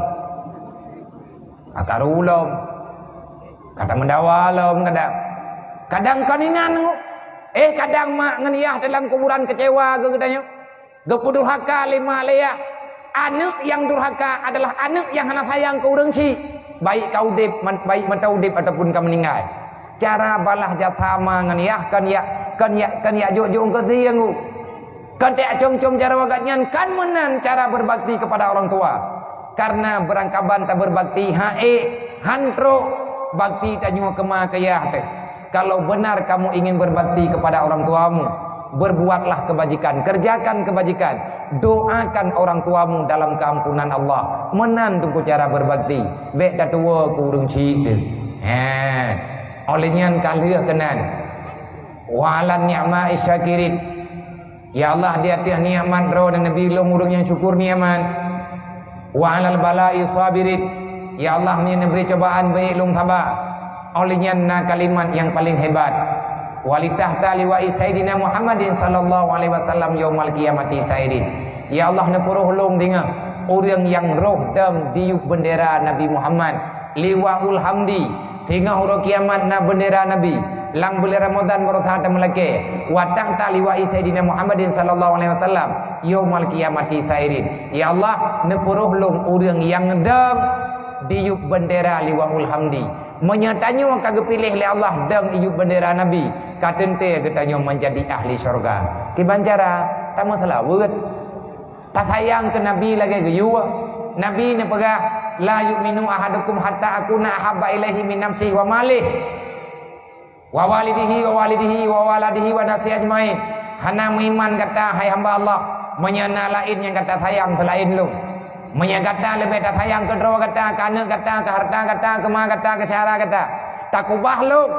Ka karu lom. Ka tameudawa lom kadang. Kadang kon inan, eh, kadang mak ngon yah dalam kuburan keucewa keu geutanyoe. Geupeudurhaka lé mak lé yah. Aneuëk nyang durhaka adalah aneuëk nyang hana sayang keu ureuëng chik, baik ka udeb, man-, baik masa udeb ataupun ka meuninggai. Cara balah jasa ma ngon yah kon jak, kon jak, kon jak jok-jok keu sie ngu. Kon jak com-com jaroe gobnyan, kon meunan cara berbakti kepada orang tua. Karena beurangkaban tabeurbakti han ék, han trok, bakti tanyoe keu ma keu yah teuh. Kalau benar kamu ingin berbakti kepada orang tuamu, berbuatlah kebajikan, kerjakan kebajikan, doakan orang tuamu dalam keampunan Allah. Meunan teungku cara berbakti. Bék tatuwoe keu ureuëng chik teuh. Hé. Óh lheueh nyan ka lheueh keunan. Wa 'alan ni'ma'i syakirin. Ya Allah, di ateueh nikmat Droe dan Nabi lôn ureuëng nyang syukur nikmat. Wa 'alal bala'i sabirin. Ya Allah, meunyoe neubri cobaan beuék lôn saba. Óh lheueh nyan na kalimat nyang paleng hebat. Wa li tahta liwa'i Sayyidina Muhammadin sallallahu alaihi wasallam yaumal qiyamati sa'irin. Ya Allah, neupeuroh lôn deungon ureuëng nyang roh dong diyueb bendera Nabi Muhammad, liwa'ul hamdi, singoh uroe kiamat na bendera Nabi, lam buleuen Ramadhan baroe that tameulakée, wa tahta liwa'i Sayyidina Muhammadin sallallahu alaihi wasallam, yaumal qiyamati sa'irin. Ya Allah, neupeuroh lôn ureuëng nyang dong diyueb bendera liwa'ul hamdi. Meunyoe tanyoe ka geupiléh lé Allah dong iyueb bendera Nabi, ka teuntée geutanyoe meunjadi ahli syurga. Kiban cara? Tameuseulaweuet. Tasayang keu Nabi lagée geuyue. Nabi neupeugah, "La yu'minu ahadukum hatta akuna ahabba ilaihi min nafsihi wa malihi, wa walidihi, wa walidihi, wa waladihi, wa nasi ajmain." Hana meuiman gata, hai hamba Allah, meunyoe na laén nyang gata sayang seulaén Lôn. Meunyoe gata leubeh tasayang keu droe gata, keu aneuëk gata, keu hareuta gata, keu ma gata, keu syedara gata, takubah Lôn.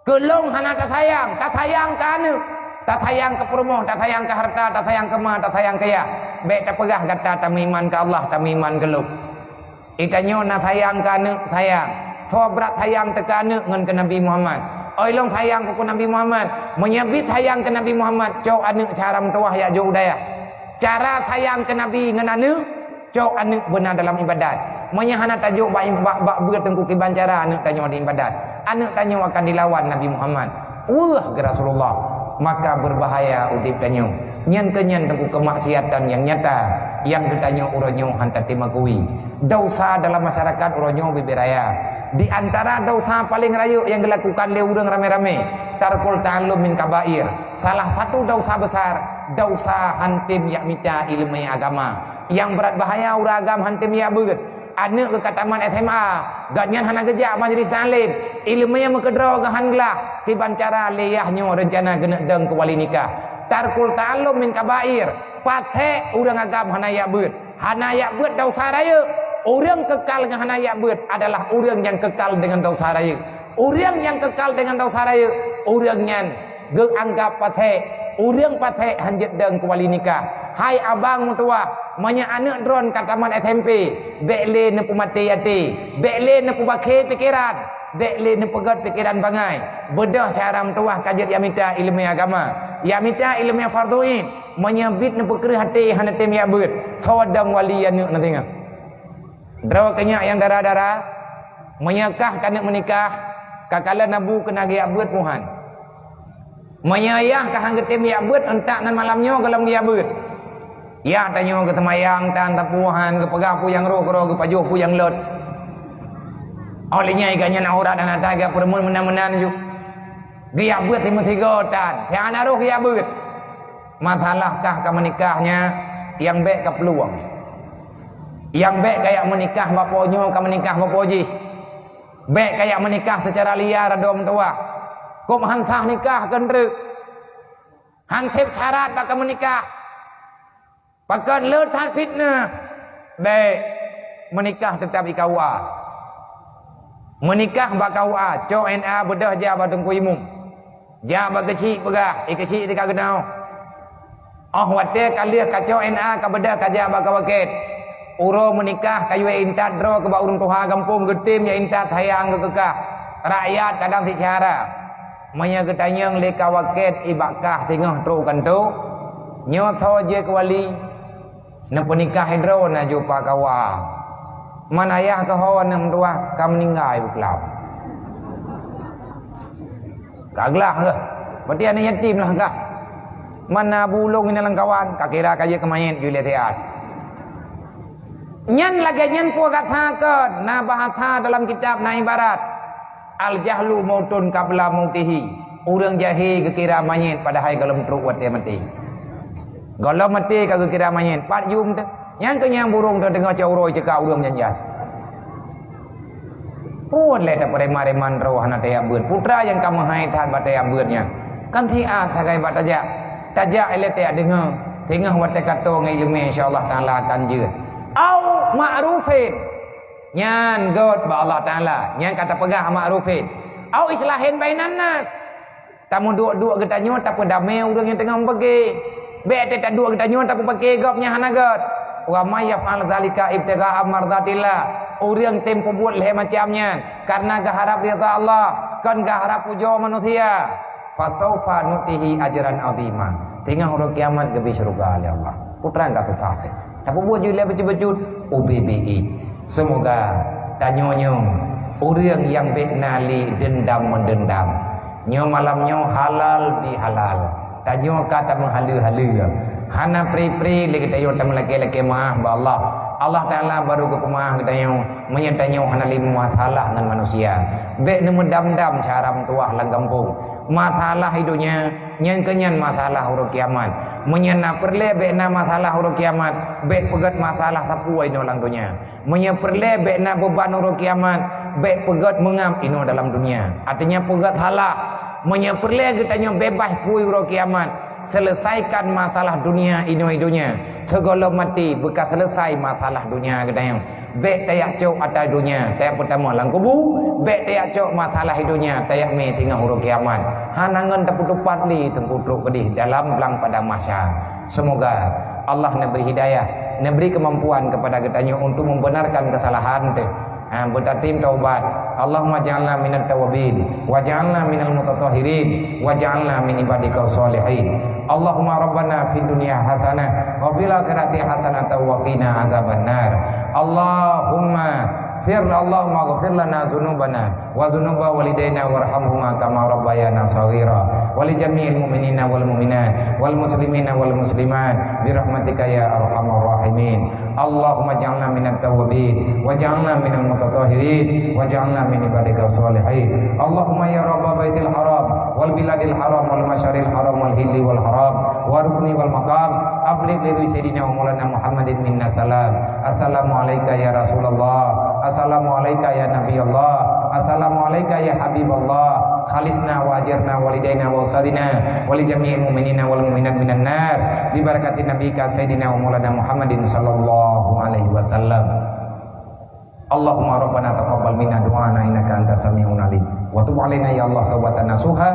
Keu Lôn hana tasayang, tasayang keu aneuëk, tasayang keu peurumoh, tasayang keu hareuta, tasayang keu ma, tasayang keu yah. Bék tapeugah gata tameuiman keu Allah, tameuiman keu Lôn. Geutanyoe na sayang keu aneuëk, sayang. Soe brat sayang teuh keu aneuëk ngon keu Nabi Muhammad. Oi lôn sayang keu Nabi Muhammad. Meunyoe biet sayang keu Nabi Muhammad, cok aneuëk cara meutuwah jak jok u dayah. Cara sayang keu Nabi ngon aneuëk, cok aneuëk beuna dalam ibadat. Meunyoe hana tajok bak, bak, bak beuet teungku kiban cara aneuëk tanyoe di ibadat, aneuëk tanyoe akan dilawan Nabi Muhammad. Weueh geu Rasulullah, maka beubahaya udeb tanyoe. Nyan keuh nyan teungku keumaksiatan nyang nyata nyang geutanyoe uroe nyoe han tatem akui. Desya dalam masyarakat uroe nyoe bibit raya. Di antara desya paleng rayeuk nyang geulakukan lé ureuëng ramé-ramé, tarkul ta'allum min kabair. Salah satu desya besar, desya han tem jak mita iéleumé agama. Nyang brat bahaya ureuëng agam han tem jak beuet. Aneuëk geuh ka tamat S M A, gobnyan hana geujak majelis taklim, iéleumé meukeudroe geuh han glah, kiban cara lé yah nyoe reuncana geuneuk dong keu wali nikah. Tarkul ta'allum min kabair, patéh ureuëng agam hana jak beuet. Hana jak beuet desya rayeuk. Ureuëng keukal ngon hana jak beuet adalah ureuëng nyang keukal deungon desya rayeuk. Ureuëng nyang keukal deungon desya rayeuk, ureuëng nyan geuanggab patéh. Ureuëng patéh han jeuet dong keu wali nikah. Hai abang meutuwah, meunyoe aneuëk droen ka tamat S M P, bék lé neupeumaté até, bék lé neupeubakhé pikeran, bék lé neupeugét pikeran bangai. Beudôh syedara meutuwah ka jeuet jak mita iéleumé agama, jak mita iéleumé fardhu ain. Meunyoe biet neupeukreueh até hana tem jak beuet, soe dong wali aneuëk na singoh. Droe keu nyak nyang dara-dara, meunyoe kah keuneuk meunikah, ka kalon abu keuneuk geujak beuet muhan. Meunyoe yah ka han geutem jak beuet, euntak ngon malam nyoe gohlom geujak beuet. Yah tanyoe geuseumayang tan sapeue han, geupeugah peue nyang roh keudroe, geupajoh peue nyang lôt. Óh lheueh nyan gobnyan aurat hana that, geupeureumeun meunan-meunan ju. Geujak beuet simeusigoe tan, nyang hana roh geujak beuet. Masalah kah ka meunikah nyan, nyang bék ka peuluwang. Nyang bék ka jak meunikah bak po nyoe ka meunikah bak po jih. Bék ka jak meunikah seucara liar adoe meutuwah. Kôb han sah nikah keu treuk. Han sép syarat bak ka meunikah. Pakon le that fitnah. Bèk, meunikah teutap di K U A. Meunikah bak K U A, cok N A beudôh jak bak teungku imum. Jak bak keuchik peugah, "Eh, keuchik, teuka keunoe." Óh watèe ka lheueh ka cok N A ka beudôh ka jak bak ka wakét. Uroe meunikah ka yue intat droe keu bak ureueng tuha gampông, geutem jak intat sayang geukeukah. Rakyat kadang seucara. Meunyoe geutanyong lé ka wakét, i bak kah teungoh trok kantô, nyoe soe jeuet keu wali? Neupeunikah droe na jumpa K U A. Man ayah keuh ho aneuk meutuah ka meuninggai buklam. Ka glah keuh. Berarti aneuk yatim lah kah. Man na abu ulôn inan lam kawan, ka kira ka jeuet keu manyét jih lé siat. Nyan lagèe nyan peue gata kheun, na bahasa dalam kitab, na ibarat. Al-jahlu mautun qabla mautihi. Ureueng jahé geukira manyét padahai gohlom trok watèe maté. Gohlom maté ka geukira manyét, pat yum teuh. Nyang keu nyang burông teuh teungoh cot uroe ceuka ureueng meunyan. Phôn lé tapeurema-rema droe hana tajak beuet. Putra nyang ka meuhai that bak tajak beuet nyan. Kan siat sagai bak tajak. Tajak ilèe tajak deungö. Teungoh watèe ka toe ngon ileumèe, insya Allah Taala akan jeuet. Au ma'rufin. Nyan göt bak Allah Taala, nyan ka tapeugah ma'rufin. Au islahin bainan nas. Tameuduek-duek geutanyoe tapeudamé ureueng nyang teungoh meupaké. Bèk teuh taduek geutanyoe tapeupaké gob nyang hana göt. Wa may yaf'al dzalika ibtigha'a mardatillah. Ureueng tem peubuet lhèe macam nyan karena geuharab ridha Allah, kon geuharab pujoe manusia. Fasaufa nu'tihi ajran azima. Teungoh uroe kiamat geubri syeuruga lé Allah. Peue treun ka susah teuh. Tapeubuet jih lé bacut-bacut, ubé-bé. Seumoga tanyoe nyoe ureueng nyang bèk na lé deundam-meudeundam. Nyoe malam nyoe halal bihalal. Tanyoe ka tameuhaleue-haleue. Hana pri-pri lé geutanyoe tameulakèe-lakèe meu'ah bak Allah. Allah Taala barô geupeumeu'ah geutanyoe meunyoe tanyoe hana lé masalah ngon manusia. Bèk neumeudam-dam cara meutuwah lam gampông. Masalah i donya, nyan keuh nyan masalah uroe kiamat. Meunyoe na peureulèe bèk na masalah uroe kiamat, bèk peugöt masalah sapeue inoe lam donya. Meunyoe peureulèe bèk na beuban uroe kiamat, bèk peugöt meungab inoe dalam donya. Artinya peugöt salah. Meunyoe peureulèe geutanyoe beubaih phui uroe kiamat, seuleusaikan masalah donya inoe i donya. Sigohlom maté beuka seuleusai masalah donya geutanyoe. Bèk tajak cok atra donya, tajak peutamong lam kubu, bèk tajak cok masalah i donya, tajak mé teungoh uroe kiamat. Hana ngon tapeutupat lé teungku trok keudéh dalam blang padang mahsyar. Seumoga Allah neubri hidayah, neubri keumampuan keupada geutanyoe untuk membenarkan keusalahan teuh. Ha, beutatem taubat. Allahumma ja'alna minat tawabin, wa ja'alna minal mutatahhirin, wa ja'alna min ibadika shalihin. Allahumma rabbana fid dunya hasanah, wa fil akhirati hasanah, wa qina azabannar. Allahumma fir, Allahumma ghfir lana dzunubana wa dzunuba walidaina warhamhuma kama rabbayana shaghira. Wa li jami'il mu'minina wal mu'minat, wal muslimina wal muslimat, bi rahmatika ya arhamar rahimin. Allahumma ja'alna minat tawabin, wa ja'alna minal mutatahhirin, wa ja'alna min ibadika shalihin. Allahumma ya Rabba baitil haram, wal biladil haram, wal masyaril haram, wal hilli wal haram, wa rukni wal maqam, abligh li Sayyidina wa Maulana Muhammadin minna salam. Assalamu alaika ya Rasulullah. Assalamu alaika ya Nabi Allah. Assalamu alaika ya Habib Allah. Khalisna wa ajirna walidaina wa ustadzina wa li jami'il mu'minina wal mu'minat minan nar. Bi barakati nabika Sayyidina wa Maulana Muhammadin sallallahu alaihi wasallam. Allahumma rabbana taqabbal minna du'ana innaka antas sami'un alim. Wa tub alaina ya Allah taubatan nasuha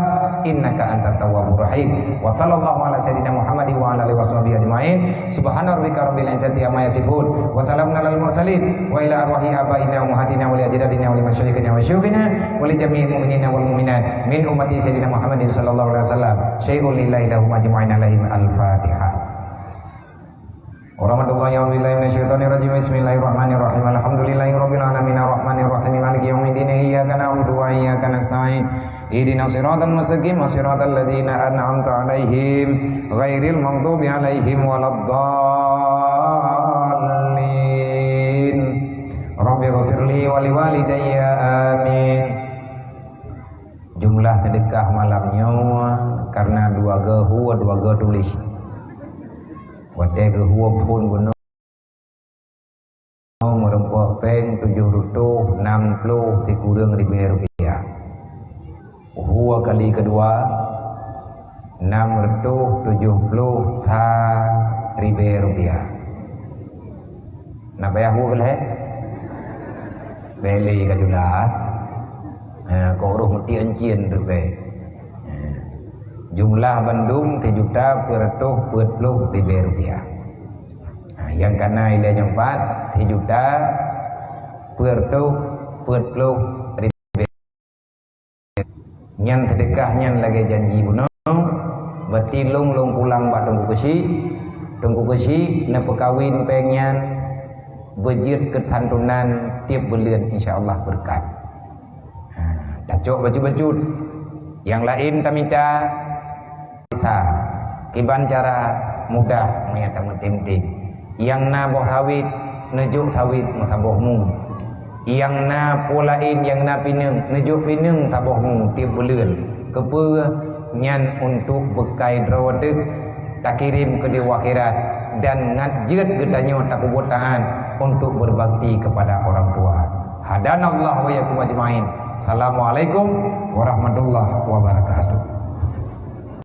innaka antat tawwabur rahim. Wa sallallahu ala sayyidina Muhammadin wa ala alihi wa sahbihi ajma'in. Subhana rabbika rabbil izzati amma yasifun. Wa salamun alal mursalin. Wa ila arwahi abaina wa ummahatina wa li ajdadina wa li masyayikhina wa syuyukhina wa li jami'il mu'minina wal mu'minat min ummati sayyidina Muhammadin sallallahu alaihi wasallam. Syai'un lillahi lahum ajma'in alaihim al-Fatihah. Warahmatullahi wabarakatuh. Bismillahirrahmanirrahim. Alhamdulillahi rabbil alamin. Arrahmanirrahim. Maliki yaumiddin. Iyyaka na'budu wa iyyaka nasta'in. Ihdinas siratal mustaqim. Siratal ladzina an'amta 'alaihim. Ghairil maghdubi 'alaihim waladdallin. Rabbighfirli wa liwalidayya. Amin. Jumlah seudeukah malam nyoe karena dua geuh hue, dua geuh tuléh. Watèe geuh hue phôn bunoe meureumpok péng tujoh reutôh nam ploh sikureueng ribèe rupiah. Hue kali keudua Enam reutôh tujoh ploh sa ribée rupiah. Na payah bu lé? Beli ka jumlah. Ha, kok roh meuti ancien tu be. Ha. Jumlah bandum sijuta peuet reutôh peuet ploh ribée rupiah. Ha, nyang kana ilée nyang pat sijuta peuet reutôh peuet ploh ribée. Nyan seudeukah nyan lagée janji bunoe, berarti lôn lôn pulang bak Teungku Keuchik. Teungku Keuchik neupeukawen péng nyan, beujeuet keu santunan tieb buleuen, insya Allah beureukat. Ha, tacok bacut-bacut. Nyang laén tamita, Sa, kiban cara mudah meunyo tameutem-tem. Nyang na boh sawét, neujok sawét meusaboh mu. Nyang na peue laén, nyang na pineung, neujok pineung saboh mu tieb buleuen. Keupeue? Nyan untuk beukai droe teuh takirém keudéh u akhirat dan ngat jeuet geutanyoe tapeubuet taát untuk berbakti kepada orang tua. Hadanallahu wa iyyakum ajmain. Assalamualaikum warahmatullahi wabarakatuh.